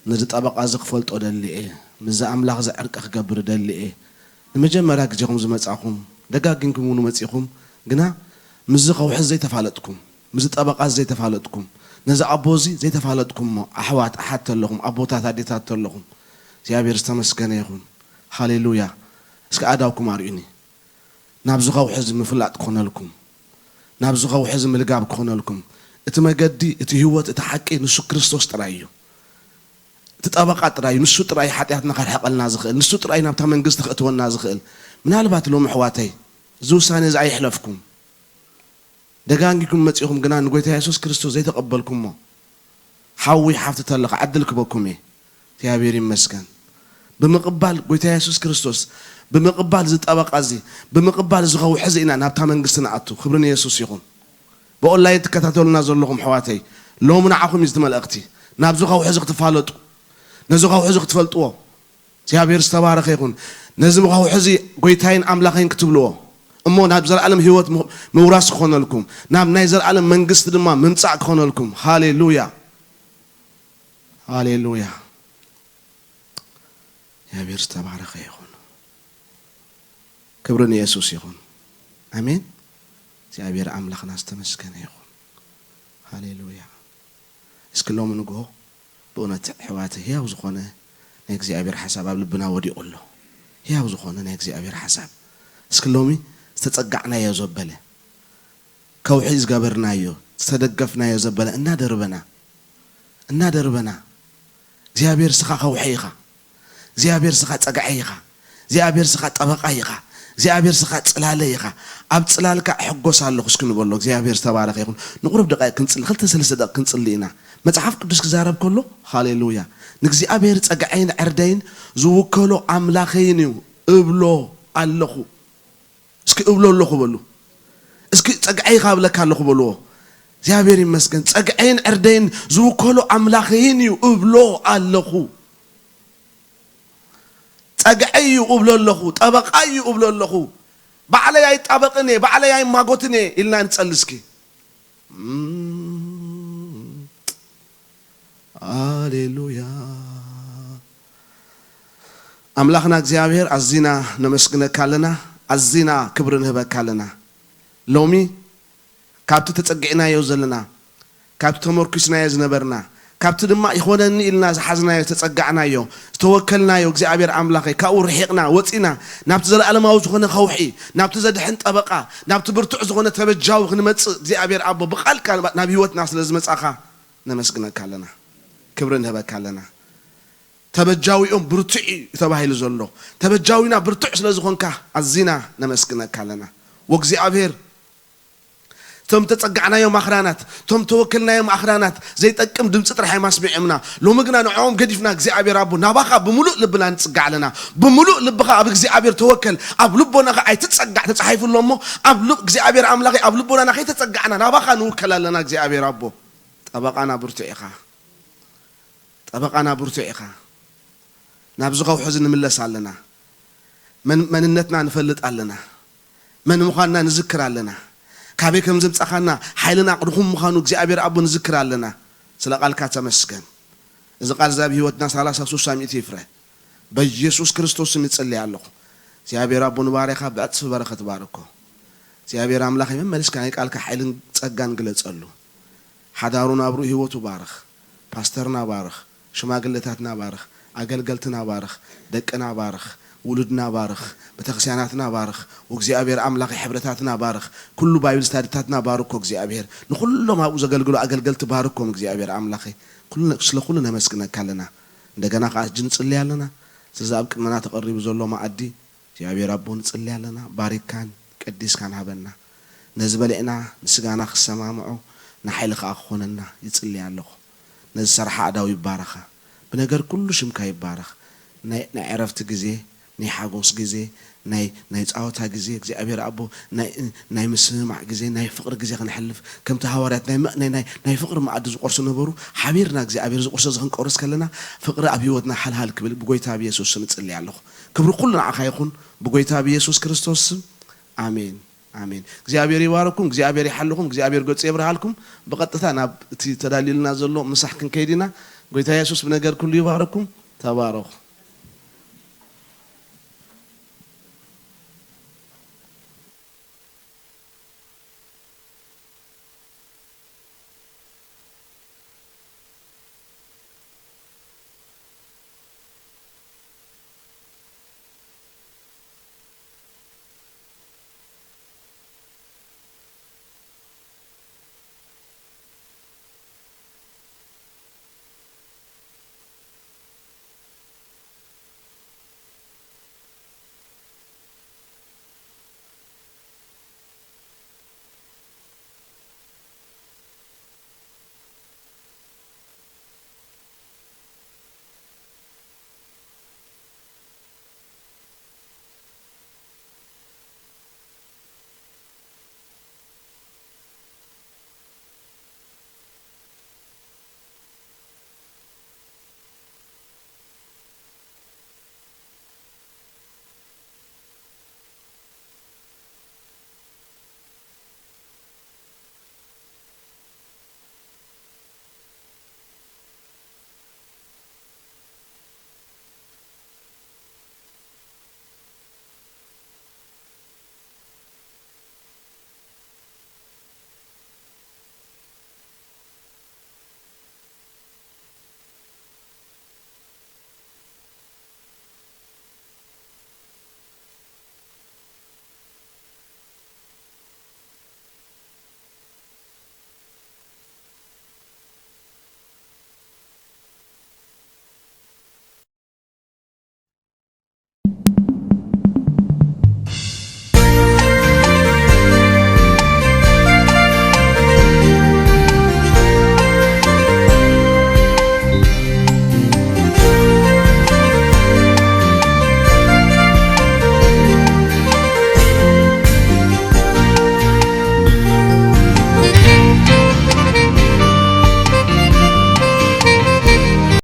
ነዚ ጠበቓ እዚ ክፈልጦ ደሊ እየ፣ ምስዚ ኣምላኽ እዚ ዕርቂ ክገብር ደሊ እየ። ንመጀመርያ ግዜኹም ዝመጻኹም፣ ደጋጊምኩም እውን መጺኹም፣ ግና ምስዚ ከውሒ እዚ ዘይተፋለጥኩም፣ ምስዚ ጠበቓ እዚ ዘይተፋለጥኩም፣ ነዚ ኣቦ እዚ ዘይተፋለጥኩም እሞ ኣሕዋት ኣሓት ተለኹም፣ ኣቦታት ኣዴታት ተለኹም፣ እግዚኣብሔር ዝተመስገነ ይኹን። ሃሌሉያ። እስኪ ኣእዳውኩም ኣርእዩኒ። ናብዚ ከውሒ እዚ ምፍላጥ ክኾነልኩም፣ ናብዚ ከውሒ እዚ ምልጋብ ክኾነልኩም፣ እቲ መገዲ፣ እቲ ህይወት፣ እቲ ሓቂ ንሱ ክርስቶስ ጥራይ እዩ። እቲ ጠበቓ ጥራይ እዩ። ንሱ ጥራይ ሓጢኣትና ከርሕቐልና ዝኽእል፣ ንሱ ጥራይ ናብታ መንግስቲ ከእትወና ዝኽእል። ምናልባት ሎሚ ኣሕዋተይ፣ እዚ ውሳኔ እዚ ኣየሕለፍኩም። ደጋጊምኩም መጺኹም ግና ንጎይታ የሱስ ክርስቶስ ዘይተቐበልኩሞ፣ ሓዊ ሓፍቲ ተለኻ ዕድል ክበኩም እየ። እግዚኣብሔር ይመስገን። ብምቕባል ጎይታ የሱስ ክርስቶስ፣ ብምቕባል እዚ ጠበቓ እዚ፣ ብምቕባል እዚ ከውሒ እዚ ኢና ናብታ መንግስቲ ንኣቱ። ክብሪ ንየሱስ ይኹን። ብኦንላይን ትከታተሉና ዘለኹም ኣሕዋተይ፣ ሎሚ ንዓኹም እዩ እዚ መልእኽቲ። ናብዚ ከውሒ እዚ ክትፋለጡ፣ ነዚ ከውሒ እዚ ክትፈልጥዎ፣ እግዚኣብሔር ዝተባረኸ ይኹን። ነዚ ከውሒ እዚ ጎይታይን ኣምላኸይን ክትብልዎ፣ እሞ ናብ ዘለኣለም ህይወት ም-፣ ምውራስ ክኾነልኩም፣ ናብ ናይ ዘለኣለም መንግስቲ ድማ ምምጻእ ክኾነልኩም። ሃሌሉያ፣ ሃሌሉያ። እግዚኣብሔር ዝተባረኸ ይኹን። ክብሪ ንየሱስ ይኹን። ኣሜን። እግዚኣብሔር ኣምላኽና ዝተመስገነ ይኹን። ሃሌሉያ። እስኪ ሎሚ ንግሆ ብእውነት ኣሕዋተ ህያው ዝኾነ ናይ እግዚኣብሔር ሓሳብ ኣብ ልብና ወዲቑ ኣሎ። ህያው ዝኾነ ናይ እግዚኣብሔር ሓሳብ። እስኪ ሎሚ ዝተጸጋዕናዮ ዘበለ፣ ከውሒ ዝገበርናዮ፣ ዝተደገፍናዮ ዘበለ እናደርበና፣ እናደርበና፣ እግዚኣብሔር ስኻ ከውሒ ኢኻ። እግዚኣብሔር ስኻ ጸግዐ ኢኻ። እግዚኣብሔር ስኻ ጠበቓ ኢኻ። እግዚኣብሔር ስኻ ጽላለ ኢኻ። ኣብ ጽላልካ እሕጎስ ኣለኹ እስኪ ንበሎ። እግዚኣብሔር ዝተባረኸ ይኹን። ንቑሩብ ደቃይቅ ክንጽሊ፣ ክልተ ሰለስተ ደቂቕ ክንጽሊ ኢና። መጽሓፍ ቅዱስ ክዛረብ ከሎ፣ ሃሌሉያ፣ ንእግዚኣብሔር ጸግዐይን ዕርደይን ዝውከሎ ኣምላኸይን እዩ እብሎ ኣለኹ። እስኪ እብሎ ኣለኹ በሉ። እስኪ ጸግዐይ ኢኻ እብለካ ኣለኹ በልዎ። እግዚኣብሔር ይመስገን። ጸግዐይን ዕርደይን ዝውከሎ ኣምላኸይን እዩ እብሎ ኣለኹ። ጸግዐይ እዩ እብሎ ኣለኹ። ጠበቓ እዩ እብሎ ኣለኹ። ባዕለይ ኣይጣበቕን እየ፣ ባዕለይ ኣይማጎትን እየ ኢልና ንጸሊ እስኪ። እም፣ ሃሌሉያ። ኣምላኽና እግዚኣብሔር ኣዚና ነመስግነካ ኣለና፣ ኣዚና ክብሪ ንህበካ ኣለና። ሎሚ ካብቲ ተጸጊዕናዮ ዘለና፣ ካብቲ ተመርኲስናዮ ዝነበርና፣ ካብቲ ድማ ይኾነኒ ኢልና ዝሓዝናዮ፣ ዝተጸጋዕናዮ፣ ዝተወከልናዮ እግዚኣብሔር ኣምላኸይ፣ ካብኡ ርሒቕና ወጺና ናብቲ ዘለኣለማዊ ዝኾነ ከውሒ፣ ናብቲ ዘድሕን ጠበቓ፣ ናብቲ ብርቱዕ ዝኾነ ተበጃዊ ክንመጽእ እግዚኣብሔር ኣቦ ብቓልካ ናብ ህይወትና ስለ ዝመጻኻ ነመስግነካ ኣለና። ክብሪ ንህበካ ኣለና። ተበጃዊኦም ብርቱዕ እዩ ተባሂሉ ዘሎ፣ ተበጃዊና ብርቱዕ ስለ ዝኾንካ ኣዚና ነመስግነካ ኣለና። ወእግዚኣብሔር እቶም ተጸጋዕናዮም ኣኽራናት፣ እቶም ተወከልናዮም ኣኽራናት ዘይጠቅም ድምፂ ጥራሕ እዮም ኣስሚዖምና። ሎሚ ግና ንዕኦም ገዲፍና እግዚኣብሔር ኣቦ ናባኻ ብምሉእ ልብና ንጽጋዕ ኣለና። ብምሉእ ልብኻ ኣብ እግዚኣብሔር ተወከል። ኣብ ልቦናኻ ኣይትጸጋዕ ተጻሒፉ ኣሎ እሞ፣ ኣብ ልብ እግዚኣብሔር ኣምላኸይ ኣብ ልቦናና ከይተጸጋዕና ናባኻ ንውከል ኣለና እግዚኣብሔር ኣቦ። ጠበቓና ብርቱዕ ኢኻ። ጠበቓና ብርቱዕ ኢኻ። ናብዚ ከውሒ እዚ ንምለስ ኣለና። መን-፣ መንነትና ንፈልጥ ኣለና። መን ምዃንና ንዝክር ኣለና። ካበይ ከም ዘምጻኻና፣ ሓይልና ድኹም ምዃኑ እግዚኣብሔር ኣቦ ንዝክር ኣለና። ስለ ቃልካ ተመስገን። እዚ ቃል እዚ ኣብ ህይወትና ሰላሳ፣ ስሳ፣ ሚእቲ ይፍረ። በኢየሱስ ክርስቶስ ስም ይጽልይ ኣለኹ። እግዚኣብሔር ኣቦ ንባርያኻ ብዕጽፊ በረኸት ባርኮ። እግዚኣብሔር ኣምላኸይ መመሊስካ ናይ ቃልካ ሓይልን ጸጋን ግለጸሉ። ሓዳሩ ናብሩ ህይወቱ ባርኽ። ፓስተርና ባርኽ። ሽማግለታትና ባርኽ። ኣገልገልትና ባርኽ። ደቅና ባርኽ። ውሉድና ባርኽ። ቤተክርስቲያናትና ባርኽ። ወእግዚኣብሔር ኣምላኸይ ሕብረታትና ባርኽ። ኩሉ ባይብል ስታዲታትና ባርኮ እግዚኣብሔር። ንኹሎም ኣብኡ ዘገልግሉ ኣገልገልቲ ባርኮም እግዚኣብሔር ኣምላኸይ። ኩሉ፣ ስለ ኩሉ ነመስግነካ ኣለና። እንደገና ከኣ ሕጂ ንጽልይ ኣለና። ስለዚ ኣብ ቅድመና ተቐሪቡ ዘሎ መኣዲ እግዚኣብሔር ኣቦ ንጽሊ ኣለና። ባሪካን ቀዲስካን ሃበና። ነዚ በሊዕና ንስጋና ክሰማምዖ ንሓይሊ ከኣ ክኾነና ይጽሊ ኣለኹ። ነዚ ሰርሓ ኣዳው ይባረኻ። ብነገር ኩሉ ሽምካ ይባረኽ። ናይ፣ ናይ ዕረፍቲ ግዜ፣ ናይ ሓጎስ ግዜ፣ ናይ፣ ናይ ጻወታ ግዜ፣ እግዚኣብሔር ኣቦ ናይ፣ ናይ ምስምማዕ ግዜ፣ ናይ ፍቕሪ ግዜ ክንሕልፍ፣ ከምቲ ሃዋርያት ናይ መ-፣ ናይ፣ ናይ፣ ናይ ፍቕሪ መኣዲ ዝቆርሱ ነበሩ፣ ሓቢርና እግዚኣብሔር ዝቆርሶ እዚ ክንቆርስ ከለና፣ ፍቕሪ ኣብ ህይወትና ሓልሃል ክብል ብጎይታ ብየሱስ ስም እጽሊ ኣለኹ። ክብሪ ኩሉ ንዓኻ ይኹን፣ ብጎይታ ብየሱስ ክርስቶስ ስም። ኣሜን፣ ኣሜን። እግዚኣብሔር ይባርኩም፣ እግዚኣብሔር ይሓልኹም፣ እግዚኣብሔር ገጹ የብርሃልኩም። ብቐጥታ ናብ እቲ ተዳልዩልና ዘሎ ምሳሕ ክንከይድ ኢና። ጎይታ የሱስ ብነገር ኩሉ ይባርኩም። ተባረኹ።